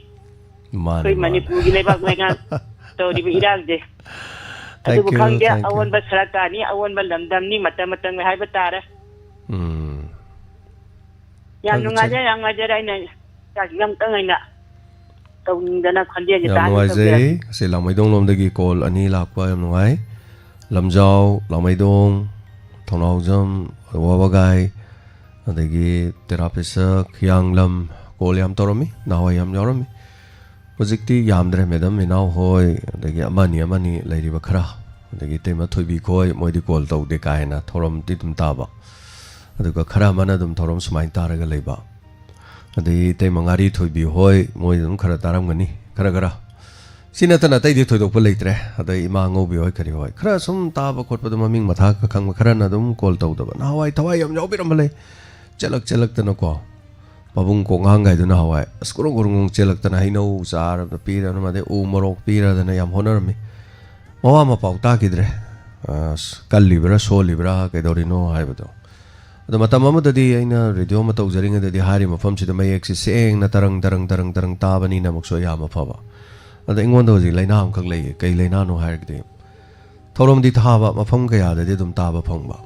ꯃꯥꯅꯦ, ꯑꯩꯈꯣꯏ ꯃꯥꯅꯦ꯫ ꯃꯅꯤꯄꯨꯔꯒꯤ ꯂꯩꯕꯥꯛ ꯂꯩꯉꯥꯛ ꯇꯧꯔꯤꯕ ꯏꯔꯥꯡꯁꯦ꯫ Thank ꯑꯗꯨꯕꯨ you, ꯈꯪꯗꯦ, thank you. ꯑꯑꯣꯟꯕ ꯁꯔꯀꯥꯔꯅꯤ, ꯑꯑꯣꯟꯕ ꯂꯝꯗꯝꯅꯤ, ꯃꯇꯝ ꯃꯇꯝꯒꯤ ꯍꯥꯏꯕ ꯇꯥꯔꯦ꯫ ꯎꯝ꯫ ꯌꯥꯝ ꯊꯥꯒꯠꯆꯔꯤ꯫ ꯅꯨꯡꯉꯥꯏꯖꯔꯦ, ꯌꯥꯝ ꯅꯨꯡꯉꯥꯏꯖꯔꯦ꯫ ꯑꯩꯅ ꯆꯥꯛ ꯑꯝꯇꯪ ꯑꯩꯅ ꯇꯧꯅꯤꯡꯗꯅ ꯈꯣꯟꯖꯦꯜꯁꯦ ꯌꯥꯝ ꯇꯥꯍꯟꯒꯦ ꯅꯨꯡꯉꯥꯏꯖꯩ꯫ ꯇꯧꯖꯔꯦ꯫ ꯑꯁꯤ ꯂꯥꯡꯃꯩꯗꯣꯡ ꯂꯣꯝꯗꯒꯤ call ꯑꯅꯤ ꯂꯥꯛꯄ ꯌꯥꯝ ꯅꯨꯡꯉꯥꯏ꯫ ꯂꯝꯖꯥꯎ, ꯂꯥꯡꯃꯩꯗꯣꯡ, ꯊꯧꯅꯥꯎꯖꯝ, ꯋꯥꯕꯒꯥꯏ, ꯑꯗꯒꯤ ꯇꯦꯔꯥ ꯄꯤꯁꯛ, ꯍꯤꯌꯥꯡꯂꯝ call ꯌꯥꯝ ꯇꯧꯔꯝꯃꯤ, ꯅꯍꯥꯟꯋꯥꯏ ꯌꯥꯝ ꯌꯥꯎꯔꯝꯃꯤ꯫ ꯍꯧꯖꯤꯛꯇꯤ ꯌꯥꯝꯗ꯭ꯔꯦ, ꯃꯦꯗꯥꯝ ꯏꯅꯥꯎ ꯍꯣꯏ, ꯑꯗꯒꯤ ꯑꯃꯅꯤ ꯑꯃꯅꯤ ꯂꯩꯔꯤꯕ ꯈꯔ, ꯑꯗꯒꯤ ꯏꯇꯩꯃ ꯊꯣꯏꯕꯤ ꯈꯣꯏ, ꯃꯣꯏꯗꯤ call ꯇꯧꯗꯦ ꯀꯥ ꯍꯦꯟꯅ, ꯊꯧꯔꯝꯗꯤ ꯑꯗꯨꯝ ꯇꯥꯕ꯫ ꯑꯗꯨꯒ ꯈꯔ ꯑꯃꯅ ꯑꯗꯨꯝ ꯊꯧꯔꯝ ꯁꯨꯃꯥꯏꯅ ꯇꯥꯔꯒ ꯂꯩꯕ꯫ ꯑꯗꯒꯤ ꯏꯇꯩꯃ ꯉꯥꯔꯤ ꯊꯣꯏꯕꯤ ꯍꯣꯏ, ꯃꯣꯏ ꯑꯗꯨꯝ ꯈꯔ ꯇꯥꯔꯝꯒꯅꯤ, ꯈꯔ ꯈꯔ꯫ ꯁꯤ ꯅꯠꯇꯅ ꯑꯇꯩꯗꯤ ꯊꯣꯏꯗꯣꯛꯄ ꯂꯩꯇ꯭ꯔꯦ꯫ ꯑꯗꯩ ꯏꯃꯥ ꯉꯧꯕꯤ ꯍꯣꯏ, ꯀꯔꯤ ꯍꯣꯏ, ꯈꯔ ꯁꯨꯝ ꯇꯥꯕ ꯈꯣꯠꯄꯗꯣ ꯃꯃꯤꯡ ꯃꯊꯥ ꯈꯔ ꯈꯪꯕ, ꯈꯔꯅ ꯑꯗꯨꯝ call ꯇꯧꯗꯕ꯫ ꯅꯍꯥꯟꯋꯥꯏ ꯊꯋꯥꯏ ꯌꯥꯝ ꯌꯥꯎꯕꯤꯔꯝꯕ ꯂꯩ, ꯆꯦꯜꯂꯛ ꯆꯦꯜꯂꯛꯇꯅꯀꯣ꯫ ꯄꯥꯕꯨꯡ ꯀꯣꯛꯉꯥꯡꯒꯥꯏꯗꯨꯅ ꯍꯋꯥꯏ ꯑꯁ ꯒꯨꯔꯨꯡ ꯒꯨꯔꯨꯡ ꯒꯨꯔꯨꯡ ꯆꯦꯜꯂꯛꯇꯅ ꯍꯩꯅꯧ ꯆꯥꯔꯗꯅ ꯄꯤꯔꯗꯅ, ꯑꯗꯩ ꯎ ꯃꯣꯔꯣꯛ ꯄꯤꯔꯗꯅ ꯌꯥꯝ ꯍꯣꯠꯅꯔꯝꯃꯤ꯫ ꯃꯋꯥ ꯃꯄꯥꯎ ꯇꯥꯈꯤꯗ꯭ꯔꯦ꯫ ꯑꯁ, ꯀꯜꯂꯤꯕ꯭ꯔꯥ ꯁꯣꯜꯂꯤꯕ꯭ꯔꯥ ꯀꯩꯗꯧꯔꯤꯅꯣ ꯍꯥꯏꯕꯗꯣ꯫ ꯑꯗꯣ ꯃꯇꯝ ꯑꯃꯗꯗꯤ ꯑꯩꯅ radio ꯑꯃ ꯇꯧꯖꯔꯤꯉꯩꯗꯗꯤ ꯍꯥꯏꯔꯤꯕ ꯃꯐꯝꯁꯤꯗ ꯃꯌꯦꯛꯁꯤ ꯁꯦꯡꯅ ꯇꯔꯪ ꯇꯔꯪ ꯇꯔꯪ ꯇꯔꯪ ꯇꯥꯕꯅꯤꯅ ꯑꯃꯨꯛꯁꯨ ꯌꯥꯝꯅ ꯐꯕ꯫ ꯑꯗ ꯑꯩꯉꯣꯟꯗ ꯍꯧꯖꯤꯛ ꯂꯥꯏꯅꯥ ꯑꯃꯈꯛ ꯂꯩꯌꯦ꯫ ꯀꯩ ꯂꯥꯏꯅꯥꯅꯣ ꯍꯥꯏꯔꯒꯗꯤ, ꯊꯧꯔꯝꯗꯤ ꯊꯥꯕ, ꯃꯐꯝ ꯀꯌꯥꯗꯗꯤ ꯑꯗꯨꯝ ꯇꯥꯕ ꯐꯪꯕ,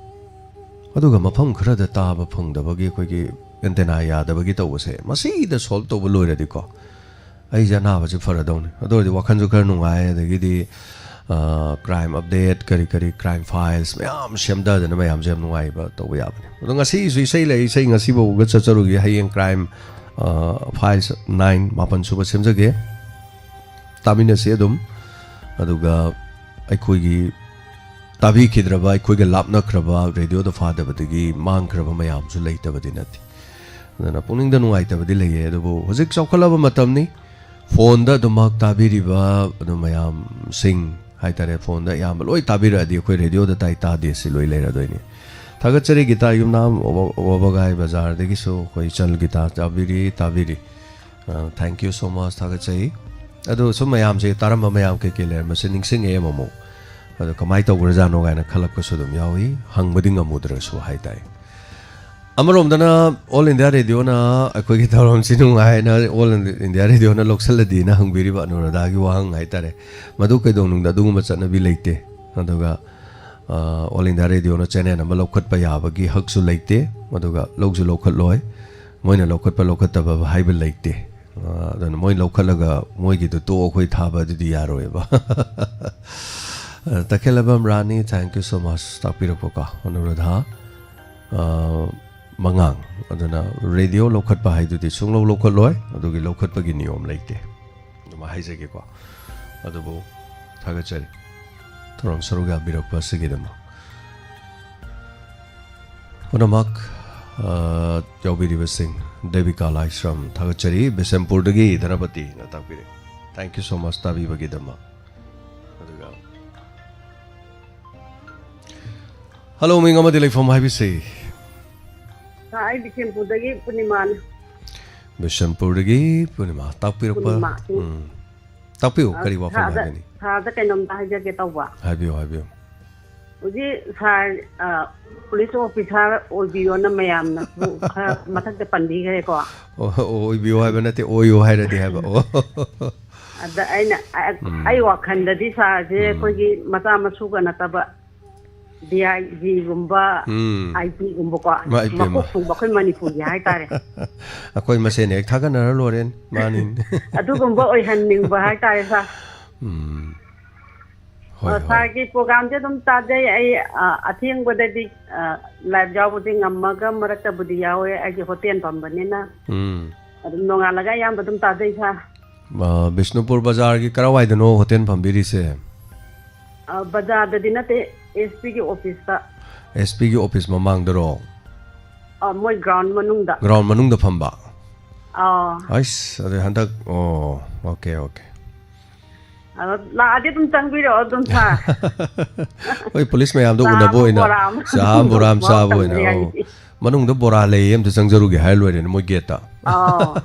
ꯑꯗꯨꯒ ꯃꯐꯝ ꯈꯔꯗ ꯇꯥꯕ ꯐꯪꯗꯕꯒꯤ ꯑꯩꯈꯣꯏꯒꯤ antenna ꯌꯥꯗꯕꯒꯤ ꯇꯧꯕꯁꯦ, ꯃꯁꯤꯗ solve ꯇꯧꯕ ꯂꯣꯏꯔꯗꯤꯀꯣ, ꯑꯩꯁꯦ ꯑꯅꯥꯕꯁꯦ ꯐꯔꯗꯧꯅꯤ꯫ ꯑꯗꯨ ꯑꯣꯏꯔꯗꯤ ꯋꯥꯈꯜꯁꯨ ꯈꯔ ꯅꯨꯡꯉꯥꯏ, ꯑꯗꯒꯤꯗꯤ, ꯑ, crime update, ꯀꯔꯤ ꯀꯔꯤ crime files ꯃꯌꯥꯝ ꯁꯦꯝꯊꯗꯅ ꯃꯌꯥꯝꯁꯦ ꯌꯥꯝ ꯅꯨꯡꯉꯥꯏꯕ ꯇꯧꯕ ꯌꯥꯕꯅꯤ꯫ ꯑꯗꯣ ꯉꯁꯤꯁꯨ ꯏꯁꯩ ꯂꯩ, ꯏꯁꯩ ꯉꯁꯤꯐꯥꯎꯕꯒ ꯆꯠꯆꯔꯨꯒꯦ꯫ ꯍꯌꯦꯡ crime, ꯑ, files nine, ꯃꯥꯄꯟ ꯁꯨꯕ ꯁꯦꯝꯖꯒꯦ꯫ ꯇꯥꯃꯤꯟꯅꯁꯤ ꯑꯗꯨꯝ꯫ ꯑꯗꯨꯒ ꯑꯩꯈꯣꯏꯒꯤ ꯇꯥꯕꯤꯈꯤꯗ꯭ꯔꯕ, ꯑꯩꯈꯣꯏꯒ ꯂꯥꯞꯅꯈ꯭ꯔꯕ, ꯔꯦꯗꯤꯑꯣꯗ ꯐꯥꯗꯕꯗꯒꯤ ꯃꯥꯡꯈ꯭ꯔꯕ ꯃꯌꯥꯝꯁꯨ ꯂꯩꯇꯕꯗꯤ ꯅꯠꯇꯦ꯫ ꯑꯗꯨꯅ ꯄꯨꯛꯅꯤꯡꯗ ꯅꯨꯡꯉꯥꯏꯇꯕꯗꯤ ꯂꯩꯌꯦ꯫ ꯑꯗꯨꯕꯨ ꯍꯧꯖꯤꯛ ꯆꯥꯎꯈꯠꯂꯕ ꯃꯇꯝꯅꯤ꯫ ꯐꯣꯟꯗ ꯑꯗꯨꯃꯛ ꯇꯥꯕꯤꯔꯤꯕ ꯑꯗꯨ ꯃꯌꯥꯝꯁꯤꯡ ꯍꯥꯏꯇꯥꯔꯦ, ꯐꯣꯟꯗ ꯑꯌꯥꯝꯕ ꯂꯣꯏ ꯇꯥꯕꯤꯔꯛꯑꯗꯤ ꯑꯩꯈꯣꯏ ꯔꯦꯗꯤꯑꯣꯗ ꯇꯥꯏ ꯇꯥꯗꯦ ꯁꯤ ꯂꯣꯏ ꯂꯩꯔꯗꯣꯏꯅꯤ꯫ ꯊꯥꯒꯠꯆꯔꯤ ꯒꯤꯇꯥ ꯌꯨꯝꯅꯥꯝ, ꯋꯥ-, ꯋꯥꯕꯒꯥꯏ ꯕꯖꯥꯔꯗꯒꯤꯁꯨ ꯑꯩꯈꯣꯏ ꯏꯆꯜ ꯒꯤꯇꯥ ꯇꯥꯕꯤꯔꯤ, ꯇꯥꯕꯤꯔꯤ꯫ ꯑ, thank you so much, ꯊꯥꯒꯠꯆꯩ꯫ ꯑꯗꯨ ꯁꯨꯝ ꯃꯌꯥꯝꯁꯦ ꯇꯥꯔꯝꯕ ꯃꯌꯥꯝ ꯀꯩꯀꯩ ꯂꯩꯔꯝꯕꯁꯦ ꯅꯤꯡꯁꯤꯡꯉꯛꯑꯦ ꯑꯃꯨꯛ꯫ ꯑꯗꯣ ꯀꯃꯥꯏꯅ ꯇꯧꯈ꯭ꯔꯖꯥꯠꯅꯣ ꯀꯥꯏꯅ ꯈꯜꯂꯛꯄꯁꯨ ꯑꯗꯨꯝ ꯌꯥꯎꯏ, ꯍꯪꯕꯗꯤ ꯉꯝꯃꯨꯗ꯭ꯔꯁꯨ ꯍꯥꯏꯇꯥꯔꯦ꯫ ꯑꯃꯔꯣꯝꯗꯅ All India Radioꯅ ꯑꯩꯈꯣꯏꯒꯤ ꯊꯧꯔꯝꯁꯤ ꯅꯨꯡꯉꯥꯏꯅ All India Radioꯅ ꯂꯧꯁꯜꯂꯗꯤꯅ ꯍꯪꯕꯤꯔꯤꯕ ꯑꯅꯨꯔꯥꯙꯥꯒꯤ ꯋꯥꯍꯪ ꯍꯥꯏꯇꯥꯔꯦ꯫ ꯃꯗꯨ ꯀꯩꯗꯧꯅꯨꯡꯗ ꯑꯗꯨꯒꯨꯝꯕ ꯆꯠꯅꯕꯤ ꯂꯩꯇꯦ꯫ ꯑꯗꯨꯒ, ꯑ, All India Radioꯅ channel ꯑꯃ ꯂꯧꯈꯠꯄ ꯌꯥꯕꯒꯤ ꯍꯛꯁꯨ ꯂꯩꯇꯦ꯫ ꯑꯗꯨꯒ ꯂꯧꯁꯨ ꯂꯧꯈꯠꯂꯣꯏ꯫ ꯃꯣꯏꯅ ꯂꯧꯈꯠꯄ ꯂꯧꯈꯠꯇꯕ ꯍꯥꯏꯕ ꯂꯩꯇꯦ꯫ ꯑ, ꯑꯗꯨꯅ ꯃꯣꯏ ꯂꯧꯈꯠꯂꯒ ꯃꯣꯏꯒꯤꯗꯨ ꯇꯣꯛꯑꯣ, ꯑꯩꯈꯣꯏ ꯊꯥꯕ ꯑꯗꯨꯗꯤ ꯌꯥꯔꯣꯏꯕ꯫ ꯑ, ꯇꯈꯦꯜꯂꯕꯝ ꯔꯥꯅꯤ, thank you so much ꯇꯥꯛꯄꯤꯔꯛꯄꯀꯣ, ꯑꯅꯨꯔꯥꯙꯥ꯫ ꯑ, ꯃꯉꯥꯡ꯫ ꯑꯗꯨꯅ ꯔꯦꯗꯤꯑꯣ ꯂꯧꯈꯠꯄ ꯍꯥꯏꯗꯨꯗꯤ ꯁꯨꯡꯂꯧ ꯂꯧꯈꯠꯂꯣꯏ, ꯑꯗꯨꯒꯤ ꯂꯧꯈꯠꯄꯒꯤ ꯅꯤꯌꯣꯝ ꯂꯩꯇꯦ꯫ ꯑꯗꯨꯃꯥꯏ ꯍꯥꯏꯖꯒꯦꯀꯣ꯫ ꯑꯗꯨꯕꯨ ꯊꯥꯒꯠꯆꯔꯤ ꯊꯧꯔꯝ ꯁꯔꯨꯛ ꯌꯥꯕꯤꯔꯛꯄ ꯑꯁꯤꯒꯤꯗꯃꯛ꯫ ꯄꯨꯝꯅꯃꯛ, ꯑ, ꯌꯥꯎꯕꯤꯔꯤꯕꯁꯤꯡ, ꯗꯦꯕꯤꯀꯥ ꯂꯥꯏꯁ꯭ꯔꯝ ꯊꯥꯒꯠꯆꯔꯤ, ꯕꯤꯁꯦꯝꯄꯨꯔꯗꯒꯤ ꯙꯅꯄꯇꯤꯅ ꯇꯥꯛꯄꯤꯔꯦ꯫ Thank you so much ꯇꯥꯕꯤꯕꯒꯤꯗꯃꯛ꯫ ꯑꯗꯨꯒ ꯍꯜꯂꯣ, ꯃꯤꯡ ꯑꯃꯗꯤ ꯂꯩꯐꯝ ꯍꯥꯏꯕꯤꯁꯤ꯫ ꯑꯩ ꯕꯤꯁꯦꯝꯄꯨꯔꯗꯒꯤ ꯄꯨꯔꯅꯤꯃꯥꯅꯤ꯫ ꯕꯤꯁꯦꯝꯄꯨꯔꯗꯒꯤ ꯄꯨꯔꯅꯤꯃꯥ꯫ ꯇꯥꯛꯄꯤꯔꯛꯄ, ꯄꯨꯔꯅꯤꯃꯥ, ꯎꯝ꯫ ꯎꯝ꯫ ꯇꯥꯛꯄꯤꯌꯨ, ꯑ, ꯀꯔꯤ ꯋꯥꯐꯝ ꯁꯥꯔꯗ, ꯍꯥꯏꯒꯅꯤ? ꯁꯥꯔꯗ ꯀꯩꯅꯣꯝꯇ ꯍꯥꯏꯖꯒꯦ ꯇꯧꯕ꯫ ꯍꯥꯏꯕꯤꯌꯨ, ꯍꯥꯏꯕꯤꯌꯨ꯫ ꯍꯧꯖꯤꯛ ꯁꯥꯔ, ꯑ, ꯄꯨꯂꯤꯁ ꯑꯣꯐꯤꯁꯥꯔ ꯑꯣꯏꯕꯤꯌꯣꯅ ꯃꯌꯥꯝꯅꯁꯨ ꯈꯔ ꯃꯊꯛꯇ ꯄꯟꯕꯤꯈ꯭ꯔꯦꯀꯣ꯫ ꯑꯣ, ꯑꯣ, ꯑꯣꯏꯕꯤꯌꯨ ꯍꯥꯏꯕ ꯅꯠꯇꯦ, ꯑꯣꯏꯌꯨ ꯍꯥꯏꯔꯗꯤ ꯍꯥꯏꯕ꯫ ꯑꯣ꯫ ꯑꯗ ꯑꯩꯅ, ꯑ, ꯎꯝ꯫ ꯑꯩ ꯋꯥꯈꯜꯗꯗꯤ ꯁꯥꯔꯁꯦ ꯎꯝ꯫ ꯑꯩꯈꯣꯏꯒꯤ ꯃꯆꯥ ꯃꯁꯨꯒ ꯅꯠꯇꯕ, ꯗꯤ ꯑꯥꯏ ꯖꯤꯒꯨꯝꯕ, ꯎꯝ꯫ ꯑꯥꯏ ꯖꯤꯒꯨꯝꯕꯀꯣ, ꯃꯥ, ꯏꯄꯦꯝꯃ꯫ ꯃꯀꯣꯛ ꯊꯣꯡꯕ ꯑꯩꯈꯣꯏ ꯃꯅꯤꯄꯨꯔꯒꯤ ꯍꯥꯏꯇꯥꯔꯦ꯫ ꯑꯩꯈꯣꯏ ꯃꯁꯦꯟ ꯍꯦꯛ ꯊꯥꯒꯠꯅꯔ ꯂꯣꯏꯔꯦ꯫ ꯃꯥꯅꯤ꯫ ꯑꯗꯨꯒꯨꯝꯕ ꯑꯣꯏꯍꯟꯅꯤꯡꯕ ꯍꯥꯏꯇꯥꯔꯦ, ꯁꯥꯔ꯫ ꯎꯝ꯫ ꯍꯣꯏ, ꯑ, ꯍꯣꯏ꯫ ꯁꯥꯔꯒꯤ ꯄ꯭ꯔꯣꯒ꯭ꯔꯥꯝꯁꯦ ꯑꯗꯨꯝ ꯇꯥꯖꯩ꯫ ꯑꯩ, ꯑ, ꯑꯊꯦꯡꯕꯗꯗꯤ, ꯑ, ꯂꯥꯏꯚ ꯌꯥꯎꯕꯗꯤ ꯉꯝꯃꯒ ꯃꯔꯛꯇꯕꯨꯗꯤ ꯌꯥꯎꯋꯦ, ꯑꯩꯒꯤ ꯍꯣꯇꯦꯜ ꯐꯝꯕꯅꯤꯅ꯫ ꯎꯝ꯫ ꯑꯗꯨꯝ ꯅꯣꯡꯉꯥꯜꯂꯒ ꯑꯌꯥꯝꯕ ꯑꯗꯨꯝ ꯇꯥꯖꯩ, ꯁꯥꯔ꯫ ꯑ, ꯕꯤꯁꯅꯨꯄꯨꯔ ꯕꯖꯥꯔꯒꯤ ꯀꯔꯥꯏꯋꯥꯏꯗꯅꯣ ꯍꯣꯇꯦꯜ ꯐꯝꯕꯤꯔꯤꯁꯦ? ꯑ, ꯕꯖꯥꯔꯗꯗꯤ ꯅꯠꯇꯦ, ꯑꯦꯁ ꯄꯤꯒꯤ ꯑꯣꯐꯤꯁꯇ꯫ ꯑꯦꯁ ꯄꯤꯒꯤ ꯑꯣꯐꯤꯁ ꯃꯃꯥꯡꯗꯔꯣ? ꯑ, ꯃꯣꯏ ꯒ꯭ꯔꯥꯎꯟ ꯃꯅꯨꯡꯗ꯫ ꯒ꯭ꯔꯥꯎꯟ ꯃꯅꯨꯡꯗ ꯐꯝꯕ? ꯑꯥ꯫ ꯑꯁ, ꯑꯗꯨꯗꯤ ꯍꯟꯗꯛ, ꯑꯣ, ꯑꯣꯀꯦ, ꯑꯣꯀꯦ꯫ ꯑꯗꯣ ꯂꯥꯛꯑꯗꯤ ꯑꯗꯨꯝ ꯆꯪꯕꯤꯔꯛꯑꯣ ꯑꯗꯨꯝ, ꯁꯥꯔ꯫ ꯍꯣꯏ, ꯄꯨꯂꯤꯁ ꯃꯌꯥꯝꯗꯣ ꯆꯥ ꯎꯅꯕ ꯑꯃ, ꯑꯣꯏꯅ, ꯕꯣꯔꯥ ꯑꯃ꯫ ꯆꯥ ꯑꯃ, ꯕꯣꯔꯥ ꯑꯃ ꯃꯍꯥꯎ ꯆꯥꯕ ꯑꯣꯏꯅ, ꯇꯪꯕ ꯑꯧ꯫ ꯌꯥꯏ꯫ ꯃꯅꯨꯡꯗ ꯕꯣꯔꯥ ꯂꯩꯌꯦ, ꯑꯝꯇ ꯆꯪꯖꯔꯨꯒꯦ ꯍꯥꯏꯔ ꯂꯣꯏꯔꯦꯅꯦ, ꯃꯣꯏ ꯒꯦꯠꯇ꯫ ꯑꯥꯎ꯫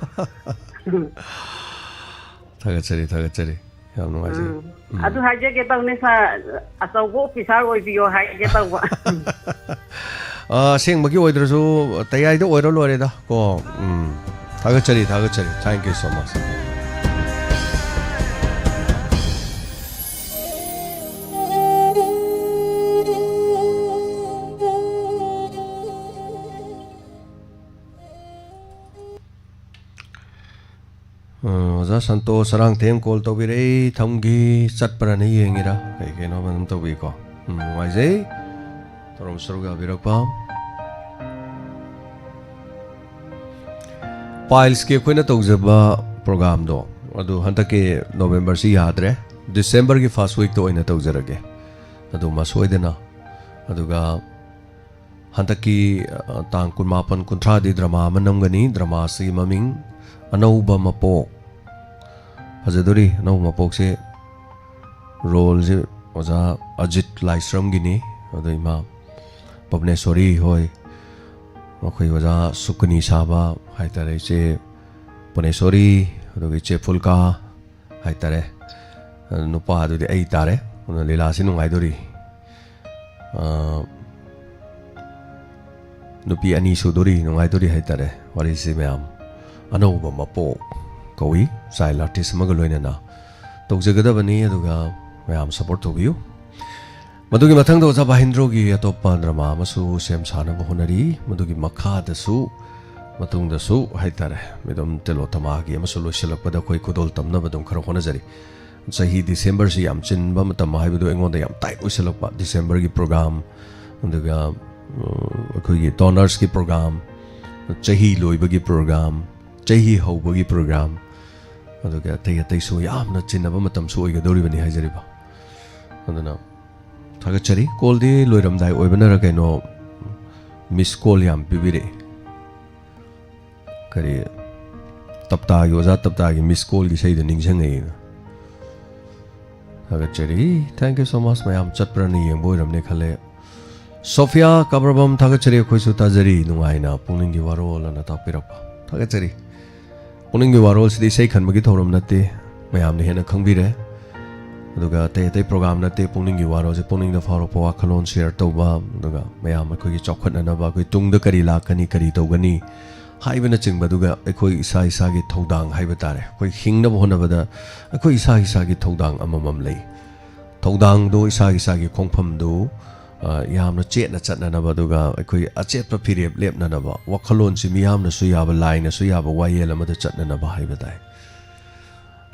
ꯊꯥꯒꯠꯆꯔꯤ, ꯊꯥꯒꯠꯆꯔꯤ꯫ ꯌꯥꯝ ꯅꯨꯡꯉꯥꯏꯖꯩ꯫ ꯎꯝ꯫ ꯑꯗꯨ ꯍꯥꯏꯖꯒꯦ ꯇꯧꯅꯦ, ꯁꯥꯔ, ꯑꯆꯧꯕ ꯑꯣꯐꯤꯁꯥꯔ ꯑꯣꯏꯕꯤꯌꯣ ꯍꯥꯏꯒꯦ ꯇꯧꯕ꯫ ꯑ, ꯑꯁꯦꯡꯕꯒꯤ ꯑꯣꯏꯗ꯭ꯔꯁꯨ ꯇꯌꯥꯏꯗ ꯑꯣꯏꯔ ꯂꯣꯏꯔꯦꯗ ꯀꯣ꯫ ꯎꯝ꯫ ꯊꯥꯒꯠꯆꯔꯤ, ꯊꯥꯒꯠꯆꯔꯤ꯫ Thank you so much. ꯑ, ꯑꯣꯖꯥ ꯁꯟꯇꯣꯁ ꯑꯔꯥꯡꯊꯦꯝ ꯀꯣꯜ ꯇꯧꯕꯤꯔꯛꯏ, ꯊꯝꯈꯤ, ꯆꯠꯄ꯭ꯔꯅ ꯌꯦꯡꯉꯤꯔꯥ, ꯀꯩ ꯀꯩꯅꯣ ꯑꯗꯨꯝ ꯇꯧꯕꯤꯀꯣ꯫ ꯎꯝ, ꯅꯨꯡꯉꯥꯏꯖꯩ꯫ ꯊꯧꯔꯝ ꯁꯔꯨꯛ ꯌꯥꯕꯤꯔꯛꯄ꯫ ꯄꯥꯏꯜꯁꯀꯤ ꯑꯩꯈꯣꯏꯅ ꯇꯧꯖꯕ ꯄ꯭ꯔꯣꯒꯥꯝꯗꯣ, ꯑꯗꯨ ꯍꯟꯗꯛꯀꯤ ꯅꯣꯕꯦꯝꯕꯔꯁꯤ ꯌꯥꯗ꯭ꯔꯦ, ꯗꯤꯁꯦꯝꯕꯔꯒꯤ ꯐꯥꯔꯁ ꯋꯤꯛꯇ ꯑꯣꯏꯅ ꯇꯧꯖꯔꯒꯦ꯫ ꯑꯗꯨꯃ ꯁꯣꯏꯗꯅ꯫ ꯑꯗꯨꯒ ꯍꯟꯗꯛꯀꯤ, ꯑ, ꯇꯥꯡ ꯀꯨꯟꯃꯥꯄꯟ, ꯀꯨꯟꯊ꯭ꯔꯥꯗꯤ ꯗ꯭ꯔꯃꯥ ꯑꯃ ꯅꯝꯒꯅꯤ꯫ ꯗ꯭ꯔꯃꯥꯁꯤꯒꯤ ꯃꯃꯤꯡ ꯑꯅꯧꯕ ꯃꯄꯣꯛ꯫ ꯐꯖꯗꯣꯔꯤ ꯑꯅꯧꯕ ꯃꯄꯣꯛꯁꯦ꯫ ꯔꯣꯜꯁꯦ ꯑꯣꯖꯥ ꯑꯖꯤꯠ ꯂꯥꯏꯁ꯭ꯔꯝꯒꯤꯅꯤ꯫ ꯑꯗꯣ ꯏꯃꯥ ꯄꯕꯅꯦꯁꯣꯔꯤ ꯍꯣꯏ, ꯑꯩꯈꯣꯏ ꯑꯣꯖꯥ ꯁꯨꯀꯅꯤ ꯁꯥꯕ ꯍꯥꯏꯇꯥꯔꯦ, ꯏꯆꯦ ꯄꯨꯅꯦꯁꯣꯔꯤ, ꯑꯗꯨꯒ ꯏꯆꯦ ꯐꯨꯜꯀꯥ ꯍꯥꯏꯇꯥꯔꯦ꯫ ꯑꯗꯨ ꯅꯨꯄꯥꯗꯨꯗꯤ ꯑꯩ ꯇꯥꯔꯦ꯫ ꯑꯗꯨꯅ ꯂꯤꯂꯥꯁꯤ ꯅꯨꯡꯉꯥꯏꯗꯣꯔꯤ꯫ ꯑ, ꯅꯨꯄꯤ ꯑꯅꯤ ꯁꯨꯗꯣꯔꯤ, ꯅꯨꯡꯉꯥꯏꯗꯣꯔꯤ ꯍꯥꯏꯇꯥꯔꯦ ꯋꯥꯔꯤꯁꯤ ꯃꯌꯥꯝ꯫ ꯑꯅꯧꯕ ꯃꯄꯣꯛ ꯀꯧꯏ, ꯆꯥꯏꯜ ꯑꯥꯔꯇꯤꯁ ꯑꯃꯒ ꯂꯣꯏꯅꯅ ꯇꯧꯖꯒꯗꯕꯅꯤ, ꯑꯗꯨꯒ ꯃꯌꯥꯝ ꯁꯞꯄꯣꯔꯠ ꯇꯧꯕꯤꯌꯨ꯫ ꯃꯗꯨꯒꯤ ꯃꯊꯪꯗ ꯑꯣꯖꯥ ꯚꯥꯍꯤꯟꯗ꯭ꯔꯣꯒꯤ ꯑꯇꯣꯞꯄ ꯗ꯭ꯔꯃꯥ ꯑꯃꯁꯨ ꯁꯦꯝ ꯁꯥꯅꯕ ꯍꯣꯠꯅꯔꯤ꯫ ꯃꯗꯨꯒꯤ ꯃꯈꯥꯗꯁꯨ, ꯃꯇꯨꯡꯗꯁꯨ ꯍꯥꯏꯇꯥꯔꯦ, ꯃꯦꯗꯝ ꯇꯦꯂꯣꯊꯃꯥꯒꯤ ꯑꯃꯁꯨ ꯂꯣꯏꯁꯤꯜꯂꯛꯄꯗ ꯑꯩꯈꯣꯏ ꯈꯨꯗꯣꯜ ꯇꯝꯅꯕ ꯑꯗꯨꯝ ꯈꯔ ꯍꯣꯠꯅꯖꯔꯤ꯫ ꯆꯍꯤ ꯗꯤꯁꯦꯝꯕꯔꯁꯤ ꯌꯥꯝ ꯆꯤꯟꯕ ꯃꯇꯝ ꯍꯥꯏꯕꯗꯨ ꯑꯩꯉꯣꯟꯗ ꯌꯥꯝ ꯇꯥꯏꯠ ꯑꯣꯏꯁꯤꯜꯂꯛꯄ꯫ ꯗꯤꯁꯦꯝꯕꯔꯒꯤ ꯄ꯭ꯔꯣꯒ꯭ꯔꯥꯝ, ꯑꯗꯨꯒ, ꯑ, ꯑꯩꯈꯣꯏꯒꯤ ꯇꯣꯅꯔꯁꯀꯤ ꯄ꯭ꯔꯣꯒ꯭ꯔꯥꯝ, ꯆꯍꯤ ꯂꯣꯏꯕꯒꯤ ꯄ꯭ꯔꯣꯒ꯭ꯔꯥꯝ, ꯆꯍꯤ ꯍꯧꯕꯒꯤ ꯄ꯭ꯔꯣꯒ꯭ꯔꯥꯝ, ꯑꯗꯨꯒ ꯑꯇꯩ ꯑꯇꯩꯁꯨ ꯌꯥꯝꯅ ꯆꯤꯟꯅꯕ ꯃꯇꯝꯁꯨ ꯑꯣꯏꯒꯗꯧꯔꯤꯕꯅꯤ ꯍꯥꯏꯖꯔꯤꯕ꯫ ꯑꯗꯨꯅ ꯊꯥꯒꯠꯆꯔꯤ꯫ ꯀꯣꯜꯗꯤ ꯂꯣꯏꯔꯝꯗꯥꯏ ꯑꯣꯏꯕꯅꯔ ꯀꯩꯅꯣ, ꯃꯤꯁ ꯀꯣꯜ ꯌꯥꯝ ꯄꯤꯕꯤꯔꯛꯑꯦ꯫ ꯀꯔꯤ, ꯇꯞꯇꯥꯒꯤ, ꯑꯣꯖꯥ ꯇꯞꯇꯥꯒꯤ ꯃꯤꯁ ꯀꯣꯜꯒꯤ ꯏꯁꯩꯗꯣ ꯅꯤꯡꯁꯤꯡꯉꯛꯏꯅ꯫ ꯊꯥꯒꯠꯆꯔꯤ꯫ Thank you so much꯫ ꯃꯌꯥꯝ ꯆꯠꯄ꯭ꯔꯅ ꯌꯦꯡꯕ ꯑꯣꯏꯔꯝꯅꯦ ꯈꯜꯂꯦ꯫ ꯁꯣꯐꯤꯌꯥ ꯀꯕ꯭ꯔꯕꯝ, ꯊꯥꯒꯠꯆꯔꯤ꯫ ꯑꯩꯈꯣꯏꯁꯨ ꯇꯥꯖꯔꯤ ꯅꯨꯡꯉꯥꯏꯅ ꯄꯨꯛꯅꯤꯡꯒꯤ ꯋꯥꯔꯣꯜ ꯑꯅ ꯇꯥꯛꯄꯤꯔꯛꯄ꯫ ꯊꯥꯒꯠꯆꯔꯤ꯫ ꯄꯨꯛꯅꯤꯡꯒꯤ ꯋꯥꯔꯣꯜꯁꯤꯗꯤ ꯏꯁꯩ ꯈꯟꯕꯒꯤ ꯊꯧꯔꯝ ꯅꯠꯇꯦ, ꯃꯌꯥꯝꯅ ꯍꯦꯟꯅ ꯈꯪꯕꯤꯔꯦ꯫ ꯑꯗꯨꯒ ꯑꯇꯩ ꯑꯇꯩ ꯄ꯭ꯔꯣꯒ꯭ꯔꯥꯝ ꯅꯠꯇꯦ꯫ ꯄꯨꯛꯅꯤꯡꯒꯤ ꯋꯥꯔꯣꯜꯁꯦ ꯄꯨꯛꯅꯤꯡꯗ ꯐꯥꯎꯔꯛꯄ ꯋꯥꯈꯜꯂꯣꯟ ꯁꯤꯌꯔ ꯇꯧꯕ, ꯑꯗꯨꯒ ꯃꯌꯥꯝ ꯑꯩꯈꯣꯏꯒꯤ ꯆꯥꯎꯈꯠꯅꯅꯕ, ꯑꯩꯈꯣꯏ ꯇꯨꯡꯗ ꯀꯔꯤ ꯂꯥꯛꯀꯅꯤ, ꯀꯔꯤ ꯇꯧꯒꯅꯤ ꯍꯥꯏꯕꯅꯆꯤꯡꯕ, ꯑꯗꯨꯒ ꯑꯩꯈꯣꯏ ꯏꯁꯥ ꯏꯁꯥꯒꯤ ꯊꯧꯗꯥꯡ ꯍꯥꯏꯕ ꯇꯥꯔꯦ꯫ ꯑꯩꯈꯣꯏ ꯍꯤꯡꯅꯕ ꯍꯣꯠꯅꯕꯗ ꯑꯩꯈꯣꯏ ꯏꯁꯥ ꯏꯁꯥꯒꯤ ꯊꯧꯗꯥꯡ ꯑꯃꯃꯝ ꯂꯩ꯫ ꯊꯧꯗꯥꯡꯗꯨ, ꯏꯁꯥ ꯏꯁꯥꯒꯤ ꯈꯣꯡꯐꯝꯗꯨ, ꯑ, ꯌꯥꯝꯅ ꯆꯦꯠꯅ ꯆꯠꯅꯅꯕ, ꯑꯗꯨꯒ ꯑꯩꯈꯣꯏ ꯑꯆꯦꯠꯄ ꯐꯤꯔꯦꯞ ꯂꯦꯞꯅꯅꯕ, ꯋꯥꯈꯜꯂꯣꯟꯁꯤ ꯃꯤꯌꯥꯝꯅꯁꯨ ꯌꯥꯕ, ꯂꯥꯏꯅꯁꯨ ꯌꯥꯕ ꯋꯥꯌꯦꯜ ꯑꯃꯗ ꯆꯠꯅꯅꯕ ꯍꯥꯏꯕ ꯇꯥꯏ꯫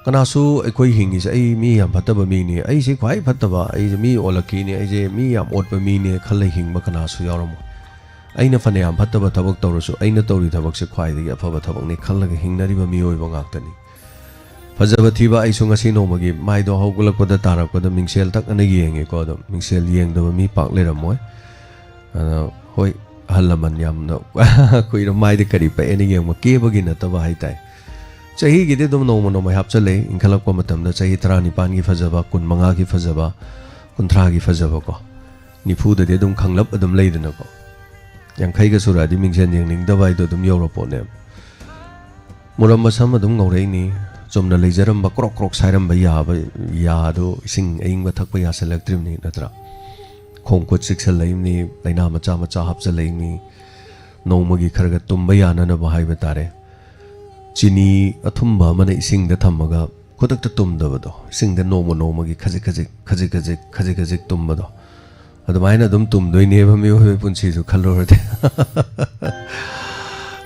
ꯀꯅꯥꯁꯨ ꯑꯩꯈꯣꯏ ꯍꯤꯡꯉꯤꯁꯦ "ꯑꯩ ꯃꯤ ꯌꯥꯝ ꯐꯠꯇꯕ ꯃꯤꯅꯤ, ꯑꯩꯁꯦ ꯈ꯭ꯋꯥꯏ ꯐꯠꯇꯕ, ꯑꯩꯁꯦ ꯃꯤ ꯑꯣꯜꯂꯛꯈꯤꯅꯤ, ꯑꯩꯁꯦ ꯃꯤ ꯌꯥꯝ ꯑꯣꯠꯄ ꯃꯤꯅꯦ" ꯈꯜꯂ ꯍꯤꯡꯕ ꯀꯅꯥꯁꯨ ꯌꯥꯎꯔꯝꯃꯣꯏ꯫ ꯑꯩꯅ ꯐꯅ ꯌꯥꯝ ꯐꯠꯇꯕ ꯊꯕꯛ ꯇꯧꯔꯁꯨ, "ꯑꯩꯅ ꯇꯧꯔꯤ ꯊꯕꯛꯁꯦ ꯈ꯭ꯋꯥꯏꯗꯒꯤ ꯑꯐꯕ ꯊꯕꯛꯅꯤ" ꯈꯜꯂꯒ ꯍꯤꯡꯅꯔꯤꯕ ꯃꯤꯑꯣꯏꯕ ꯉꯥꯛꯇꯅꯤ꯫ ꯐꯖꯕ ꯊꯤꯕ ꯑꯩꯁꯨ ꯉꯁꯤ ꯅꯣꯡꯃꯒꯤ ꯃꯥꯏꯗꯣ ꯍꯧꯒꯠꯂꯛꯄꯗ ꯇꯥꯔꯛꯄꯗ ꯃꯤꯡꯁꯦꯜ ꯇꯛ ꯑꯅ ꯌꯦꯡꯉꯦꯀꯣ꯫ ꯑꯗꯣ ꯃꯤꯡꯁꯦꯜ ꯌꯦꯡꯗꯕ ꯃꯤ ꯄꯥꯛ ꯂꯩꯔꯝꯃꯣꯏ꯫ ꯑꯗꯣ ꯍꯣꯏ, ꯑꯍꯜ ꯂꯃꯟ ꯌꯥꯝꯅ ꯀꯨꯏꯔ ꯃꯥꯏꯗ ꯀꯔꯤ ꯄꯛꯑꯦꯅ ꯌꯦꯡꯕ, ꯀꯦꯕꯒꯤ ꯅꯠꯇꯕ ꯍꯥꯏꯇꯥꯏ꯫ ꯆꯍꯤꯒꯤꯗꯤ ꯑꯗꯨꯝ ꯅꯣꯡꯃ ꯅꯣꯡꯃꯩ ꯍꯥꯞꯆꯜꯂꯛꯏ꯫ ꯏꯟꯈꯠꯂꯛꯄ ꯃꯇꯝꯗ ꯆꯍꯤ ꯇꯔꯥꯅꯤꯄꯥꯟꯒꯤ ꯐꯖꯕ, ꯀꯨꯟꯃꯉꯥꯒꯤ ꯐꯖꯕ, ꯀꯨꯟꯊ꯭ꯔꯥꯒꯤ ꯐꯖꯕꯀꯣ, ꯅꯤꯐꯨꯗꯗꯤ ꯑꯗꯨꯝ ꯈꯪꯂꯞ ꯑꯗꯨꯝ ꯂꯩꯗꯅꯀꯣ꯫ ꯌꯥꯡꯈꯩꯒ ꯁꯨꯔꯛꯑꯗꯤ ꯃꯤꯡꯁꯦꯜ ꯌꯦꯡꯅꯤꯡꯗꯕ ꯍꯥꯏꯗꯣ ꯑꯗꯨꯝ ꯌꯧꯔꯛꯄꯣꯠꯅꯦꯕ꯫ ꯃꯨꯔꯝꯕ ꯁꯝ ꯑꯗꯨꯝ ꯉꯧꯔꯛꯏꯅꯤ꯫ ꯆꯨꯝꯅ ꯂꯩꯖꯔꯝꯕ ꯀ꯭ꯔꯣꯛ ꯀ꯭ꯔꯣꯛ ꯁꯥꯏꯔꯝꯕ ꯌꯥꯕ, ꯌꯥꯗꯣ ꯏꯁꯤꯡ ꯑꯏꯪꯕ ꯊꯛꯄ ꯌꯥꯁꯜꯂꯛꯇ꯭ꯔꯤꯕꯅꯤ ꯅꯠꯇ꯭ꯔꯥ? ꯈꯣꯡ ꯈꯨꯠ ꯆꯤꯛꯁꯜꯂꯛꯏꯕꯅꯤ, ꯂꯥꯏꯅꯥ ꯃꯆꯥ ꯃꯆꯥ ꯍꯥꯞꯆꯜꯂꯛꯏꯕꯅꯤ꯫ ꯅꯣꯡꯃꯒꯤ ꯈꯔ ꯈꯔ ꯇꯨꯝꯕ ꯌꯥꯅꯅꯕ ꯍꯥꯏꯕ ꯇꯥꯔꯦ꯫ ꯆꯤꯅꯤ ꯑꯊꯨꯝꯕ ꯑꯃꯅ ꯏꯁꯤꯡꯗ ꯊꯝꯃꯒ ꯈꯨꯗꯛꯇ ꯇꯨꯝꯗꯕꯗꯣ, ꯏꯁꯤꯡꯗ ꯅꯣꯡꯃ ꯅꯣꯡꯃꯒꯤ ꯈꯖꯤꯛ ꯈꯖꯤꯛ, ꯈꯖꯤꯛ ꯈꯖꯤꯛ, ꯈꯖꯤꯛ ꯈꯖꯤꯛ ꯇꯨꯝꯕꯗꯣ, ꯑꯗꯨꯃꯥꯏꯅ ꯑꯗꯨꯝ ꯇꯨꯝꯗꯣꯏꯅꯦꯕ ꯃꯤꯑꯣꯏꯕꯒꯤ ꯄꯨꯟꯁꯤꯁꯨ ꯈꯜꯂꯨꯔꯗꯤ꯫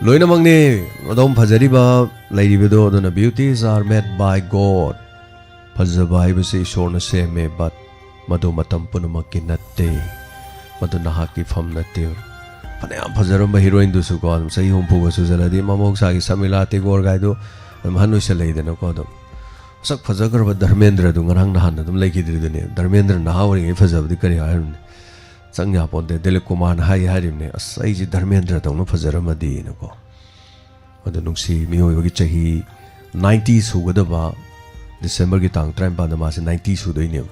ꯂꯣꯏꯅꯃꯛꯅꯤ ꯑꯗꯨꯝ ꯐꯖꯔꯤꯕ ꯂꯩꯔꯤꯕꯗꯣ꯫ ꯑꯗꯨꯅ "Beauties are made by God"꯫ ꯐꯖꯕ ꯍꯥꯏꯕꯁꯤ ꯏꯁꯣꯔꯅ ꯁꯦꯝꯃꯦ, but ꯃꯗꯨ ꯃꯇꯝ ꯄꯨꯝꯅꯃꯛꯀꯤ ꯅꯠꯇꯦ꯫ ꯃꯗꯨ ꯅꯍꯥꯛꯀꯤ ꯐꯝ ꯅꯠꯇꯦ꯫ ꯐꯅꯌꯥꯝ ꯐꯖꯔꯝꯕ ꯍꯤꯔꯣꯏꯟꯗꯨꯁꯨꯀꯣ, ꯑꯗꯨꯝ ꯆꯍꯤ ꯍꯨꯝꯐꯨꯒ ꯁꯨꯖꯜꯂꯗꯤ ꯃꯍꯧꯁꯥꯒꯤ ꯁꯃꯤꯂꯥ ꯇꯦꯒꯣꯔ ꯒꯥꯏꯗꯨ ꯑꯗꯨꯝ ꯑꯍꯟ ꯑꯣꯏꯁꯜꯂꯛꯏꯗꯅꯀꯣ꯫ ꯑꯗꯨꯝ ꯃꯁꯛ ꯐꯖꯈ꯭ꯔꯕ ꯙꯔꯃꯦꯟꯗ꯭ꯔꯗꯨ ꯉꯔꯥꯡ ꯅꯍꯥꯟ ꯑꯗꯨꯝ ꯂꯩꯈꯤꯗ꯭ꯔꯤꯗꯨꯅꯦ꯫ ꯙꯔꯃꯦꯟꯗ꯭ꯔ ꯅꯍꯥ ꯑꯣꯏꯔꯤꯉꯩ ꯐꯖꯕꯗꯤ ꯀꯔꯤ ꯍꯥꯏꯔꯨꯅꯤ? ꯆꯪ ꯌꯥꯄꯣꯟꯇꯦ꯫ ꯗꯤꯂꯤꯞ ꯀꯨꯃꯥꯔꯅ ꯍꯥꯏ ꯍꯥꯏꯔꯤꯕꯅꯦ, "ꯑꯁ, ꯑꯩꯁꯦ ꯙꯔꯃꯦꯟꯗ꯭ꯔꯗꯧꯅ ꯐꯖꯔꯝꯃꯗꯤꯅꯀꯣ"꯫ ꯑꯗꯣ ꯅꯨꯡꯁꯤ ꯃꯤꯑꯣꯏꯕꯒꯤ ꯆꯍꯤ ꯅꯥꯏꯟꯇꯤ ꯁꯨꯒꯗꯕ ꯗꯤꯁꯦꯝꯕꯔꯒꯤ ꯇꯥꯡ ꯇꯔꯥꯅꯤꯄꯥꯟꯗ ꯃꯥꯁꯦ ꯅꯥꯏꯟꯇꯤ ꯁꯨꯗꯣꯏꯅꯦꯕ꯫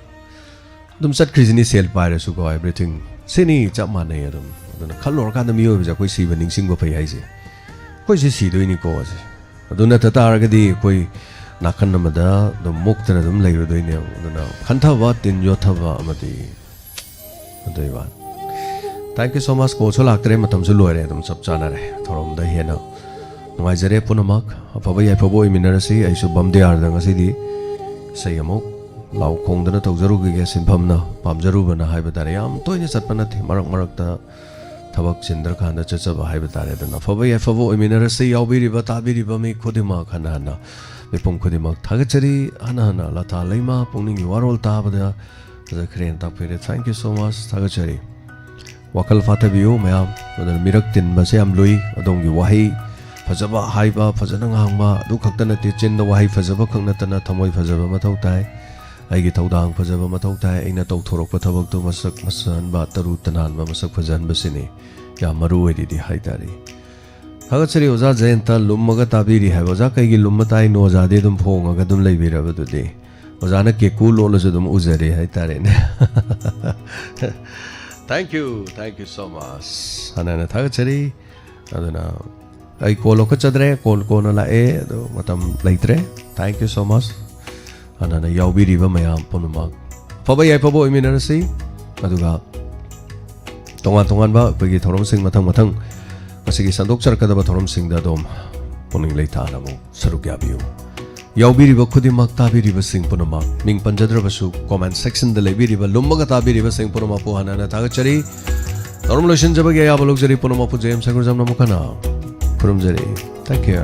ꯑꯗꯨꯝ ꯆꯠꯈ꯭ꯔꯤꯁꯤꯅꯤ ꯁꯦꯜ ꯄꯥꯏꯔꯁꯨꯀꯣ, everything꯫ ꯁꯤꯅꯤ ꯆꯞ ꯃꯥꯟꯅꯩ ꯑꯗꯨꯝ꯫ ꯑꯗꯨꯅ ꯈꯜꯂꯨꯔꯀꯥꯟꯗ ꯃꯤꯑꯣꯏꯕꯁꯦ ꯑꯩꯈꯣꯏ ꯁꯤꯕ ꯅꯤꯡꯁꯤꯡꯕ ꯐꯩ ꯍꯥꯏꯁꯦ꯫ ꯑꯩꯈꯣꯏꯁꯦ ꯁꯤꯗꯣꯏꯅꯤꯀꯣ ꯑꯁꯦ꯫ ꯑꯗꯨ ꯅꯠꯇ ꯇꯥꯔꯒꯗꯤ ꯑꯩꯈꯣꯏ ꯅꯥꯀꯟ ꯑꯃꯗ ꯑꯗꯨꯝ ꯃꯨꯛꯇꯅ ꯑꯗꯨꯝ ꯂꯩꯔꯨꯗꯣꯏꯅꯦꯕ꯫ ꯑꯗꯨꯅ ꯈꯟꯊꯕ, ꯇꯤꯟ ꯌꯣꯠꯊꯕ ꯑꯃꯗꯤ ꯑꯗꯨꯏ ꯋꯥꯅꯤ꯫ Thank you so much꯫ ꯀꯣꯜꯁꯨ ꯂꯥꯛꯇ꯭ꯔꯦ, ꯃꯇꯝꯁꯨ ꯂꯣꯏꯔꯦ, ꯑꯗꯨꯝ ꯆꯞ ꯆꯥꯅꯔꯦ꯫ ꯊꯧꯔꯝꯗ ꯍꯦꯟꯅ ꯅꯨꯡꯉꯥꯏꯖꯔꯦ ꯄꯨꯝꯅꯃꯛ꯫ ꯑꯐꯕ ꯌꯥꯏꯐꯕ ꯑꯣꯏꯃꯤꯟꯅꯔꯁꯤ꯫ ꯑꯩꯁꯨ ꯕꯝꯗꯤꯌꯥꯔꯗ ꯉꯁꯤꯗꯤ ꯏꯁꯩ ꯑꯃꯨꯛ ꯂꯥꯎ ꯈꯣꯡꯗꯅ ꯇꯧꯖꯔꯨꯈꯤꯒꯦ꯫ ꯁꯤꯟꯐꯝꯅ ꯄꯥꯝꯖꯔꯨꯕꯅ ꯍꯥꯏꯕ ꯇꯥꯔꯦ꯫ ꯌꯥꯝ ꯇꯣꯏꯅ ꯆꯠꯄ ꯅꯠꯇꯦ, ꯃꯔꯛ ꯃꯔꯛꯇ ꯊꯕꯛ ꯆꯤꯟꯗ꯭ꯔꯀꯥꯟꯗ ꯆꯠꯆꯕ ꯍꯥꯏꯕ ꯇꯥꯔꯦ꯫ ꯑꯗꯨꯅ ꯑꯐꯕ ꯌꯥꯏꯐꯕ ꯑꯣꯏꯃꯤꯟꯅꯔꯁꯤ꯫ ꯌꯥꯎꯕꯤꯔꯤꯕ, ꯇꯥꯕꯤꯔꯤꯕ ꯃꯤ ꯈꯨꯗꯤꯡꯃꯛ ꯍꯟꯅ ꯍꯟꯅ ꯃꯤꯄꯨꯝ ꯈꯨꯗꯤꯡꯃꯛ ꯊꯥꯒꯠꯆꯔꯤ꯫ ꯍꯟꯅ ꯍꯟꯅ ꯂꯇꯥ ꯂꯩꯃ ꯄꯨꯛꯅꯤꯡꯒꯤ ꯋꯥꯔꯣꯜ ꯇꯥꯕꯗ ꯐꯖꯈ꯭ꯔꯦꯅ ꯇꯥꯛꯄꯤꯔꯦ꯫ Thank you so much꯫ ꯊꯥꯒꯠꯆꯔꯤ꯫ ꯋꯥꯈꯜ ꯐꯥꯊꯕꯤꯌꯨ ꯃꯌꯥꯝ꯫ ꯑꯗꯨꯅ ꯃꯤꯔꯛ ꯇꯤꯟꯕꯁꯦ ꯌꯥꯝ ꯂꯨꯏ꯫ ꯑꯗꯣꯝꯒꯤ ꯋꯥꯍꯩ ꯐꯖꯕ ꯍꯥꯏꯕ, ꯐꯖꯅ ꯉꯥꯡꯕ ꯑꯗꯨ ꯈꯛꯇ ꯅꯠꯇꯦ, ꯆꯤꯟꯗ ꯋꯥꯍꯩ ꯐꯖꯕ ꯈꯛ ꯅꯠꯇꯅ ꯊꯃꯣꯏ ꯐꯖꯕ ꯃꯊꯧ ꯇꯥꯏ꯫ ꯑꯩꯒꯤ ꯊꯧꯗꯥꯡ ꯐꯖꯕ ꯃꯊꯧ ꯇꯥꯏ꯫ ꯑꯩꯅ ꯇꯧꯊꯣꯔꯛꯄ ꯊꯕꯛꯇꯨ ꯃꯁꯛ ꯃꯁꯟꯕ, ꯇꯔꯨ ꯇꯅꯥꯟꯕ, ꯃꯁꯛ ꯐꯖꯍꯟꯕꯁꯤꯅꯤ ꯌꯥꯝ ꯃꯔꯨ ꯑꯣꯏꯔꯤꯗꯤ ꯍꯥꯏꯇꯥꯔꯦ꯫ ꯊꯥꯒꯠꯆꯔꯤ ꯑꯣꯖꯥ ꯖꯌꯟꯇ꯫ ꯂꯨꯝꯃꯒ ꯇꯥꯕꯤꯔꯤ ꯍꯥꯏꯕ꯫ ꯑꯣꯖꯥ ꯀꯩꯒꯤ ꯂꯨꯝꯃ ꯇꯥꯏꯅꯣ? ꯑꯣꯖꯥꯗꯤ ꯑꯗꯨꯝ ꯐꯣꯡꯉꯒ ꯑꯗꯨꯝ ꯂꯩꯕꯤꯔꯕꯗꯨꯗꯤ꯫ ꯑꯣꯖꯥꯅ ꯀꯦꯀꯨ ꯂꯣꯜꯂꯁꯨ ꯑꯗꯨꯝ ꯎꯖꯔꯦ ꯍꯥꯏꯇꯥꯔꯦꯅꯦ꯫ Thank you, thank you so much꯫ ꯍꯥꯟꯅ ꯍꯥꯟꯅ ꯊꯥꯒꯠꯆꯔꯤ꯫ ꯑꯗꯨꯅ ꯑꯩ ꯀꯣꯜ ꯂꯧꯈꯠꯆꯗ꯭ꯔꯦ, ꯀꯣꯜ ꯀꯣꯟꯅ ꯂꯥꯛꯑꯦ, ꯑꯗꯣ ꯃꯇꯝ ꯂꯩꯇ꯭ꯔꯦ꯫ Thank you so much꯫ ꯍꯥꯟꯅ ꯍꯥꯟꯅ ꯌꯥꯎꯕꯤꯔꯤꯕ ꯃꯌꯥꯝ ꯄꯨꯝꯅꯃꯛ ꯑꯐꯕ ꯌꯥꯏꯐꯕ ꯑꯣꯏꯃꯤꯟꯅꯔꯁꯤ꯫ ꯑꯗꯨꯒ ꯇꯣꯉꯥꯟ ꯇꯣꯉꯥꯟꯕ ꯑꯩꯈꯣꯏꯒꯤ ꯊꯧꯔꯝꯁꯤꯡ ꯃꯊꯪ ꯃꯊꯪ ꯃꯁꯤꯒꯤ ꯁꯟꯗꯣꯛꯆꯔꯛꯀꯗꯕ ꯊꯧꯔꯝꯁꯤꯡꯗ ꯑꯗꯨꯝ ꯄꯨꯛꯅꯤꯡ ꯂꯩꯊꯥꯅ ꯑꯃꯨꯛ ꯁꯔꯨꯛ ꯌꯥꯕꯤꯌꯨ꯫ ꯌꯥꯎꯕꯤꯔꯤꯕ ꯈꯨꯗꯤꯡꯃꯛ, ꯇꯥꯕꯤꯔꯤꯕꯁꯤꯡ ꯄꯨꯝꯅꯃꯛ, ꯃꯤꯡ ꯄꯟꯖꯗ꯭ꯔꯕꯁꯨ comment section ꯗ ꯂꯩꯕꯤꯔꯤꯕ ꯂꯨꯝꯃꯒ ꯇꯥꯕꯤꯔꯤꯕꯁꯤꯡ ꯄꯨꯝꯅꯃꯛꯄꯨ ꯍꯟꯅ ꯍꯟꯅ ꯊꯥꯒꯠꯆꯔꯤ꯫ ꯊꯧꯔꯝ ꯂꯣꯏꯁꯤꯟꯖꯕꯒꯤ ꯑꯌꯥꯕ ꯂꯧꯖꯔꯤ꯫ ꯄꯨꯝꯅꯃꯛꯄꯨ ꯖꯦ ꯑꯦꯝ ꯁꯪꯒꯨꯔꯖꯝꯅ ꯑꯃꯨꯛ ꯍꯟꯅ ꯈꯨꯔꯨꯝꯖꯔꯤ꯫ Thank you꯫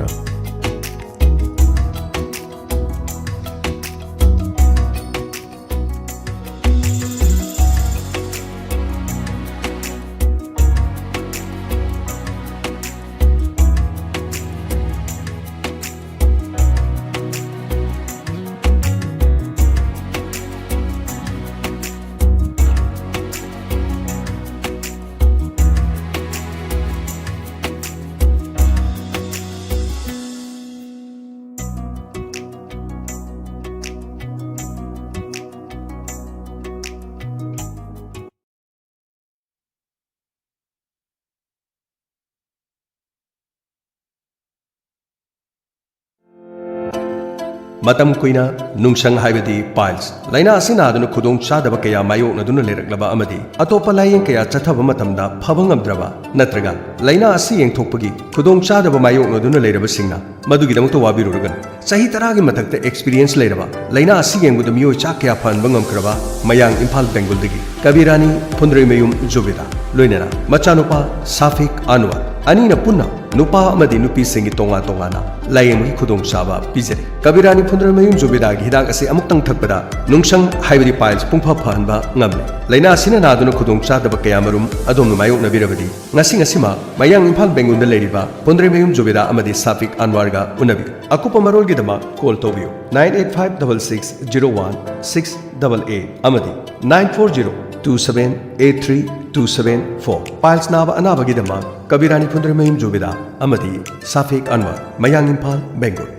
ꯃꯇꯝ ꯀꯨꯏꯅ ꯅꯨꯡꯁꯪ ꯍꯥꯏꯕꯗꯤ piles ꯂꯥꯏꯅꯥ ꯑꯁꯤ ꯅꯥꯗꯨꯅ ꯈꯨꯗꯣꯡ ꯆꯥꯗꯕ ꯀꯌꯥ ꯃꯥꯌꯣꯛꯅꯗꯨꯅ ꯂꯩꯔꯛꯂꯕ ꯑꯃꯗꯤ ꯑꯇꯣꯞꯄ ꯂꯥꯌꯦꯡ ꯀꯌꯥ ꯆꯠꯊꯕ ꯃꯇꯝꯗ ꯐꯕ ꯉꯝꯗ꯭ꯔꯕ ꯅꯠꯇ꯭ꯔꯒ ꯂꯥꯏꯅꯥ ꯑꯁꯤ ꯌꯦꯡꯊꯣꯛꯄꯒꯤ ꯈꯨꯗꯣꯡ ꯆꯥꯗꯕ ꯃꯥꯌꯣꯛꯅꯗꯨꯅ ꯂꯩꯔꯕꯁꯤꯡꯅ ꯃꯗꯨꯒꯤꯗꯃꯛꯇ ꯋꯥꯕꯤꯔꯨꯔꯒꯅꯨ꯫ ꯆꯍꯤ ꯇꯔꯥꯒꯤ ꯃꯊꯛꯇ experience ꯂꯩꯔꯕ, ꯂꯥꯏꯅꯥ ꯑꯁꯤ ꯌꯦꯡꯕꯗ ꯃꯤꯑꯣꯏ ꯆꯥ ꯀꯌꯥ ꯐꯍꯟꯕ ꯉꯝꯈ꯭ꯔꯕ ꯃꯌꯥꯡ ꯏꯝꯐꯥꯜ ꯕꯦꯡꯒꯨꯜꯗꯒꯤ ꯀꯕꯤꯔꯥꯅꯤ ꯐꯨꯟꯗ꯭ꯔꯩꯃꯌꯨꯝ ꯖꯨꯕꯦꯗꯥ, ꯂꯣꯏꯅꯅ ꯃꯆꯥꯅꯨꯄꯥ ꯁꯥꯐꯤꯛ ꯑꯟꯋꯔ, ꯑꯅꯤꯅ ꯄꯨꯟꯅ ꯅꯨꯄꯥ ꯑꯃꯗꯤ ꯅꯨꯄꯤꯁꯤꯡꯒꯤ ꯇꯣꯉꯥꯟ ꯇꯣꯉꯥꯟꯅ ꯂꯥꯌꯦꯡꯕꯒꯤ ꯈꯨꯗꯣꯡꯆꯥꯕ ꯄꯤꯖꯔꯤ꯫ ꯀꯕꯤꯔꯥꯅꯤ ꯐꯨꯟꯗ꯭ꯔꯩꯃꯌꯨꯝ ꯖꯨꯕꯦꯗꯥꯒꯤ ꯍꯤꯗꯥꯛ ꯑꯁꯤ ꯑꯃꯨꯛꯇꯪ ꯊꯛꯄꯗ ꯅꯨꯡꯁꯪ ꯍꯥꯏꯕꯗꯤ piles ꯄꯨꯡꯐ ꯐꯍꯟꯕ ꯉꯝꯂꯦ꯫ ꯂꯥꯏꯅꯥ ꯑꯁꯤꯅ ꯅꯥꯗꯨꯅ ꯈꯨꯗꯣꯡ ꯆꯥꯗꯕ ꯀꯌꯥꯃꯔꯨꯝ ꯑꯗꯣꯝꯅ ꯃꯥꯌꯣꯛꯅꯕꯤꯔꯕꯗꯤ, ꯉꯁꯤ ꯉꯁꯤꯃꯛ ꯃꯌꯥꯡ ꯏꯝꯐꯥꯜ ꯕꯦꯡꯒꯨꯜꯗ ꯂꯩꯔꯤꯕ ꯐꯨꯟꯗ꯭ꯔꯩꯃꯌꯨꯝ ꯖꯨꯕꯦꯗꯥ ꯑꯃꯗꯤ ꯁꯥꯐꯤꯛ ꯑꯟꯋꯥꯔꯒ ꯎꯅꯕꯤꯌꯨ꯫ ꯑꯀꯨꯞꯄ ꯃꯔꯣꯜꯒꯤꯗꯃꯛ call ꯇꯧꯕꯤꯌꯨ nine eight five double six zero one six double eight ꯑꯃꯗꯤ nine four zero two seven eight three two seven four꯫ Piles ꯅꯥꯕ ꯑꯅꯥꯕꯒꯤꯗꯃꯛ ꯀꯕꯤꯔꯥꯅꯤ ꯐꯨꯟꯗ꯭ꯔꯩꯃꯌꯨꯝ ꯖꯨꯕꯦꯗꯥ ꯑꯃꯗꯤ ꯁꯥꯐꯤꯛ ꯑꯟꯋꯔ, ꯃꯌꯥꯡ ꯏꯝꯐꯥꯜ, ꯕꯦꯡꯒꯨꯜ꯫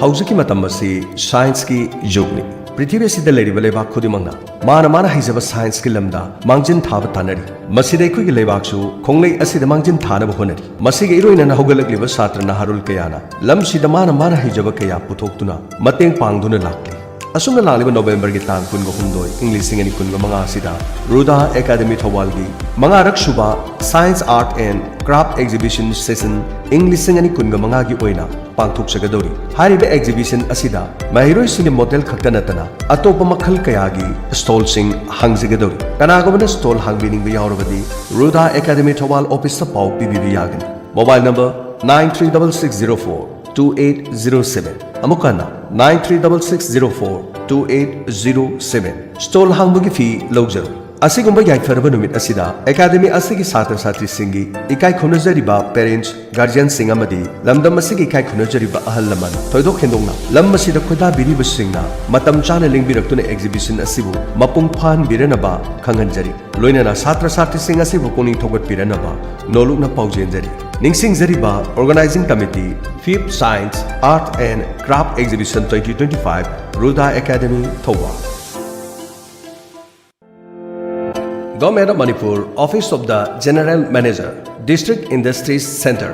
ꯍꯧꯖꯤꯛꯀꯤ ꯃꯇꯝ ꯑꯁꯤ scienceꯀꯤ ꯌꯨꯒꯅꯤ꯫ ꯄ꯭ꯔꯤꯊꯤꯕꯤ ꯑꯁꯤꯗ ꯂꯩꯔꯤꯕ ꯂꯩꯕꯥꯛ ꯈꯨꯗꯤꯡꯃꯛꯅ ꯃꯥꯅ ꯃꯥꯅ ꯍꯩꯖꯕ scienceꯀꯤ ꯂꯝꯗ ꯃꯥꯡꯖꯤꯟ ꯊꯥꯕ ꯇꯥꯟꯅꯔꯤ꯫ ꯃꯁꯤꯗ ꯑꯩꯈꯣꯏꯒꯤ ꯂꯩꯕꯥꯛꯁꯨ ꯈꯣꯡꯂꯩ ꯑꯁꯤꯗ ꯃꯥꯡꯖꯤꯟ ꯊꯥꯅꯕ ꯍꯣꯠꯅꯔꯤ꯫ ꯃꯁꯤꯒ ꯏꯔꯣꯏꯅꯅ ꯍꯧꯒꯠꯂꯛꯂꯤꯕ ꯁꯥꯇ꯭ꯔ ꯅꯍꯥꯔꯣꯜ ꯀꯌꯥꯅ ꯂꯝꯁꯤꯗ ꯃꯥꯅ ꯃꯥꯅ ꯍꯩꯖꯕ ꯀꯌꯥ ꯄꯨꯊꯣꯛꯇꯨꯅ ꯃꯇꯦꯡ ꯄꯥꯡꯗꯨꯅ ꯂꯥꯛꯂꯤ꯫ ꯑꯁꯨꯝꯅ ꯂꯥꯛꯂꯤꯕ ꯅꯣꯕꯦꯝꯕꯔꯒꯤ ꯇꯥꯡ ꯀꯨꯟꯒ ꯍꯨꯝꯗꯣꯏ, ꯏꯪ ꯂꯤꯁꯤꯡ ꯑꯅꯤ ꯀꯨꯟꯒ ꯃꯉꯥ ꯑꯁꯤꯗ ꯔꯨꯗꯥ ꯑꯦꯀꯥꯗꯃꯤ ꯊꯧꯕꯥꯜꯒꯤ ꯃꯉꯥꯔꯛ ꯁꯨꯕ Science Art and Craft Exhibition Session ꯏꯪ ꯂꯤꯁꯤꯡ ꯑꯅꯤ ꯀꯨꯟꯒ ꯃꯉꯥꯒꯤ ꯑꯣꯏꯅ ꯄꯥꯡꯊꯣꯛꯆꯒꯗꯧꯔꯤ꯫ ꯍꯥꯏꯔꯤꯕ exhibition ꯑꯁꯤꯗ ꯃꯍꯩꯔꯣꯏꯁꯤꯡꯒꯤ model ꯈꯛꯇ ꯅꯠꯇꯅ ꯑꯇꯣꯞꯄ ꯃꯈꯜ ꯀꯌꯥꯒꯤ stallꯁꯤꯡ ꯍꯥꯡꯖꯒꯗꯧꯔꯤ꯫ ꯀꯅꯥꯒꯨꯝꯕꯅ stall ꯍꯥꯡꯕꯤꯅꯤꯡꯕ ꯌꯥꯎꯔꯕꯗꯤ ꯔꯨꯗꯥ ꯑꯦꯀꯥꯗꯃꯤ ꯊꯧꯕꯥꯜ officeꯇ ꯄꯥꯎ ꯄꯤꯕꯤꯕ ꯌꯥꯒꯅꯤ꯫ Mobile number nine three double six zero four two eight zero seven꯫ ꯑꯃꯨꯛ ꯍꯟꯅ, nine three double six zero four two eight zero seven꯫ Stall ꯍꯥꯡꯕꯒꯤ fee ꯂꯧꯖꯔꯣꯏ꯫ ꯑꯁꯤꯒꯨꯝꯕ ꯌꯥꯏꯐꯔꯕ ꯅꯨꯃꯤꯠ ꯑꯁꯤꯗ ꯑꯦꯀꯥꯗꯃꯤ ꯑꯁꯤꯒꯤ ꯁꯥꯇ꯭ꯔ ꯁꯥꯇ꯭ꯔꯤꯁꯤꯡꯒꯤ ꯏꯀꯥꯏ ꯈꯨꯝꯅꯖꯔꯤꯕ parents, guardianꯁꯤꯡ ꯑꯃꯗꯤ ꯂꯝꯗꯝ ꯑꯁꯤꯒꯤ ꯏꯀꯥꯏ ꯈꯨꯝꯅꯖꯔꯤꯕ ꯑꯍꯜ ꯂꯃꯟ, ꯊꯣꯏꯗꯣꯛ ꯍꯦꯟꯗꯣꯛꯅ ꯂꯝ ꯑꯁꯤꯗ ꯈꯣꯏꯗꯥꯕꯤꯔꯤꯕꯁꯤꯡꯅ ꯃꯇꯝ ꯆꯥꯅ ꯂꯦꯡꯕꯤꯔꯛꯇꯨꯅ exhibition ꯑꯁꯤꯕꯨ ꯃꯄꯨꯡ ꯐꯥꯍꯟꯕꯤꯔꯅꯕ ꯈꯪꯍꯟꯖꯔꯤ꯫ ꯂꯣꯏꯅꯅ ꯁꯥꯇ꯭ꯔ ꯁꯥꯇ꯭ꯔꯤꯁꯤꯡ ꯑꯁꯤꯕꯨ ꯄꯨꯛꯅꯤꯡ ꯊꯧꯒꯠꯄꯤꯔꯅꯕ ꯅꯣꯂꯨꯛꯅ ꯄꯥꯎꯖꯦꯟꯖꯔꯤ꯫ ꯅꯤꯡꯁꯤꯡꯖꯔꯤꯕ Organizing Committee, Fifth Science, Art and Craft Exhibition twenty twenty-five, Ruda academy, Thoubal. Government of Manipur, Office of the General Manager, District Industries Center,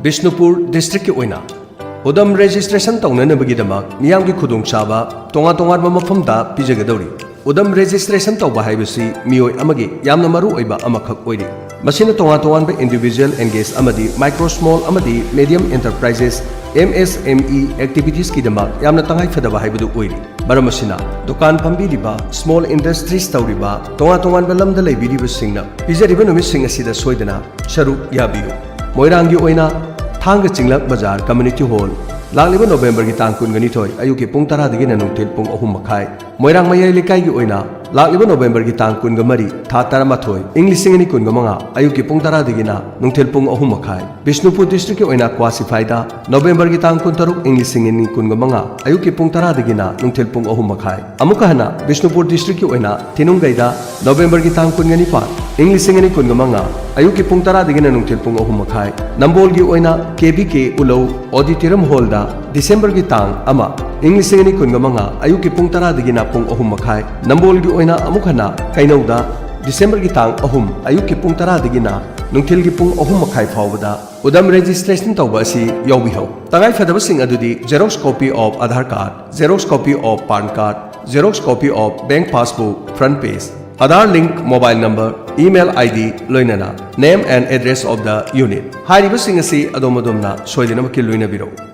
Bishnupur ꯗꯤꯁꯇ꯭ꯔꯤꯛꯀꯤ ꯑꯣꯏꯅ ꯎꯗꯝ ꯔꯦꯖꯤꯁꯇ꯭ꯔꯦꯁꯟ ꯇꯧꯅꯅꯕꯒꯤꯗꯃꯛ ꯃꯤꯌꯥꯝꯒꯤ ꯈꯨꯗꯣꯡꯆꯥꯕ ꯇꯣꯉꯥꯟ ꯇꯣꯉꯥꯟꯕ ꯃꯐꯝꯗ ꯄꯤꯖꯒꯗꯧꯔꯤ꯫ ꯎꯗꯝ ꯔꯦꯖꯤꯁꯇ꯭ꯔꯦꯁꯟ ꯇꯧꯕ ꯍꯥꯏꯕꯁꯤ ꯃꯤꯑꯣꯏ ꯑꯃꯒꯤ ꯌꯥꯝꯅ ꯃꯔꯨ ꯑꯣꯏꯕ ꯑꯃꯈꯛ ꯑꯣꯏꯔꯤ꯫ ꯃꯁꯤꯅ ꯇꯣꯉꯥꯟ ꯇꯣꯉꯥꯟꯕ individual engage ꯑꯃꯗꯤ micro, small ꯑꯃꯗꯤ medium enterprises, M S M E, activitiesꯀꯤꯗꯃꯛ ꯌꯥꯝꯅ ꯇꯉꯥꯏ ꯐꯗꯕ ꯍꯥꯏꯕꯗꯨ ꯑꯣꯏꯔꯤ꯫ ꯃꯔꯝ ꯑꯁꯤꯅ, ꯗꯨꯀꯥꯟ ꯐꯝꯕꯤꯔꯤꯕ, small industries ꯇꯧꯔꯤꯕ, ꯇꯣꯉꯥꯟ ꯇꯣꯉꯥꯟꯕ ꯂꯝꯗ ꯂꯩꯕꯤꯔꯤꯕꯁꯤꯡꯅ ꯄꯤꯖꯔꯤꯕ ꯅꯨꯃꯤꯠꯁꯤꯡ ꯑꯁꯤꯗ ꯁꯣꯏꯗꯅ ꯁꯔꯨꯛ ꯌꯥꯕꯤꯌꯨ꯫ ꯃꯣꯏꯔꯥꯡꯒꯤ ꯑꯣꯏꯅ ꯊꯥꯡꯒ ꯆꯤꯡꯂꯛ ꯕꯖꯥꯔ community hall, ꯂꯥꯛꯂꯤꯕ ꯅꯣꯕꯦꯝꯕꯔꯒꯤ ꯇꯥꯡ ꯀꯨꯟꯒ ꯅꯤꯊꯣꯏ, ꯑꯌꯨꯛꯀꯤ ꯄꯨꯡ ꯇꯔꯥꯗꯒꯤꯅ ꯅꯨꯡꯊꯤꯜ ꯄꯨꯡ ꯑꯍꯨꯝ ꯃꯈꯥꯏ꯫ ꯃꯣꯏꯔꯥꯡ ꯃꯌꯥꯏ ꯂꯩꯀꯥꯏꯒꯤ ꯑꯣꯏꯅ ꯂꯥꯛꯂꯤꯕ ꯅꯣꯕꯦꯝꯕꯔꯒꯤ ꯇꯥꯡ ꯀꯨꯟꯒ ꯃꯔꯤ, ꯊꯥ ꯇꯔꯥꯃꯥꯊꯣꯏ, ꯏꯪ ꯂꯤꯁꯤꯡ ꯑꯅꯤ ꯀꯨꯟꯒ ꯃꯉꯥ, ꯑꯌꯨꯛꯀꯤ ꯄꯨꯡ ꯇꯔꯥꯗꯒꯤꯅ ꯅꯨꯡꯊꯤꯜ ꯄꯨꯡ ꯑꯍꯨꯝ ꯃꯈꯥꯏ꯫ ꯕꯤꯁꯅꯨꯄꯨꯔ ꯗꯤꯁꯇ꯭ꯔꯤꯛꯀꯤ ꯑꯣꯏꯅ ꯀ꯭ꯋꯥꯁꯤꯐꯥꯏꯗ ꯅꯣꯕꯦꯝꯕꯔꯒꯤ ꯇꯥꯡ ꯀꯨꯟꯇꯔꯨꯛ, ꯏꯪ ꯂꯤꯁꯤꯡ ꯑꯅꯤ ꯀꯨꯟꯒ ꯃꯉꯥ, ꯑꯌꯨꯛꯀꯤ ꯄꯨꯡ ꯇꯔꯥꯗꯒꯤꯅ ꯅꯨꯡꯊꯤꯜ ꯄꯨꯡ ꯑꯍꯨꯝ ꯃꯈꯥꯏ꯫ ꯑꯃꯨꯛꯀ ꯍꯟꯅ ꯕꯤꯁꯅꯨꯄꯨꯔ ꯗꯤꯁꯇ꯭ꯔꯤꯛꯀꯤ ꯑꯣꯏꯅ ꯊꯤꯅꯨꯡꯒꯩꯗ ꯅꯣꯕꯦꯝꯕꯔꯒꯤ ꯇꯥꯡ ꯀꯨꯟꯒ ꯅꯤꯄꯥꯟ, ꯏꯪ ꯂꯤꯁꯤꯡ ꯑꯅꯤ ꯀꯨꯟꯒ ꯃꯉꯥ, ꯑꯌꯨꯛꯀꯤ ꯄꯨꯡ ꯇꯔꯥꯗꯒꯤꯅ ꯅꯨꯡꯊꯤꯜ ꯄꯨꯡ ꯑꯍꯨꯝ ꯃꯈꯥꯏ꯫ ꯅꯝꯕꯣꯜꯒꯤ ꯑꯣꯏꯅ ꯀꯦ ꯕꯤ ꯀꯦ ꯎꯂꯧ auditorium hallꯗ ꯗꯤꯁꯦꯝꯕꯔꯒꯤ ꯇꯥꯡ ꯑꯃ, ꯏꯪ ꯂꯤꯁꯤꯡ ꯑꯅꯤ ꯀꯨꯟꯒ ꯃꯉꯥ, ꯑꯌꯨꯛꯀꯤ ꯄꯨꯡ ꯇꯔꯥꯗꯒꯤꯅ ꯄꯨꯡ ꯑꯍꯨꯝ ꯃꯈꯥꯏ꯫ ꯅꯝꯕꯣꯜꯒꯤ ꯑꯣꯏꯅ ꯑꯃꯨꯛ ꯍꯟꯅ ꯀꯩꯅꯧꯗ ꯗꯤꯁꯦꯝꯕꯔꯒꯤ ꯇꯥꯡ ꯑꯍꯨꯝ, ꯑꯌꯨꯛꯀꯤ ꯄꯨꯡ ꯇꯔꯥꯗꯒꯤꯅ ꯅꯨꯡꯊꯤꯜꯒꯤ ꯄꯨꯡ ꯑꯍꯨꯝ ꯃꯈꯥꯏ ꯐꯥꯎꯕꯗ ꯎꯗꯝ ꯔꯦꯖꯤꯁꯇ꯭ꯔꯦꯁꯟ ꯇꯧꯕ ꯑꯁꯤ ꯌꯥꯎꯕꯤꯍꯧ꯫ ꯇꯉꯥꯏꯐꯗꯕꯁꯤꯡ ꯑꯗꯨꯗꯤ xerox copy of Aadhaar card, xerox copy of PAN card, xerox copy of bank passbook, front page, Aadhaar link mobile number, email I D, ꯂꯣꯏꯅꯅ name and address of the unit꯫ ꯍꯥꯏꯔꯤꯕꯁꯤꯡ ꯑꯁꯤ ꯑꯗꯣꯝ ꯑꯗꯣꯝꯅ ꯁꯣꯏꯗꯅꯃꯛꯀꯤ ꯂꯣꯏꯅꯕꯤꯔꯛꯎ꯫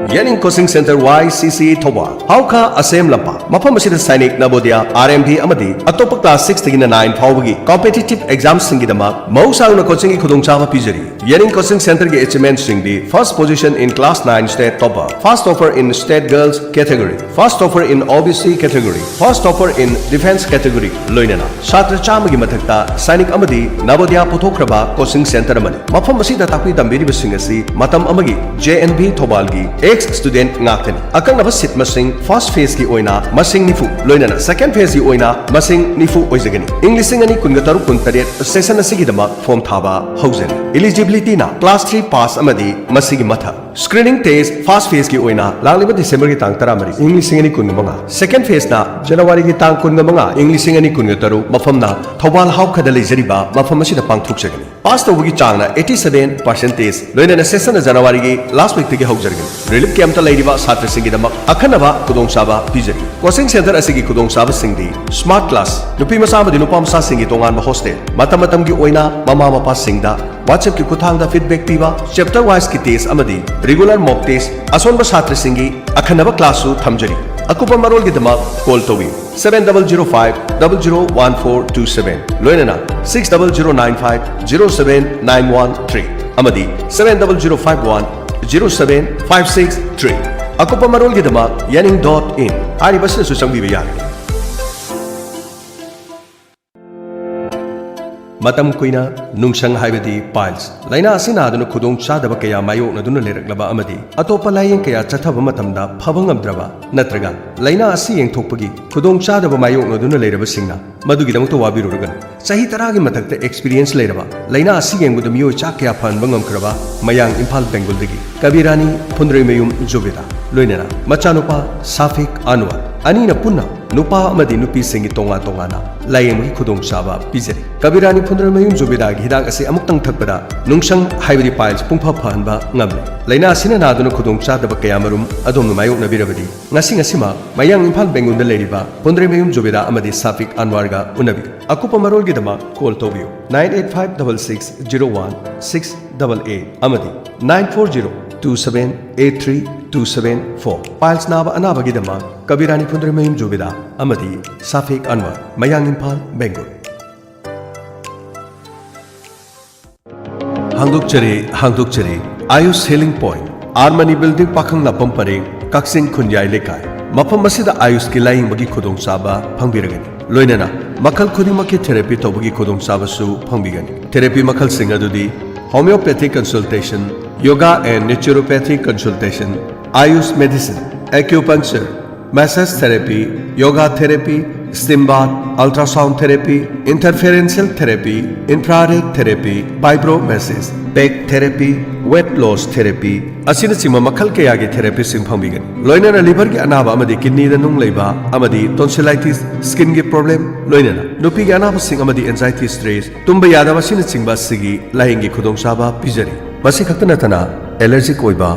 ꯌꯦꯅꯤꯡ Coaching Centre Y C C Thoubal, ꯍꯥꯎꯈꯥ ꯑꯁꯦꯝ ꯂꯝꯄꯥꯛ꯫ ꯃꯐꯝ ꯑꯁꯤꯗ Sainik, ꯅꯕꯣꯗꯤꯌꯥ, R M B ꯑꯃꯗꯤ ꯑꯇꯣꯞꯄ class six ꯇꯒꯤꯅ nine ꯐꯥꯎꯕꯒꯤ competitive examꯁꯤꯡꯒꯤꯗꯃꯛ ꯃꯍꯧꯁꯥ ꯑꯣꯏꯅ coachingꯒꯤ ꯈꯨꯗꯣꯡꯆꯥꯕ ꯄꯤꯖꯔꯤ꯫ ꯌꯦꯅꯤꯡ Coaching Centreꯒꯤ achievementꯁꯤꯡꯗꯤ first position in class nine state topper, first topper in state girls category, first topper in O B C category, first topper in defence category, ꯂꯣꯏꯅꯅ ꯁꯥꯇ꯭ꯔ ꯆꯥꯝꯃꯒꯤ ꯃꯊꯛꯇ ꯁꯥꯏꯅꯤꯛ ꯑꯃꯗꯤ ꯅꯕꯣꯗꯤꯌꯥ ꯄꯨꯊꯣꯛꯈ꯭ꯔꯕ coaching centre ꯑꯃꯅꯤ꯫ ꯃꯐꯝ ꯑꯁꯤꯗ ꯇꯥꯛꯄꯤ ꯇꯝꯕꯤꯔꯤꯕꯁꯤꯡ ꯑꯁꯤ ꯃꯇꯝ ꯑꯃꯒꯤ J N V ꯊꯧꯕꯥꯜꯒꯤ ex student ꯉꯥꯛꯇꯅꯤ꯫ ꯑꯀꯛꯅꯕ seat ꯃꯁꯤꯡ first phaseꯀꯤ ꯑꯣꯏꯅ ꯃꯁꯤꯡ ꯅꯤꯐꯨ, ꯂꯣꯏꯅꯅ second phaseꯀꯤ ꯑꯣꯏꯅ ꯃꯁꯤꯡ ꯅꯤꯐꯨ ꯑꯣꯏꯖꯒꯅꯤ꯫ ꯏꯪ ꯂꯤꯁꯤꯡ ꯑꯅꯤ ꯀꯨꯟꯒ ꯇꯔꯨꯛ ꯀꯨꯟꯇꯔꯦꯠ session ꯑꯁꯤꯒꯤꯗꯃꯛ form ꯊꯥꯕ ꯍꯧꯖꯔꯤ꯫ Eligibilityꯅ class three pass ꯑꯃꯗꯤ ꯃꯁꯤꯒꯤ ꯃꯊꯛ꯫ Screening test first phaseꯀꯤ ꯑꯣꯏꯅ ꯂꯥꯛꯂꯤꯕ Decemberꯒꯤ ꯇꯥꯡ ꯇꯔꯥꯃꯔꯤ, ꯏꯪ ꯂꯤꯁꯤꯡ ꯑꯅꯤ ꯀꯨꯟꯒ ꯃꯉꯥ, second phaseꯅ Januaryꯒꯤ ꯇꯥꯡ ꯀꯨꯟꯒ ꯃꯉꯥ, ꯏꯪ ꯂꯤꯁꯤꯡ ꯑꯅꯤ ꯀꯨꯟꯒ ꯇꯔꯨꯛ, ꯃꯐꯝꯅ ꯊꯧꯕꯥꯜ ꯍꯥꯎꯈꯗ ꯂꯩꯖꯔꯤꯕ ꯃꯐꯝ ꯑꯁꯤꯗ ꯄꯥꯡꯊꯣꯛꯆꯒꯅꯤ꯫ ꯄꯥꯁ ꯇꯧꯕꯒꯤ ꯆꯥꯡꯅ eighty seven percentage, ꯂꯣꯏꯅꯅ sessionꯅ Januaryꯒꯤ last weekꯇꯒꯤ ꯍꯧꯖꯔꯒꯅꯤ꯫ Relief campꯇ ꯂꯩꯔꯤꯕ ꯁꯥꯇ꯭ꯔꯁꯤꯡꯒꯤꯗꯃꯛ ꯑꯈꯟꯅꯕ ꯈꯨꯗꯣꯡꯆꯥꯕ ꯄꯤꯖꯔꯤ꯫ Coaching centre ꯑꯁꯤꯒꯤ ꯈꯨꯗꯣꯡꯆꯥꯕꯁꯤꯡꯗꯤ smart class, ꯅꯨꯄꯤ ꯃꯆꯥ ꯑꯃꯗꯤ ꯅꯨꯄꯥ ꯃꯆꯥꯁꯤꯡꯒꯤ ꯇꯣꯉꯥꯟꯕ hostel, ꯃꯇꯝ ꯃꯇꯝꯒꯤ ꯑꯣꯏꯅ ꯃꯃꯥ ꯃꯄꯥꯁꯤꯡꯗ WhatsAppꯀꯤ ꯈꯨꯠꯊꯥꯡꯗ feedback ꯄꯤꯕ, chapter wiseꯀꯤ test ꯑꯃꯗꯤ regular mock test, ꯑꯁꯣꯟꯕ ꯁꯥꯇ꯭ꯔꯁꯤꯡꯒꯤ ꯑꯈꯟꯅꯕ classꯁꯨ ꯊꯝꯖꯔꯤ꯫ ꯑꯀꯨꯞꯄ ꯃꯔꯣꯜꯒꯤꯗꯃꯛ call ꯇꯧꯕꯤꯌꯨ, seven double zero five double zero one four two seven, ꯂꯣꯏꯅꯅ six double zero nine five zero seven nine one three ꯑꯃꯗꯤ seven double zero five one zero seven five six three꯫ ꯑꯀꯨꯞꯄ ꯃꯔꯣꯜꯒꯤꯗꯃꯛ ꯌꯥꯅꯤꯡ dot in ꯍꯥꯏꯔꯤꯕꯁꯤꯗꯁꯨ ꯆꯪꯕꯤꯕ ꯌꯥꯒꯅꯤ꯫ ꯃꯇꯝ ꯀꯨꯏꯅ ꯅꯨꯡꯁꯪ ꯍꯥꯏꯕꯗꯤ piles ꯂꯥꯏꯅꯥ ꯑꯁꯤ ꯅꯥꯗꯨꯅ ꯈꯨꯗꯣꯡ ꯆꯥꯗꯕ ꯀꯌꯥ ꯃꯥꯌꯣꯛꯅꯗꯨꯅ ꯂꯩꯔꯛꯂꯕ ꯑꯃꯗꯤ ꯑꯇꯣꯞꯄ ꯂꯥꯌꯦꯡ ꯀꯌꯥ ꯆꯠꯊꯕ ꯃꯇꯝꯗ ꯐꯕ ꯉꯝꯗ꯭ꯔꯕ, ꯅꯠꯇ꯭ꯔꯒ ꯂꯥꯏꯅꯥ ꯑꯁꯤ ꯌꯦꯡꯊꯣꯛꯄꯒꯤ ꯈꯨꯗꯣꯡ ꯆꯥꯗꯕ ꯃꯥꯌꯣꯛꯅꯗꯨꯅ ꯂꯩꯔꯕꯁꯤꯡꯅ ꯃꯗꯨꯒꯤꯗꯃꯛꯇ ꯋꯥꯕꯤꯔꯨꯔꯒꯅꯨ꯫ ꯆꯍꯤ ꯇꯔꯥꯒꯤ ꯃꯊꯛꯇ experience ꯂꯩꯔꯕ, ꯂꯥꯏꯅꯥ ꯑꯁꯤ ꯌꯦꯡꯕꯗ ꯃꯤꯑꯣꯏ ꯆꯥ ꯀꯌꯥ ꯐꯍꯟꯕ ꯉꯝꯈ꯭ꯔꯕ ꯃꯌꯥꯡ ꯏꯝꯐꯥꯜ ꯕꯦꯡꯒꯨꯜꯗꯒꯤ ꯀꯕꯤꯔꯥꯅꯤ ꯐꯨꯟꯗ꯭ꯔꯩꯃꯌꯨꯝ ꯖꯨꯕꯦꯗꯥ, ꯂꯣꯏꯅꯅ ꯃꯆꯥꯅꯨꯄꯥ ꯁꯥꯐꯤꯛ ꯑꯟꯋꯔ, ꯑꯅꯤꯅ ꯄꯨꯟꯅ ꯅꯨꯄꯥ ꯑꯃꯗꯤ ꯅꯨꯄꯤꯁꯤꯡꯒꯤ ꯇꯣꯉꯥꯟ ꯇꯣꯉꯥꯟꯅ ꯂꯥꯌꯦꯡꯕꯒꯤ ꯈꯨꯗꯣꯡꯆꯥꯕ ꯄꯤꯖꯔꯤ꯫ ꯀꯕꯤꯔꯥꯅꯤ ꯐꯨꯟꯗ꯭ꯔꯩꯃꯌꯨꯝ ꯖꯨꯕꯦꯗꯥꯒꯤ ꯍꯤꯗꯥꯛ ꯑꯁꯤ ꯑꯃꯨꯛꯇꯪ ꯊꯛꯄꯗ ꯅꯨꯡꯁꯪ ꯍꯥꯏꯕꯗꯤ piles ꯄꯨꯡꯐ ꯐꯍꯟꯕ ꯉꯝꯂꯦ꯫ ꯂꯥꯏꯅꯥ ꯑꯁꯤꯅ ꯅꯥꯗꯨꯅ ꯈꯨꯗꯣꯡ ꯆꯥꯗꯕ ꯀꯌꯥꯃꯔꯨꯝ ꯑꯗꯣꯝꯅ ꯃꯥꯌꯣꯛꯅꯕꯤꯔꯕꯗꯤ, ꯉꯁꯤ ꯉꯁꯤꯃꯛ ꯃꯌꯥꯡ ꯏꯝꯐꯥꯜ ꯕꯦꯡꯒꯨꯜꯗ ꯂꯩꯔꯤꯕ ꯐꯨꯟꯗ꯭ꯔꯩꯃꯌꯨꯝ ꯖꯨꯕꯦꯗꯥ ꯑꯃꯗꯤ ꯁꯥꯐꯤꯛ ꯑꯟꯋꯥꯔꯒ ꯎꯅꯕꯤꯌꯨ꯫ ꯑꯀꯨꯞꯄ ꯃꯔꯣꯜꯒꯤꯗꯃꯛ call ꯇꯧꯕꯤꯌꯨ, nine eight five double six zero one six double eight ꯑꯃꯗꯤ nine four zero two seven eight three two seven four꯫ Piles ꯅꯥꯕ ꯑꯅꯥꯕꯒꯤꯗꯃꯛ ꯀꯕꯤꯔꯥꯅꯤ ꯐꯨꯟꯗ꯭ꯔꯩꯃꯌꯨꯝ ꯖꯨꯕꯦꯗꯥ ꯑꯃꯗꯤ ꯁꯥꯐꯤꯛ ꯑꯟꯋꯥꯔ, ꯃꯌꯥꯡ Imphal, ꯕꯦꯡꯒꯨꯜ꯫ ꯍꯥꯡꯗꯣꯛꯆꯔꯤ, ꯍꯥꯡꯗꯣꯛꯆꯔꯤ, Ayush Healing Point, R Mani Building, ꯄꯥꯈꯪ ꯂꯥꯛꯄꯝ ꯄꯔꯦꯡ, ꯀꯛꯆꯤꯡ ꯈꯨꯟꯌꯥꯏ ꯂꯩꯀꯥꯏ꯫ ꯃꯐꯝ ꯑꯁꯤꯗ Ayushꯀꯤ ꯂꯥꯌꯦꯡꯕꯒꯤ ꯈꯨꯗꯣꯡꯆꯥꯕ ꯐꯪꯕꯤꯔꯒꯅꯤ꯫ ꯂꯣꯏꯅꯅ ꯃꯈꯜ ꯈꯨꯗꯤꯡꯃꯛꯀꯤ therapy ꯇꯧꯕꯒꯤ ꯈꯨꯗꯣꯡꯆꯥꯕꯁꯨ ꯐꯪꯕꯤꯒꯅꯤ꯫ Therapy ꯃꯈꯜꯁꯤꯡ ꯑꯗꯨꯗꯤ homeopathic consultation, yoga and naturopathic consultation, Ayush medicine, acupuncture, massage therapy, yoga therapy, Steam bath, ultrasound therapy, interferential therapy, infrared therapy, vibromassage, peg therapy, weight loss therapy ꯑꯁꯤꯅꯆꯤꯡꯕ ꯃꯈꯜ ꯀꯌꯥꯒꯤ ꯊꯦꯔꯥꯄꯤꯁꯤꯡ ꯐꯪꯕꯤꯒꯅꯤ꯫ ꯂꯣꯏꯅꯅ liverꯒꯤ ꯑꯅꯥꯕ ꯑꯃꯗꯤ kidneyꯗ ꯅꯨꯡ ꯂꯩꯕ ꯑꯃꯗꯤ tonsillitis, skinꯒꯤ problem, ꯂꯣꯏꯅꯅ ꯅꯨꯄꯤꯒꯤ ꯑꯅꯥꯕꯁꯤꯡ ꯑꯃꯗꯤ anxiety, stress, ꯇꯨꯝꯕ ꯌꯥꯗꯕ ꯑꯁꯤꯅꯆꯤꯡꯕ ꯑꯁꯤꯒꯤ ꯂꯥꯌꯦꯡꯒꯤ ꯈꯨꯗꯣꯡꯆꯥꯕ ꯄꯤꯖꯔꯤ꯫ ꯃꯁꯤ ꯈꯛꯇ ꯅꯠꯇꯅ allergic ꯑꯣꯏꯕ,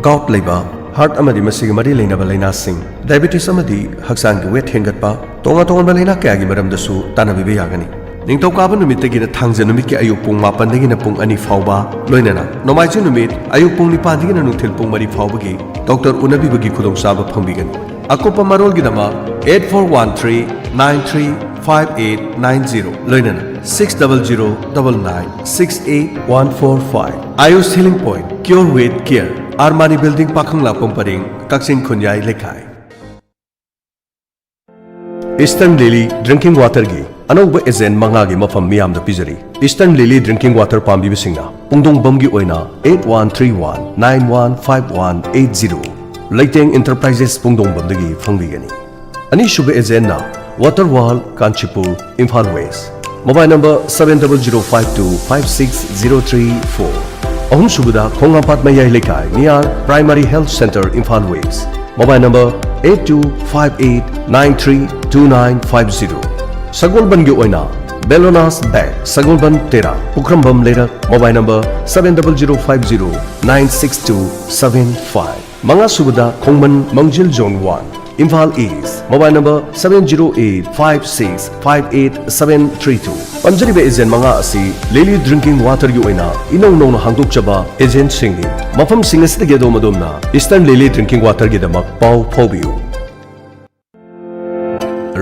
gout ꯂꯩꯕ, heart ꯑꯃꯗꯤ ꯃꯁꯤꯒꯤ ꯃꯔꯤ ꯂꯩꯅꯕ ꯂꯥꯏꯅꯥꯁꯤꯡ, diabetes ꯑꯃꯗꯤ ꯍꯛꯆꯥꯡꯒꯤ weight ꯍꯦꯟꯒꯠꯄ, ꯇꯣꯉꯥꯟ ꯇꯣꯉꯥꯟꯕ ꯂꯥꯏꯅꯥ ꯀꯌꯥꯒꯤ ꯃꯔꯝꯗꯁꯨ ꯇꯥꯟꯅꯕꯤꯕ ꯌꯥꯒꯅꯤ꯫ ꯅꯤꯡꯊꯧꯀꯥꯕ ꯅꯨꯃꯤꯠꯇꯒꯤꯅ ꯊꯥꯡꯖ ꯅꯨꯃꯤꯠꯀꯤ ꯑꯌꯨꯛ ꯄꯨꯡ ꯃꯥꯄꯟꯗꯒꯤꯅ ꯄꯨꯡ ꯑꯅꯤ ꯐꯥꯎꯕ, ꯂꯣꯏꯅꯅ ꯅꯣꯡꯃꯥꯏꯖꯤꯡ ꯅꯨꯃꯤꯠ ꯑꯌꯨꯛ ꯄꯨꯡ ꯅꯤꯄꯥꯟꯗꯒꯤꯅ ꯅꯨꯡꯊꯤꯜ ꯄꯨꯡ ꯃꯔꯤ ꯐꯥꯎꯕꯒꯤ doctor ꯎꯅꯕꯤꯕꯒꯤ ꯈꯨꯗꯣꯡꯆꯥꯕ ꯐꯪꯕꯤꯒꯅꯤ꯫ ꯑꯀꯨꯞꯄ ꯃꯔꯣꯜꯒꯤꯗꯃꯛ eight four one three nine three five eight nine zero, ꯂꯣꯏꯅꯅ six double zero double nine six eight one four five꯫ Ayush Healing Point, Cure with Care, Armani Building, ꯄꯥꯈꯪꯂꯥꯛꯄꯝ ꯄꯔꯦꯡ, ꯀꯛꯆꯤꯡ ꯈꯨꯟꯌꯥꯏ ꯂꯩꯀꯥꯏ꯫ Eastern Lily Drinking Waterꯒꯤ ꯑꯅꯧꯕ agent ꯃꯉꯥꯒꯤ ꯃꯐꯝ ꯃꯤꯌꯥꯝꯗ ꯄꯤꯖꯔꯤ꯫ Eastern Lily Drinking Water ꯄꯥꯝꯕꯤꯕꯁꯤꯡꯅ ꯄꯨꯡꯗꯣꯡꯕꯝꯒꯤ ꯑꯣꯏꯅ eight one three one nine one five one eight zero, ꯂꯩꯇꯦꯡ Enterprises ꯄꯨꯡꯗꯣꯡꯕꯝꯗꯒꯤ ꯐꯪꯕꯤꯒꯅꯤ꯫ ꯑꯅꯤꯁꯨꯕ agentꯅ Water World Kanchipur, Imphal West, mobile number seven double zero five two five six zero three four꯫ ꯑꯍꯨꯝꯁꯨꯕꯗ ꯈꯣꯡꯉꯥꯝꯄꯥꯠ ꯃꯌꯥꯏ ꯂꯩꯀꯥꯏ, near Primary Health Centre, Imphal West, mobile number eight two five eight nine three two nine five zero꯫ ꯁꯒꯣꯜꯕꯟꯒꯤ ꯑꯣꯏꯅ Bellona's Bag, ꯁꯒꯣꯜꯕꯟ ꯇꯦꯔꯥ, ꯄꯨꯈ꯭ꯔꯝꯕꯝ ꯂꯩꯔꯛ, mobile number seven double zero five zero nine six two seven five꯫ ꯃꯉꯥꯁꯨꯕꯗ ꯈꯣꯡꯃꯟ ꯃꯥꯡꯖꯤꯜ Zone one, Imphal East, mobile number seven zero eight five six five eight seven three two꯫ ꯄꯟꯖꯔꯤꯕ agent ꯃꯉꯥ ꯑꯁꯤ Lily Drinking Waterꯒꯤ ꯑꯣꯏꯅ ꯏꯅꯧ ꯅꯧꯅ ꯍꯥꯡꯗꯣꯛꯆꯕ agentꯁꯤꯡꯅꯤ꯫ ꯃꯐꯝꯁꯤꯡ ꯑꯁꯤꯗꯒꯤ ꯑꯗꯣꯝ ꯑꯗꯣꯝꯅ Eastern Lily Drinking Waterꯒꯤꯗꯃꯛ ꯄꯥꯎ ꯐꯥꯎꯕꯤꯌꯨ꯫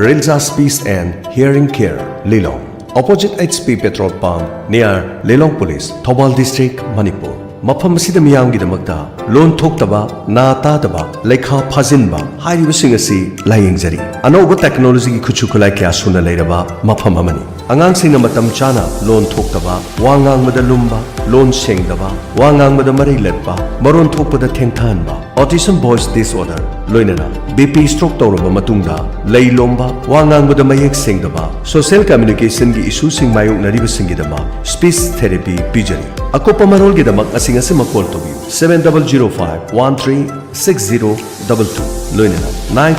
Rilza's Peace and Hearing Care, Lilong, opposite H P petrol pump, near Lilong Police, Thoubal District, Manipur. ꯃꯐꯝ ꯑꯁꯤꯗ ꯃꯤꯌꯥꯝꯒꯤꯗꯃꯛꯇ ꯂꯣꯟ ꯊꯣꯛꯇꯕ, ꯅꯥ ꯇꯥꯗꯕ, ꯂꯩꯈꯥ ꯐꯥꯖꯤꯟꯕ ꯍꯥꯏꯔꯤꯕꯁꯤꯡ ꯑꯁꯤ ꯂꯥꯌꯦꯡꯖꯔꯤ꯫ ꯑꯅꯧꯕ ꯇꯦꯛꯅꯣꯂꯣꯖꯤꯒꯤ ꯈꯨꯠꯁꯨ ꯈꯨꯠꯂꯥꯏ ꯀꯌꯥ ꯁꯨꯅ ꯂꯩꯔꯕ ꯃꯐꯝ ꯑꯃꯅꯤ꯫ ꯑꯉꯥꯡꯁꯤꯡꯅ ꯃꯇꯝ ꯆꯥꯅ ꯂꯣꯟ ꯊꯣꯛꯇꯕ, ꯋꯥ ꯉꯥꯡꯕꯗ ꯂꯨꯝꯕ, ꯂꯣꯟ ꯁꯦꯡꯗꯕ, ꯋꯥ ꯉꯥꯡꯕꯗ ꯃꯔꯩ ꯂꯠꯄ, ꯃꯔꯣꯟ ꯊꯣꯛꯄꯗ ꯊꯦꯡꯊꯍꯟꯕ, autism voice disorder, ꯂꯣꯏꯅꯅ ꯕꯤ ꯄꯤ ꯁ꯭ꯇ꯭ꯔꯣꯛ ꯇꯧꯔꯕ ꯃꯇꯨꯡꯗ ꯂꯩ ꯂꯣꯝꯕ, ꯋꯥ ꯉꯥꯡꯕꯗ ꯃꯌꯦꯛ ꯁꯦꯡꯗꯕ, social communication ꯒꯤ ꯏꯁꯨꯁꯤꯡ ꯃꯥꯌꯣꯛꯅꯔꯤꯕꯁꯤꯡꯒꯤꯗꯃꯛ ꯁ꯭ꯄꯤꯆ ꯊꯦꯔꯥꯄꯤ ꯄꯤꯖꯔꯤ꯫ ꯑꯀꯨꯞꯄ ꯃꯔꯣꯜꯒꯤꯗꯃꯛ ꯑꯁꯤꯡ ꯑꯁꯤꯃꯛ ꯀꯣꯜ ꯇꯧꯕꯤꯌꯨ, seven double zero five one three six zero double two, ꯂꯣꯏꯅꯅ nine